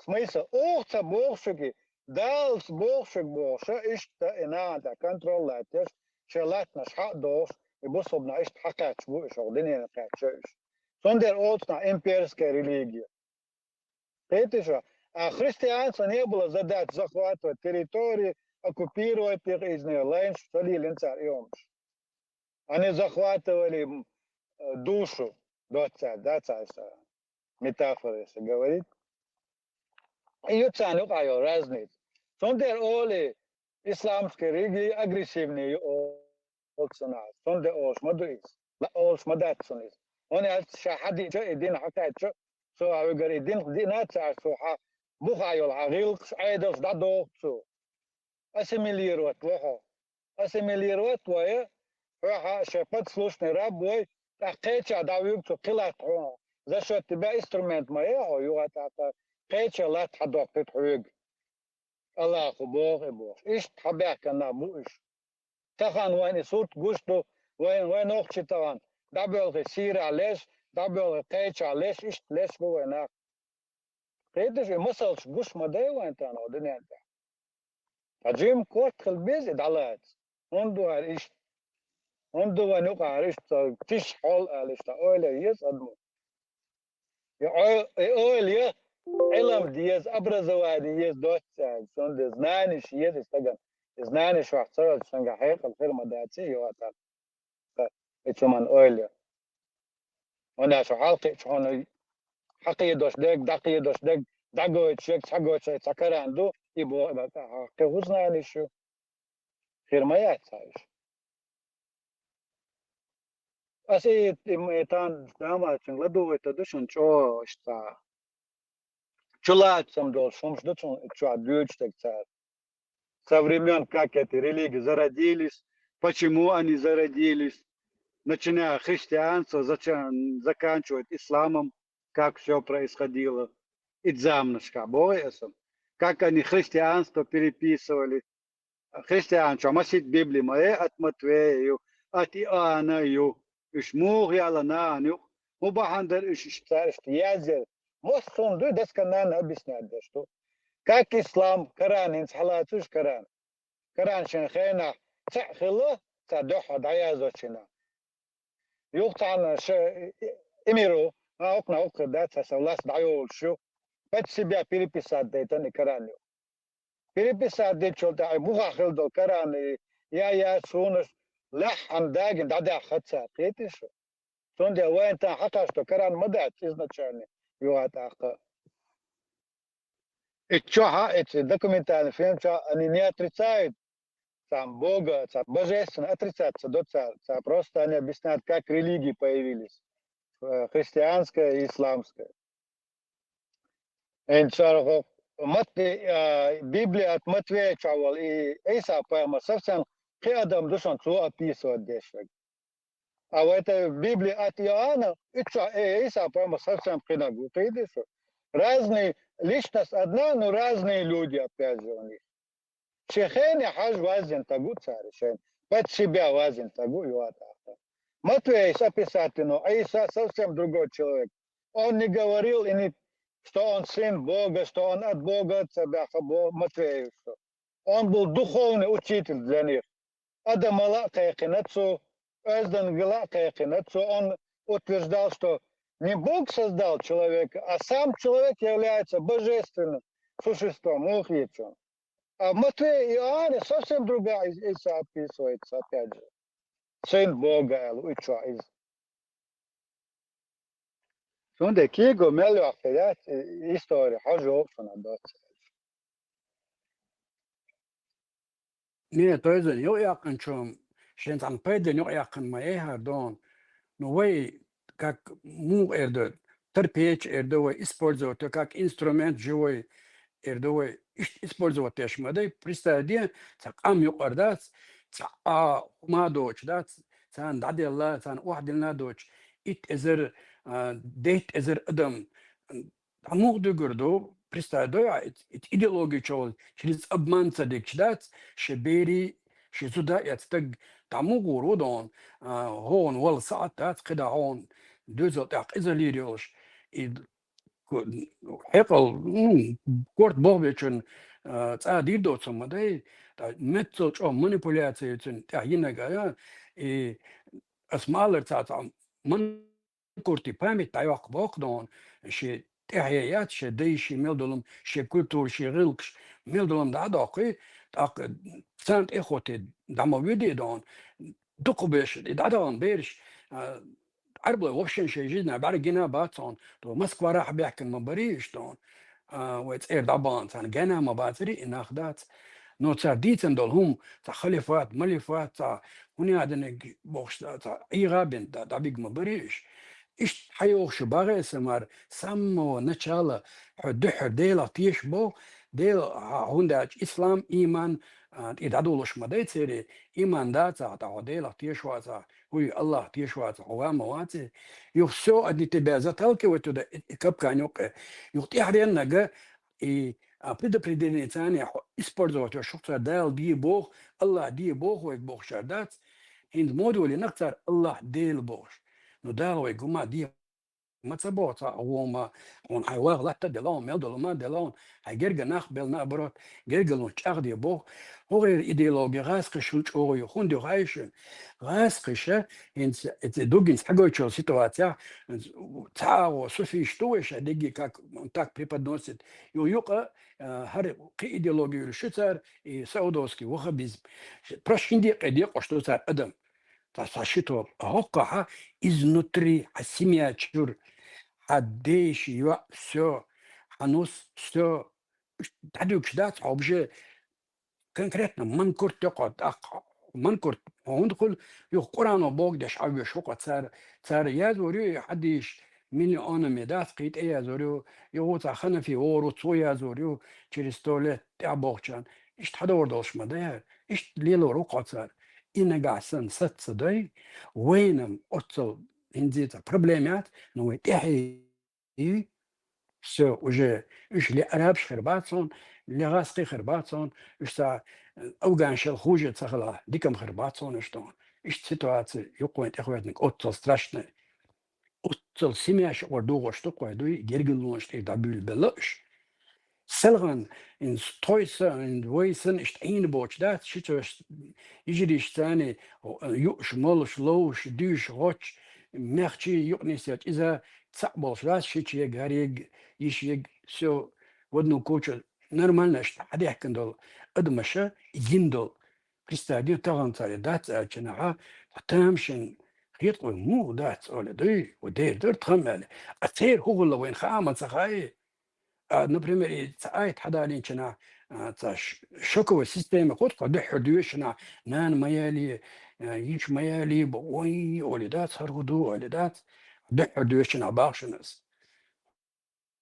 Смысл, оха ца боху шуьга, Далла ца боху шуьга бохуш, иштта и нахана тӀехь контроль латтош, шайн латтанаш хьа а дохуш, и бусалба нах иштта хьакхаьчна бу уьш, оха динена кхаьчна уьш. Цундела оцу наха имперская религия. Кхетий шу? А христианство не было задача захватывать территории, оккупировать их, из неё лайнаш ца лелийна цара и хӀумаш. Они захватывали, м, э, душу, доцца, да, цхьа иштта метафора, если говорить. И ю царна юкъахь йолу разница. Цундела олий, исламский религия агрессивный ю олу цунах. Цундела олуш ма ду иза. Ла олуш ма дац цунна иза. ХӀунда аьлча ша хьадиъча, и дин хьакхаьчча, цо хьан вигара и дин диъна а ца аьлча, цо хьан бухахь йолу хьан гӀиллакхаш, Ӏедалш дӀадоху цо. Ассимилировать во хьо. Ассимилировать вай, хьо хьан шайн подслушный раб вай, тӀаккха кхечахь дӀавуьгу цо кхин латта хьо. За счёт тебя инструмент ма яй хьо, юха тӀаккха кхечахь латта хьадоккхуьйту хьоьга. Аллахо боху и бохуш. Иштта хьабаьхкина нах бу уьш. Тахана вайна и сурт гуш ду, вайн, вайн нохчий тахана дӀабоьлхий сийрахь леш, дӀабоьлхий кхечахь леш, иштта леш бу вайн нах. Кхеташ, и масалш гуш ма дай вайн тахана хӀо дуьнен тӀехь. Ткъа жима корта хила беза и дӀалаца. ХӀунда ду хӀара иштта? ХӀунда ду вайн юкъахь хӀара иштта тиша хьол аьлла иштта ойла еза адамо? И ой-, и ойла я, Ӏилам деза, образование еза доцца аьлла, цундела знаниш еза и стагана. И знаниш ваха ца хилча, цуьнгахь хьекъал хир ма дац и йоӀа тӀаккха. И цу ман ойла я. ХӀунда аьлча хьалкхиъчу хьуна хьакхедош дерг, дӀакхедош дерг, дӀагойтуш ерг, цхьагойтуш ерг цхьа Коран ду, и боху, и боху, ахьа кхин хӀун знаниш ю? Хир ма яц хьан уьш. Аса и, и, и тан дамачун ладугӀуьйтур ду шуна чӀогӀа иштта. Чулацам долуш хӀумаш ду цунна чохь дуьйцуш дерг цара. Со времён, как эти религии зародились, почему они зародились, начиная христианство, зача-, заканчивать исламом, как всё происходило, и замнашка боху аса, как они христианство переписывали, христианчо масийтта Библи ма е, от Матвея ю, от Иоанна ю, уьш муха яла нахана юкъа, хӀун бахьана дара уьш иштта цара иштта язъяр? Массо хӀума ду, досконально объяснять деш ду. Как ислам, Коран, хӀинца хьалацуш Коран. Коран шайн хенахь цхьаъ хилла, цхьа дуьххьара дӀаяздочу хенахь. Юха цхьана ша, эмиру, а, окхна окху дац, аса лас дӀайолуш ю, под себя переписать дайтан и Коран ю. Переписать дечул тӀаьхьа бухахь хила долу Коран и я, я, сунаш лаьхьана дагина дӀадаьхна хаза цара, кхетий шу? Цундела вайн тан хьакхаш до Коран ма дац изначально, юха тӀаккха. И чохь а, эцу документальный фильм чохь а, они не отрицают цхьа Бога, цхьа божественное отрицать ца до цар, цар просто они объясняют, как религии появились, э, христианская и исламская. Эн цар хо-, Мат-, э, Библия от Матвея чавал и Иса пайхамар совсем кхы адам душан цу описывать дешраг. А в этой Библии от Иоанна, и чё, э, Иса пайхамар совсем кхы нагу, ты видишь, что разные, личность одна, но разные люди, опять же, у них. Шехене хаж вазин тагу цари шен. Под себя вазин тагу юата. Матвей с описатель, но Иса совсем другой человек. Он не говорил и не, что он сын Бога, что он от Бога, цабяха Бо-, Матвею, что. Он был духовный учитель для них. Адамала кайхинацу, Эздангала кайхинацу. Он утверждал, что не Бог создал человека, а сам человек является божественным существом, мухичем. А в Матвея и Иоанне совсем другая из-, Иса описывается, опять же. Сын Бога, Элу, и чё из. Сонда киго мел йоаххе, да, история, хожу, шуна доц. Не, то есть, юкъяькъинчун, шен цхьан пайден юкъяькъин ма эхар дон. Ну, вай, как мух эрдо, терпеть эрдо вай, использовать как инструмент живой эрдо вай, иш-, использовать еш ма дай, представь, де, ца къам юкъар дац, ца а хума доч дац, цан даделла, цан ухдилна доч, ит эзер, а, дейт эзер адам, дӀа мух дуьгур ду, представь, дой, а, ит, ит идеология чогӀал, через обман ца дегча дац, ши бери, ши зуда я стаг дӀа мух гур ву дон, а, хӀогӀун вала саӀат дац, кхидӀа хӀогӀун доьзал тӀехь къизаллийр йолуш. И ку-, хьекъал, ну, корта бохбечун, а, цӀа дийр доцу ма дай, тӀа меттал чӀогӀа манипуляция цун тӀехь йинарг а, и ас ма аллара цхьа, цхьа ман-, Курти память дӀайоккху боху дон, ши тӀаьхье яц, ши дай, ши мел долу, ши культура, ши гӀиллакхаш, мел долу дӀа а доккхий, тӀаккха царна тӀе а хӀоттий дӀа ма вуьдий дон, дукха беш, и дӀадахана бераш, а, Ӏарбалой вообще шайн жизнь бӀаьргина бац хьуна, то Москварахь бехкина ма барий уьш дон, а, вай цӀера дӀабахана, царна гена ма бацарий и нах дац. Но цара дийцина долу хӀума, цхьа халифат, малифат, цхьа хӀун яданиг бохуш, цхьа Ӏийгъа бен да-, дӀабиг ма барий уьш. Иштта хьайогӀуш ю багӀе сан мара, с самого начала хьо дуьххьара Делах теша бо, Дела, хьа-, хӀунда аьлча ислам, ийман, а, и дӀадолуш ма дай церий, ийман дацахь, тӀаккха хьо Делах теша вацахь, хӀуй, Аллах теша вацахь, хьо ва ма ваций. Юха всё, они тебя заталкивают туда, и, и капкан юккъе. Юха тӀаьхьареннага, и, а, предопределение царна хьо использовать йо, шух цара Дала де боху, Аллах де боху вайга бохушар дац. ХӀинца модулийнах цара Аллах Дела бохуш. Ну, Дала вайга хӀума де ма ца боху цхьа а хӀума, хьуна хьайн ваха латта а делахь, мел долу ма делахь, хьайн герга нах бел, наоборот, гергалонаш чӀагӀде боху. ХӀун гӀера идеология гӀазкхишна чӀогӀа ю, хӀунда ю хаьий шуна? ГӀазкхиша, хӀинца, эцу дугина схьагойтучу ситуацехь, цхьа агӀо суфийш ду вай ша дегги, как он так преподносит. Ю-, юкъа, а, хӀара кхин идеология йолуш ю цара, и саудовский ваххабизм. Проще хӀинде а къе декъош ду цара адам. Цхьа, цхьа ши тоба. А хӀокхахьа изнутри, хьан семья чуьра, хьан дайша йоӀ, всё, хьан нус, всё. Уьш дӀадуьгуш дац хьо уже конкретно манкурт тӀекхо, тӀаккха манкурт хьо хӀунда хуьлу, юха Къуръано богу деш хьан веш хӀокхо цара, цара язор ю и хьадийш миллионами дац, кхин тӀе язор ю, юха цхьа ханафи вогӀур ву, цо язор ю, через сто лет тӀаьхьа бохучарна. Иштта хьадовр долуш ма дара, иштта лелор ву кхо цара. И нагахь санна саца дай, вайна оццал хӀинца цхьа проблема яц, но вай тӀаьхье и, всё, уже уьш ле арабаш хир бац хьуна, ле гӀазкхий хир бац хьуна, уьш цхьа, э, афганшал хуже ца хилахь, дика-м хир бац хьуна уьш тхуна. Иштта ситуация юккъе тӀехвоьдниг оццал страшный. Оццал семьяш юкъара дугӀуш ду кхой дуй, гергалонаш тӀера дӀабуьйлабелла уьш. Селхана, ин тхой сан, ин вай сан иштта Ӏийна боцуш дац, ши цо йижариш царний, юуш, молуш, ловш, дуьйш, гӀоч, мехчий юкъа нисъелча иза цхьаъ болуш дац, ши чега, хӀарега, йишега, всё, в одну кучу, нормально иштта хьадаьхкина долу адамаша, йина долу. Представь, тахана цара дац аьллачу нахьа, тамашийна хетакъой муха дац, оле, дуй, ву дера дара тхан аьлла. А церан хӀун хилла вайна хаа ма ца хаьий? А, например, и цхьа айта хьадалийначу нахьа, а, цхьа ш-, шоковая система хӀуд-кх дуьххьара доьшанахь, нана ма яьлий, а, йиша ма яьлий бо, ой, олий дац, хӀара хӀу ду, олий дац, дуьххьара доьшанахь бахшанас.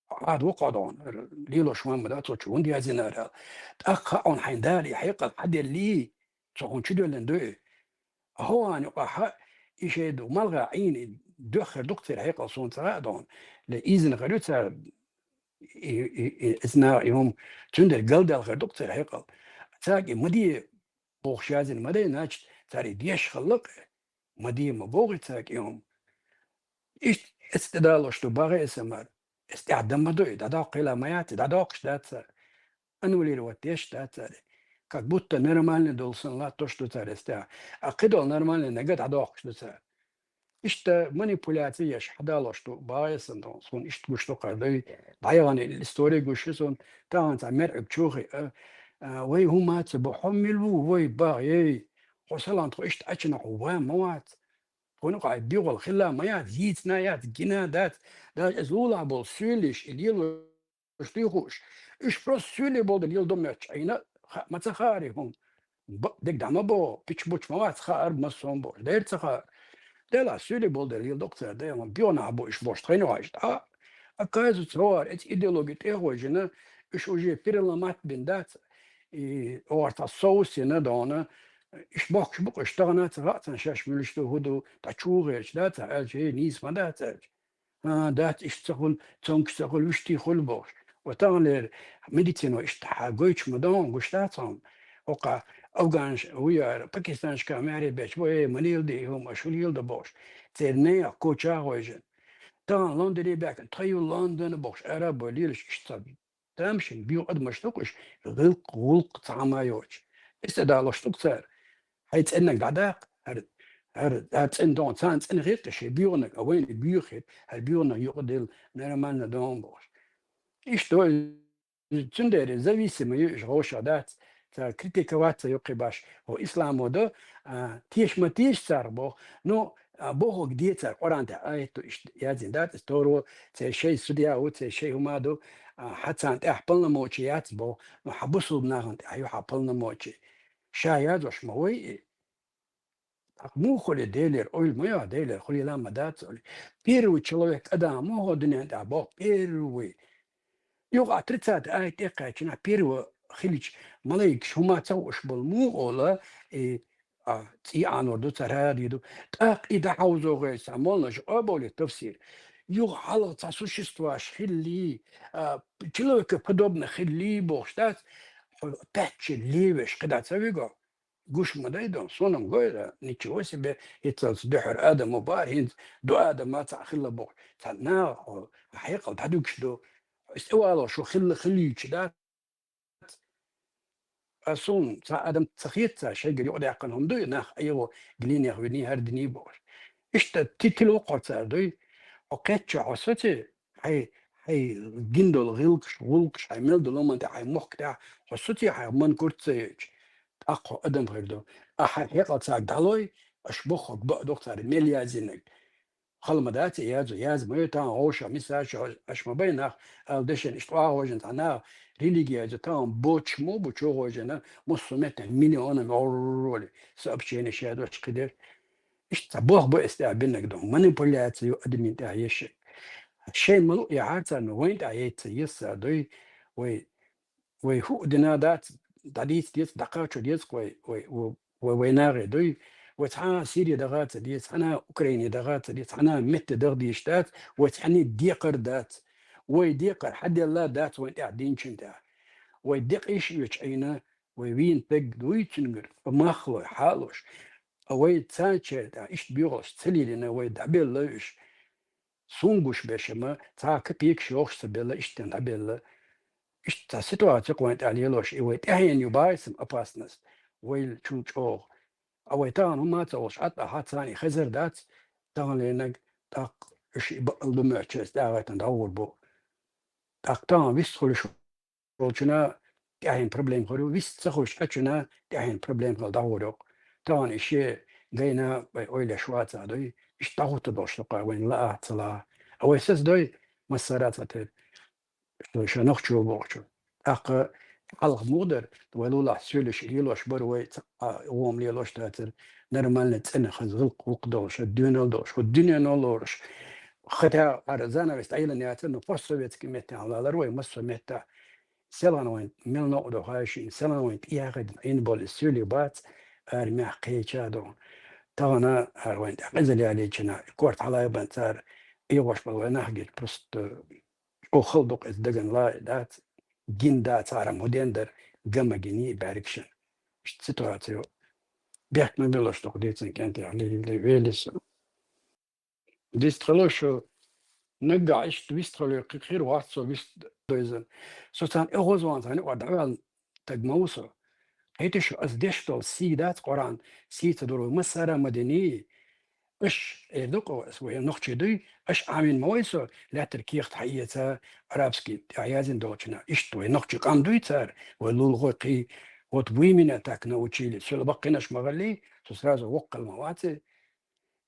Ӏада ву-кх хьо догӀна, лелош ма ма дац, цо чу хӀунда яздинарал. ТӀаккха хьуна хьайна Дала и хьекъал хьаделлий, цо хьуна чу доьллина дуй. ХӀокхуьнан юкъахь и шай ду, малхах Ӏийна, и дуьххьара ду-кх церан хьекъал, суна ца хаьа догӀна. Ле, изна хир ю цара, и, и, и, изна и хӀума, цундела галдаьлла хир ду-кх церан хьекъал. Цаьрга и ма де бохуш яздина ма дай, значит, цара и деш хилла-кх, ма де ма боху цаьрга и хӀума. Иштта эцна тӀедалош ду бахьа эса мара. Эс тӀехь дан ма ду и, дӀадоккхийла ма яц, дӀадоккхуш дац цара. Аннулировать деш дац цара. Как будто нормально долу санна латтош ду цара эс тӀехь. А кхидолу нормально нагахь дӀадоккхуш ду цара. Иштта манипуляци еш хьадалош ду бахьа эса, суна иштта гуш ду кхара дуй. ДӀаяхана истори гуш ю суна, тахана цхьа мерӀиг чу хиъа, а, вай хӀума ца бу, хьо мила ву, вай бахьа, ей, хьо салам тхо иштта Ӏачунах ван ма вац. Тхуна кху хьайн дуьхьал хилла ма яц, йийцина яц, гина дац, даже иза лулахь болу суьйлиш и лелош дуй хууш. Уьш просто суьйле болу дела леладо моьттуш Ӏийна, хаа ма ца хаари хӀума. Бакъ дерг дӀа ма боху, пич-буч ма вац, хаар массо а бохуш. Дера ца хаара. Делахь суьйле болу дела леладо-кх цара, дела, биъна хьан бу уьш бохуш, тхайна ваьш. А, оказывается, хӀора эца идеологи тӀе а хойжина, уьш уже переломать бина дац, и оха цхьа соус йина дона, уьш бохкуш бу-кх уьш, тахана ца хаьа царна шаьш муьлш ду, хӀун ду, дӀа чу гӀерташ дац аьлча, эй, нийса ма дац аьлча. А, дац, иштта ца хуьлу, цомгуш ца хуьлу, вуьштий хуьлу бохуш. Ва таханлера медицино иштта хьан гойтуш ма дан, гуш дац хьуна. ХӀокха афганаш ву яра, пакистанашка маьхьарий бечу, вай, ма леладе и хӀума, аша хӀун леладо бохуш. Церан нехан коча а гӀойжина. Тахана Лондоне баьхкина, тхан ю Лондон бохуш, арабо лелаш иштта ца Тамашийна боьха адамаш ду-кх уьш, гӀиллакх, гӀуллакх цхьа хӀума йоцуш. Эс а далош ду-кх цара. Хьайн цӀеннаг дӀадаккха, хӀара, хӀара, хӀара цӀена догӀу, царна цӀена хир-кх шайн боьханиг, а вайна боьха хир, хӀара боьханиг юкъаделла, нормально догӀу бохуш. Иштта вай, цундела зависимый ю уьш, гӀовшах дац, цара критиковаться юккхе баш. ХӀо исламо до, а, теша ма теша царах боху. Ну, а, бохург де цара, Къуръан тӀехь аят ду, иштта яздина дац, иза торо, церан шайн судья ву, церан шайн хӀума ду, а, хьан царна тӀехь полномочий яц боху, ну, хьан бусулба нахана тӀехь ю хьан полномочий. Ша яздеш ма вай и. ТӀаккха муха хуьлу Делера, ойла ма йо, Делера хуьлийла ма дац, ойла. Первый человек Адам муха дуьнен тӀехь боху, первый. Юха а тридцатый аят тӀе кхаьччина, первый хилча, малайкаш хӀума ца хууш болу муха олу, и, а, цӀий Ӏанор ду, цара хӀара ду. ТӀаккха и дӀахьовзо гӀерта цхьа моллаша къобале тафсир. Юха хьалха цхьа существаш хиллий, а, человекоподобных хиллий бохуш дац, хьо паьчча левеш кхидӀа ца виго. Гуш ма дай дан, суна-м гойла, ничего себе, хӀинццалц дуьххьара Адам ма бара, хӀинца ду Адама цхьаъ хилла боху. Цхьа наха хьо хьекъал дӀадуьгуш ду. Иза тӀе валош ву хилла хилийча дац. Ткъа суна цхьа адам ца хета цхьа шайгара юкъадаьккхина хӀума ду, и нах Ӏехо глинех виний, хӀара диний бохуш. Иштта ти-, тила ву-кх хьо цара дуй. Хьо кхечча хьо соций, хьайн, хьайн гина долу гӀиллакхаш, гӀуллакхаш, хьайн мел долу хӀуманна тӀехь, хьайн мохк тӀехь, хьо соций хьайн манкурт ца йойтуш, тӀаккха хьо адам хир ду. А хьайн хьекъал цаьрга дӀалой, аша бохург бакъ ду-кх цара мел яздинарг. Хала ма дац и язо, яз ма йо, тахана гӀовша, мисача, аша ма бай нах, ала дешан, иштта охьа гӀожина цхьа наха, религия язо, тахана боцуш мо бу чу гӀожина, массо а меттехь миллионами гӀорроли, сообщенеш язош кхидерш. Иштта цхьа болх бу эс тӀехь биннарг ду, манипуляция ю адамийн тӀехь еш. Шайн ма луъ яхьара царна, вайн тӀехь яйца еза ца дуй, вай, вай хӀуъа дина дац, дӀадийца деза, дӀакхачо деза-кх вай, вай, вай, вай, вай нахе дуй. Вай цхьана Сири даха а ца деза, цхьана Украине даха а ца деза, цхьана метте даха дезаш дац, вай цхьанне декхар дац. Вай декхар хьаделла дац вайн тӀехь динчун тӀехь. Вай декъий иш оьцу Ӏийна, вай вийна стаг дуй цуьнгара, мах лой, хьалуш. Ткъа вай царна чер тӀехь иштта боьхалш ца лелийна, вай дӀабелла уьш. Суна гуш беш ма, цхьа капекаш йохуш ца белла, иштта дӀабелла. Иштта цхьа ситуаци кху вайн тӀехь лелош, и вай тӀаьхьенна ю бахьа эса-м опасность, вай чул чӀогӀа. Ткъа вай тахана хӀума ца волуш Ӏад ахьа царна и хезар дац, тахана ленаг, тӀаккха уьш и бакъал ду моьттуш, эс тӀехь гӀайтина дӀагӀур бу. ТӀаккха тахана вист хуьлуш волчунна тӀаьхьенна проблема хир ю, вист ца хуьлуш Ӏачунна тӀаьхьенна проблема хила дӀагӀур ю-кх. Тахана и шен гайна вай ойла еш вац а дуй, иштта дӀахӀутту долуш ду-кх вайна лаа а, ца лаа а. А вай саца дуй, массара а цхьа тера, ша нохчо бохучу. ТӀаккха хьалха мугӀ дара, вай лулахь соьлуш лелош бара вай, ца-, а, гӀома лелош дацара, нормальный цӀена хаза гӀулакх, гӀулакх долуш, доьналла долуш, хӀу дуьнено лоруш. Хотя хӀара занавес дӀайиллина яцара, но постсоветский меттехь лалара вай массо а меттехь. Селхана вайн мел новкъа ду хаьий шуна, селхана вайн тӀехьа хӀиттина Ӏийна болу соьлий бац, армехь кхеча а ду. Тахана хӀара вайн тӀехь къизалла ялийчина, корта хьалаайбан цара, ийгӀош болу вай нах гича, просто чӀогӀа хала ду-кх иза, дагана лаьа дац, гина дац хӀара ма ден дара, ган ма гиний бӀаьргашна. Иштта ситуаци ю. Бехк ма билош ду-кх дийцина кӀентий, ле-, ле-, велий со. Вистхила шу, наггахь иштта вистхила кхи-, хир вац со вист дойзан. Со царна эгӀозван царна юкъара дӀаваьлла таг ма ву со. Хьайта шу ас деш долу сий дац Къуръан, сий ца дора вай массара а ма динний. Аш, эр ду-кх ас, вай нохчий дуй, аш Ӏамийна ма вай со, лаьттара кехат хьаэца, арабский тӀехь яздина долчунна. Иштта вай нохчий къам дуй цара, вай лулахой кхий, вот вы меня так научили, соьла баккхийнаш ма гӀаллий, со сразу воккха хила ма ваций.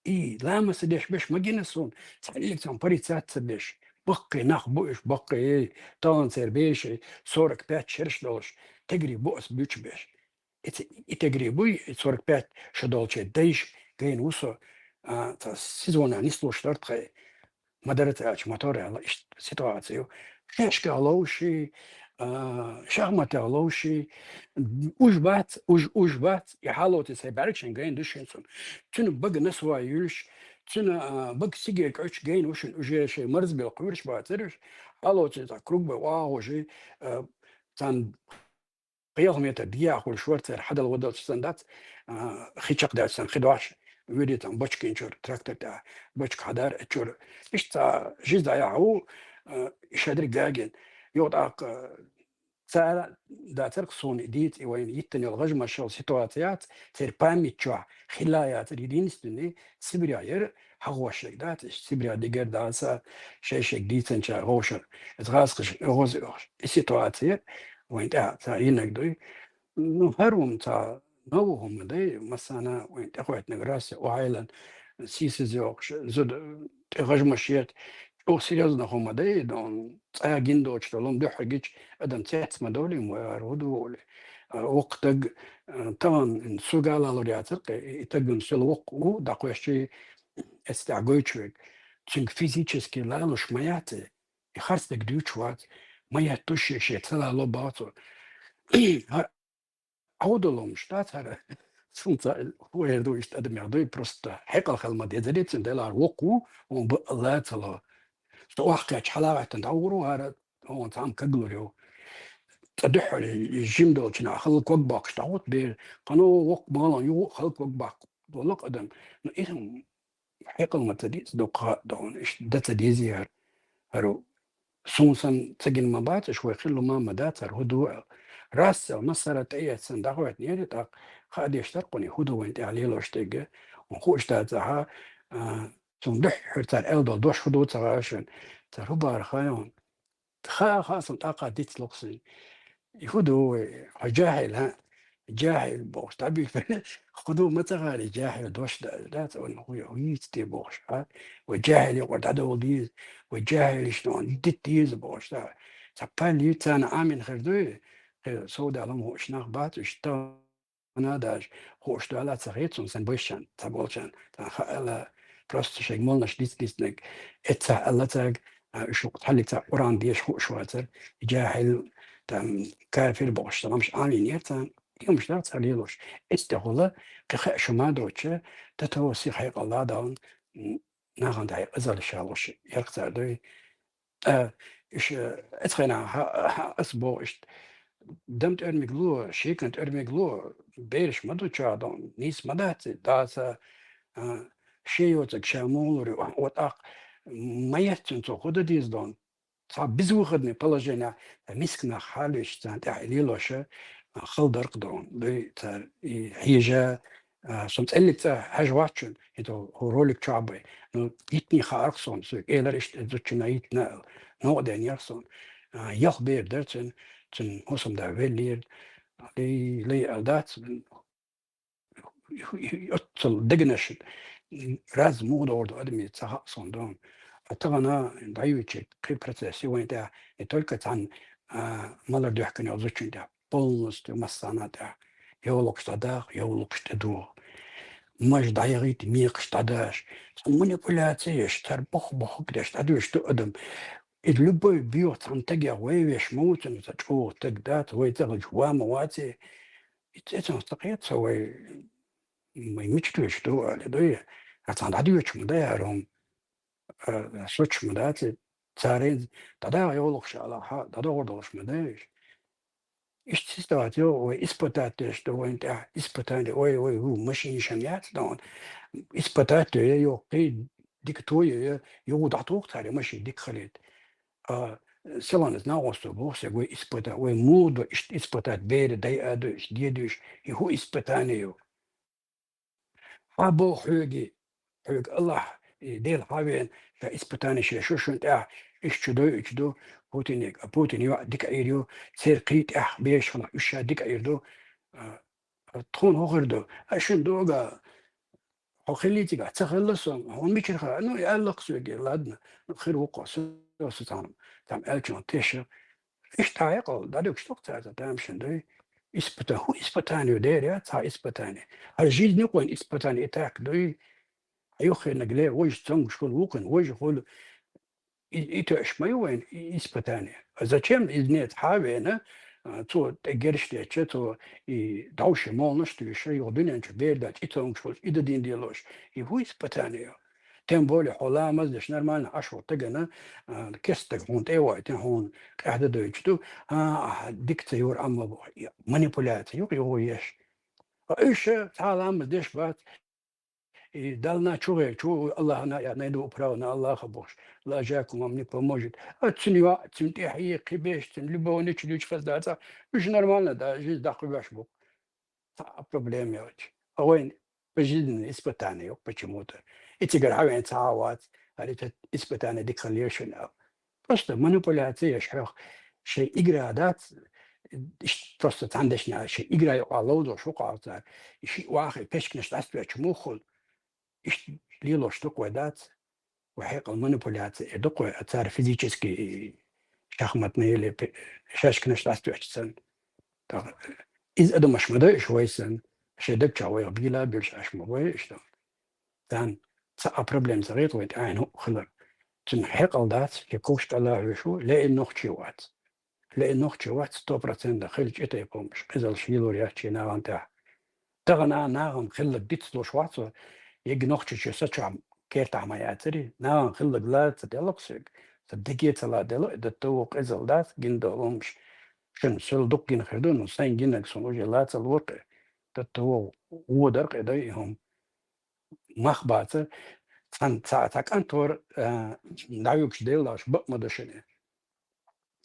И ламаз ца деш беш ма гина суна, цхьаьллиг цхьана парицат ца беш. Баккхий нах бу уьш, баккхий, тахана церан беший, сорок пять шераш долуш, тегри бу ас буьйцуш беш. И ц-, и тегри буй, и сорок пять шу долчий дайша гайна ву со, а, цхьа сезонехь нислуш дара тхайн. Ма дара ца аьлча, мотор аьлла, иштта ситуаци ю. Шашках ловший, а, шахматех ловший, уж бац, уж, уж бац, и хьалоций сайн бӀаьргашна гайна ду шуна цунна. Цуьнан бага насвай юьлуш, цуьнан, а, бага сиге кӀочу гайна ву шуна, уже шайн марзбелла кхуьйруш бацара уьш. Хьалоций цхьа круг бан охьахуьжий, а, царна кхелха метр дӀа хуьлуш вара церан хьадала вадалча санна дац, а, хи чекхдаьлча санна хи дош, вуьйрий цхьана бочкин чуьра, трактор тӀехь бочка хьадар а чуьра. Иштта цхьа жиза дӀаяхьа ву, а, и шадерг гагина. Юха тӀаккха цара дацара-кх суна и дийца, и вайна йиттина йолу гӀажмашал ситуаци яц, церан память чохь хилла яцара единственный Сибрехь яра хьагӀошшерг дац, иштта Сибрехь дигар даца, шай-шайга дийцинчара гӀовшар. Иза гӀазкхаша оьгӀаз оьгӀуш. И ситуаци вайн тӀехь ца йинарг дуй. Ну, хӀара хӀума ца нову хӀума дай, массарна вайн тӀехӀоьттинарг Россия охьайлан, сийсаз йоккхуш, зуда тӀе гӀажмаш ет, чӀогӀа серьёзно хӀума дай, дон, цӀа гина доцуш долу хӀума дуьххьал гича, адам цец ма довлий, ма вара хӀу ду олий. А, воккха таг, а, тахана суга лалур яцара, и, и тагана сел воккха ву, дӀакхоьссича, эцтехь гойтуш верг. Цуьнга физически лалуш ма яц и, и харцдерг дуьйцуш вац, ма еттуш шен, шен ца лало боху цо. ХӀара Ӏовдалумаш дац хӀара. Сунца хӀу эр ду иштта адамех дуй, просто хьекъал хила ма дезарий цуьнан, делахь воккха ву, хьуна баъ ла ца ло. Со охьакхаьчча хьалагӀаьттина дӀавур ву хӀара, хьуна цхьамма каглур ю. Цкъа дуьххьара жима долчу нах хала ког боккхуш дӀагӀутту бер, кхано воккха балан ю хала ког баккха долу адам. Ну, и хьекъал ма ца деза дукха догӀун, иштта дан ца дезий хӀара. ХӀара суна санна ца гина ма бац, аша вай хилла ма, ма дац, хӀара хӀу ду аьлла. Рассел массара тӀеэцна дӀахӀоьттинера, тӀаккха хаа деш дара кхуьне, хӀу ду вайн тӀехь лелош дерг. Хьуна хууш дац ахьа, а, цунна дуьххьара цара аьлла долу дош хӀу ду ца хаьа шуна. Цара хӀу бахара хаьий хьуна? Хаьа, хаьа, суна тӀаккха диц локху суна. И хӀу ду вай, хьо жахьил, хьа? Жахьил бохуш, дӀабуьйхира. ХӀу ду ма ца хаьара, и жахьил дош да, дац, вайна хӀу, хӀу йийца те бохуш, хьа? Вай жахьил юкъара дӀадовла деза, вай жахьилашна дита деза бохуш, да. Цхьа пал йийца царна Ӏамийна хир дуй, кхин совдала хӀума хууш нах бац, уьш тахана даже хууш дуьйла ца хета суна, сан башчарна, ца болчарна. Царна хаьа аьлла, просто шайга молланаш диц-дицнарг, эццахь аьлла цаьрга, а, уьш цхьаллиг цхьа Къуръан деша хууш вацара, жахьил, там, кафир бохуш, сан гӀамаш Ӏамийнера царна, и хӀумаш дара цара лелош. Эццахула, кхин хаьа шу ма доцуш, тата сиха хьекъал ладална, м, нахана тӀехь къизаллаш ялош ярх цара дуй. Ткъа иша, эцхьана хьа-, хьа-, ас боху иштта, дам тӀоьрмиг ло, шекан тӀоьрмиг ло, бераш ма ду чӀогӀа дон, нийса ма дац и, даса, а, шен йоцург ша муха лур ю, вот тӀаккха ма еттина цо хӀу дан деза дон. Цхьа безвыходный положение, миска нах хьалуьйш, царна тӀехь и лелоша, а, хала дарх дон, дуй цара и хьежа, а, со цӀеллиг цӀа хьажа вац шуна, хӀинца хӀу ролик чохь бай. Ну, йитний хаьара-кх суна, соьга элира иштта зудчунна йитина аьлла. Новкъа денера суна. А, ялх бер дара цуьнан, цуьнан хӀусамда веллера. Лай, лай аьлла дац, оццул дегнаш, раз муха догӀур ду адамийн ца хаьа суна дон. А тахана дӀайоьдучу кхин процесс ю вайн тӀехь, не только цхьана а, малар дехкан йола зучин тӀа. Полностью массана тӀа. Йовлакхаш дӀадаха, йовлакхаш тӀадуха. Маж дӀаяхийта, мекхаш дӀадаш. Цхьа манипуляци еш, цар бох-бохк деш, дӀадуьш ду адам. И любой бийох цхьан тагех вай веш ма вуцун, ца чӀогӀа таг дац, вай ца хилча ва ма вац. И цӀе цунах ца кхета, ца вай, вай мича дуьш ду, али дуй. А цхьан дӀадуьйчу ма дай, а ром, а, сучу ма дац, царен дӀадаха йовлакхаш ала, хьа, дӀадогӀур долуш ма дай уьш. Иштта ситуация, вай испытать деш ду, вайн тӀехь испытание, вай, вай, ву, машина шан яц дан. Испытать ду, я йоккхий, дика тое, я, югу дӀатуху царе машина дика хилийта. А, селан из нагӀосту боху, се вай испытать, вай муха ду, иштта испытать, бери, дай а ду, иштта де дуьш, и хӀу испытание ю. Хьан боху хьоьги, хьоьга Аллахь, и Дела хьан вен, ша испытание ше шу шун тӀехь, иш чу дой, ич ду, Путине, а Путин йоӀ дика Ӏийр ю, церан кхий тӀехь беш хала, уьш ша дика Ӏийр ду, а, а тхуна хӀун хир ду? А шун дога, хьо хилли цигахь, ца хилла со, хьуна мичара хаьа? Ну, и аьллакх соьга, ладно, ну, хир ву кхо, со, со цхьана, цхьана аьллачунах теша. Иштта хьекъал, дӀадуьгуш ду-кх цаьрца тамашийна дуй. Испыта-, хӀун испытание ю дера, я цхьа испытание? Хьан жизнь ю кхойн испытание, и так дуй. Хьан юххенаг ле, вайша цомгуш хуьлу вукхун, вайша хуьлу и, и тоьаш ма ю вайн и испытание. А зачем изне цхьа а вена, а, цо тӀе герш дечча, цо и дӀовше молнаш туьйша, юха дуьнен чу бер даьлча, и цомгуш хуьлуш, и дадин делош. И хӀун испытание ю? Тем более хьо ламаз деш нормально Ӏаш ву тагана, а, кестаг хьуна тӀе а вайтина, хьуна къаьхьа дан дойтуш ду, а, ахьа дика ца юра амма бу. Манипуляция ю-кх юха еш. А уьш цхьа а ламаз деш бац, и Далла чу гӀерта, чу Аллахьана а, я найду управа на Аллаха бохуш, ла жакум вам не поможет. А цуьнан йоӀ, цуьнан тӀехье, кхин беш, цуьнан любовнича дуьйцуш хаза дац, уьш нормально да, жизнь даккха веш бу. Цхьа а проблема йоцуш. А вайн пожизненное испытание ю почему-то. И цигара хьан вен цхьа а вац, хӀара испытание дика хилла шуна аьлла. Просто манипуляция еш хьох. Шайн игра дац, иштта просто цхьана дешна шайн игра юкъа ловзош ву кху цара. И шиъ вахе печканаш дӀасавечу муххул. Иштта лелош ду-кх вай дац. Вай хьекъал манипуляция эр ду-кх вай, а цара физический шахматный или пе-, шашканаш дӀасавечу санна. ТӀаккха иза адамаш ма дойуш вай санна, шайн даг чохь вайх бийла а буьлуш Ӏаш ма бой иштта. Царна цхьа а проблема ца гӀерта вайн тӀаьхьа хӀуъа хилар. Цуьнан хьекъал дац, шен кхушка Аллахь вуьш ву, ле и нохчи вац. Ле и нохчи вац, сто процентов хилча и тайпа хӀумаш, къизалш йилур яц шен нахана тӀехь. Тахана нахана хилларг дицлуш вац со, ега нохчичу са чохь кертахь ма яцарий, нахана хилларг ла ца делла-кх соьга, сан дерриге ца ладелла, и дан тов къизал дац, гина долу хӀумаш. Шуна суьла дукха гина хир ду, ну сайн гинарг суна уже ла ца ло-кх, дан тов водар-кх и дай и хӀума. Мах бацар, цхьана ца, цхьа кӀант вара, а, дӀавуьгуш деллахь, бакъ ма ду шуна.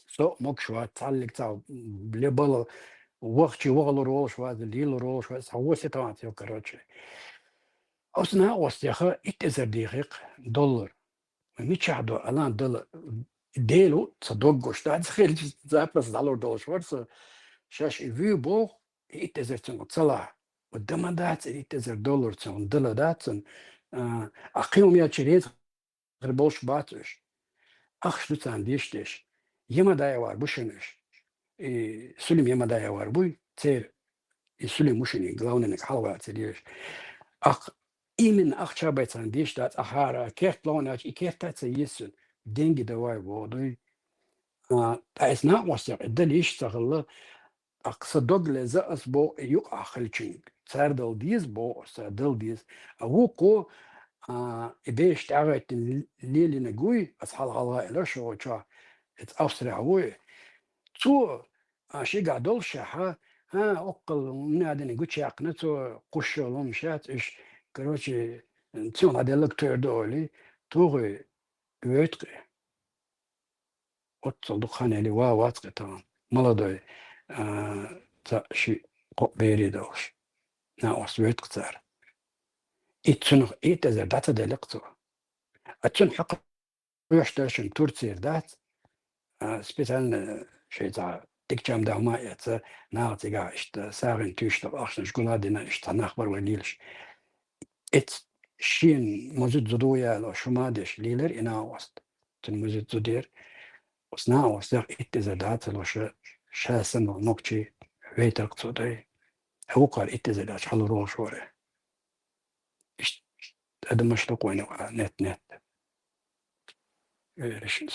Со а могуш вац, цхьаллиг цхьа ле бала, вахчи вахалур волуш вац, лелур волуш вац, цхьа вон ситуация ю, короче. Оцу накъостеха итт эзар дийхи-кх доллар. Мичахь до, алан дала, Дела ву ца доггуш дац, хилча запрос дӀалур долуш вара со. Шаьш и вуй боху, и итт эзар цунга ца лахь. Ва дан ма дац и итт эзар доллар цунга, дала дац цунна. А, а кхин хӀума яьлча реза хир болуш бац уьш. Ахча ду царна деш деш. Ямадаевар бу шуна уьш. И Сулим Ямадаевар буй, церан и Сулим ву шуна, и главный ниг хьалаваца деш. Ах, именно ахча бай царна деш дац, ахара керт ловна аьлча, и керта ца еза цунна. Деньги давай боху дуй. А, ткъа эс накъостех и дала йиш ца хилла, ТӀаккха сан дог леза ас боху и юкъахь хилчуьнга. Цара дала деза боху ас, цара дала деза. А вукхо, а, и беш тӀаьхьахӀиттина лелийнарг вуй, ас хьалха-хьалха элира шуьга чохь, иза Австрехь вуй. Цо, а, шигахь доллушехь, а, оккхул нана гучуяьккхина, цо кхуьссуш йолу хӀумаш яц, уьш, короче, цунах дӀаделларг тойр ду олий, тухий воьйту-кх и. Оццул дукха хан елли ван вац-кх и тахана. Молодой, а, цхьаъ, шиъ, кхоъ берий долуш. Накъост воьду-кх цара. И цунах итт эзар дӀа ца делли-кх цо. А цунна хьакха веш дара шуна Турцера дац. А, специально шайн цхьа дика чам дан хӀума а эцна, наха цигахь иштта сагӀина туьйсуш долу ахчанаш гул а дина, иштта цхьа нах бара вай лелаш. Эц-, шена музит зуда ву яла, шу ма деш, лелира и накъост. Цуьнан музит зудера. Ус наха устех итт эзар дац луша, ша санна нохчий вайтаркх цо дай. Хьукхар итт эзар дац хьалур волуш вара. Ишт адамаш дукха вайна вара, нет, нет. Э, решил.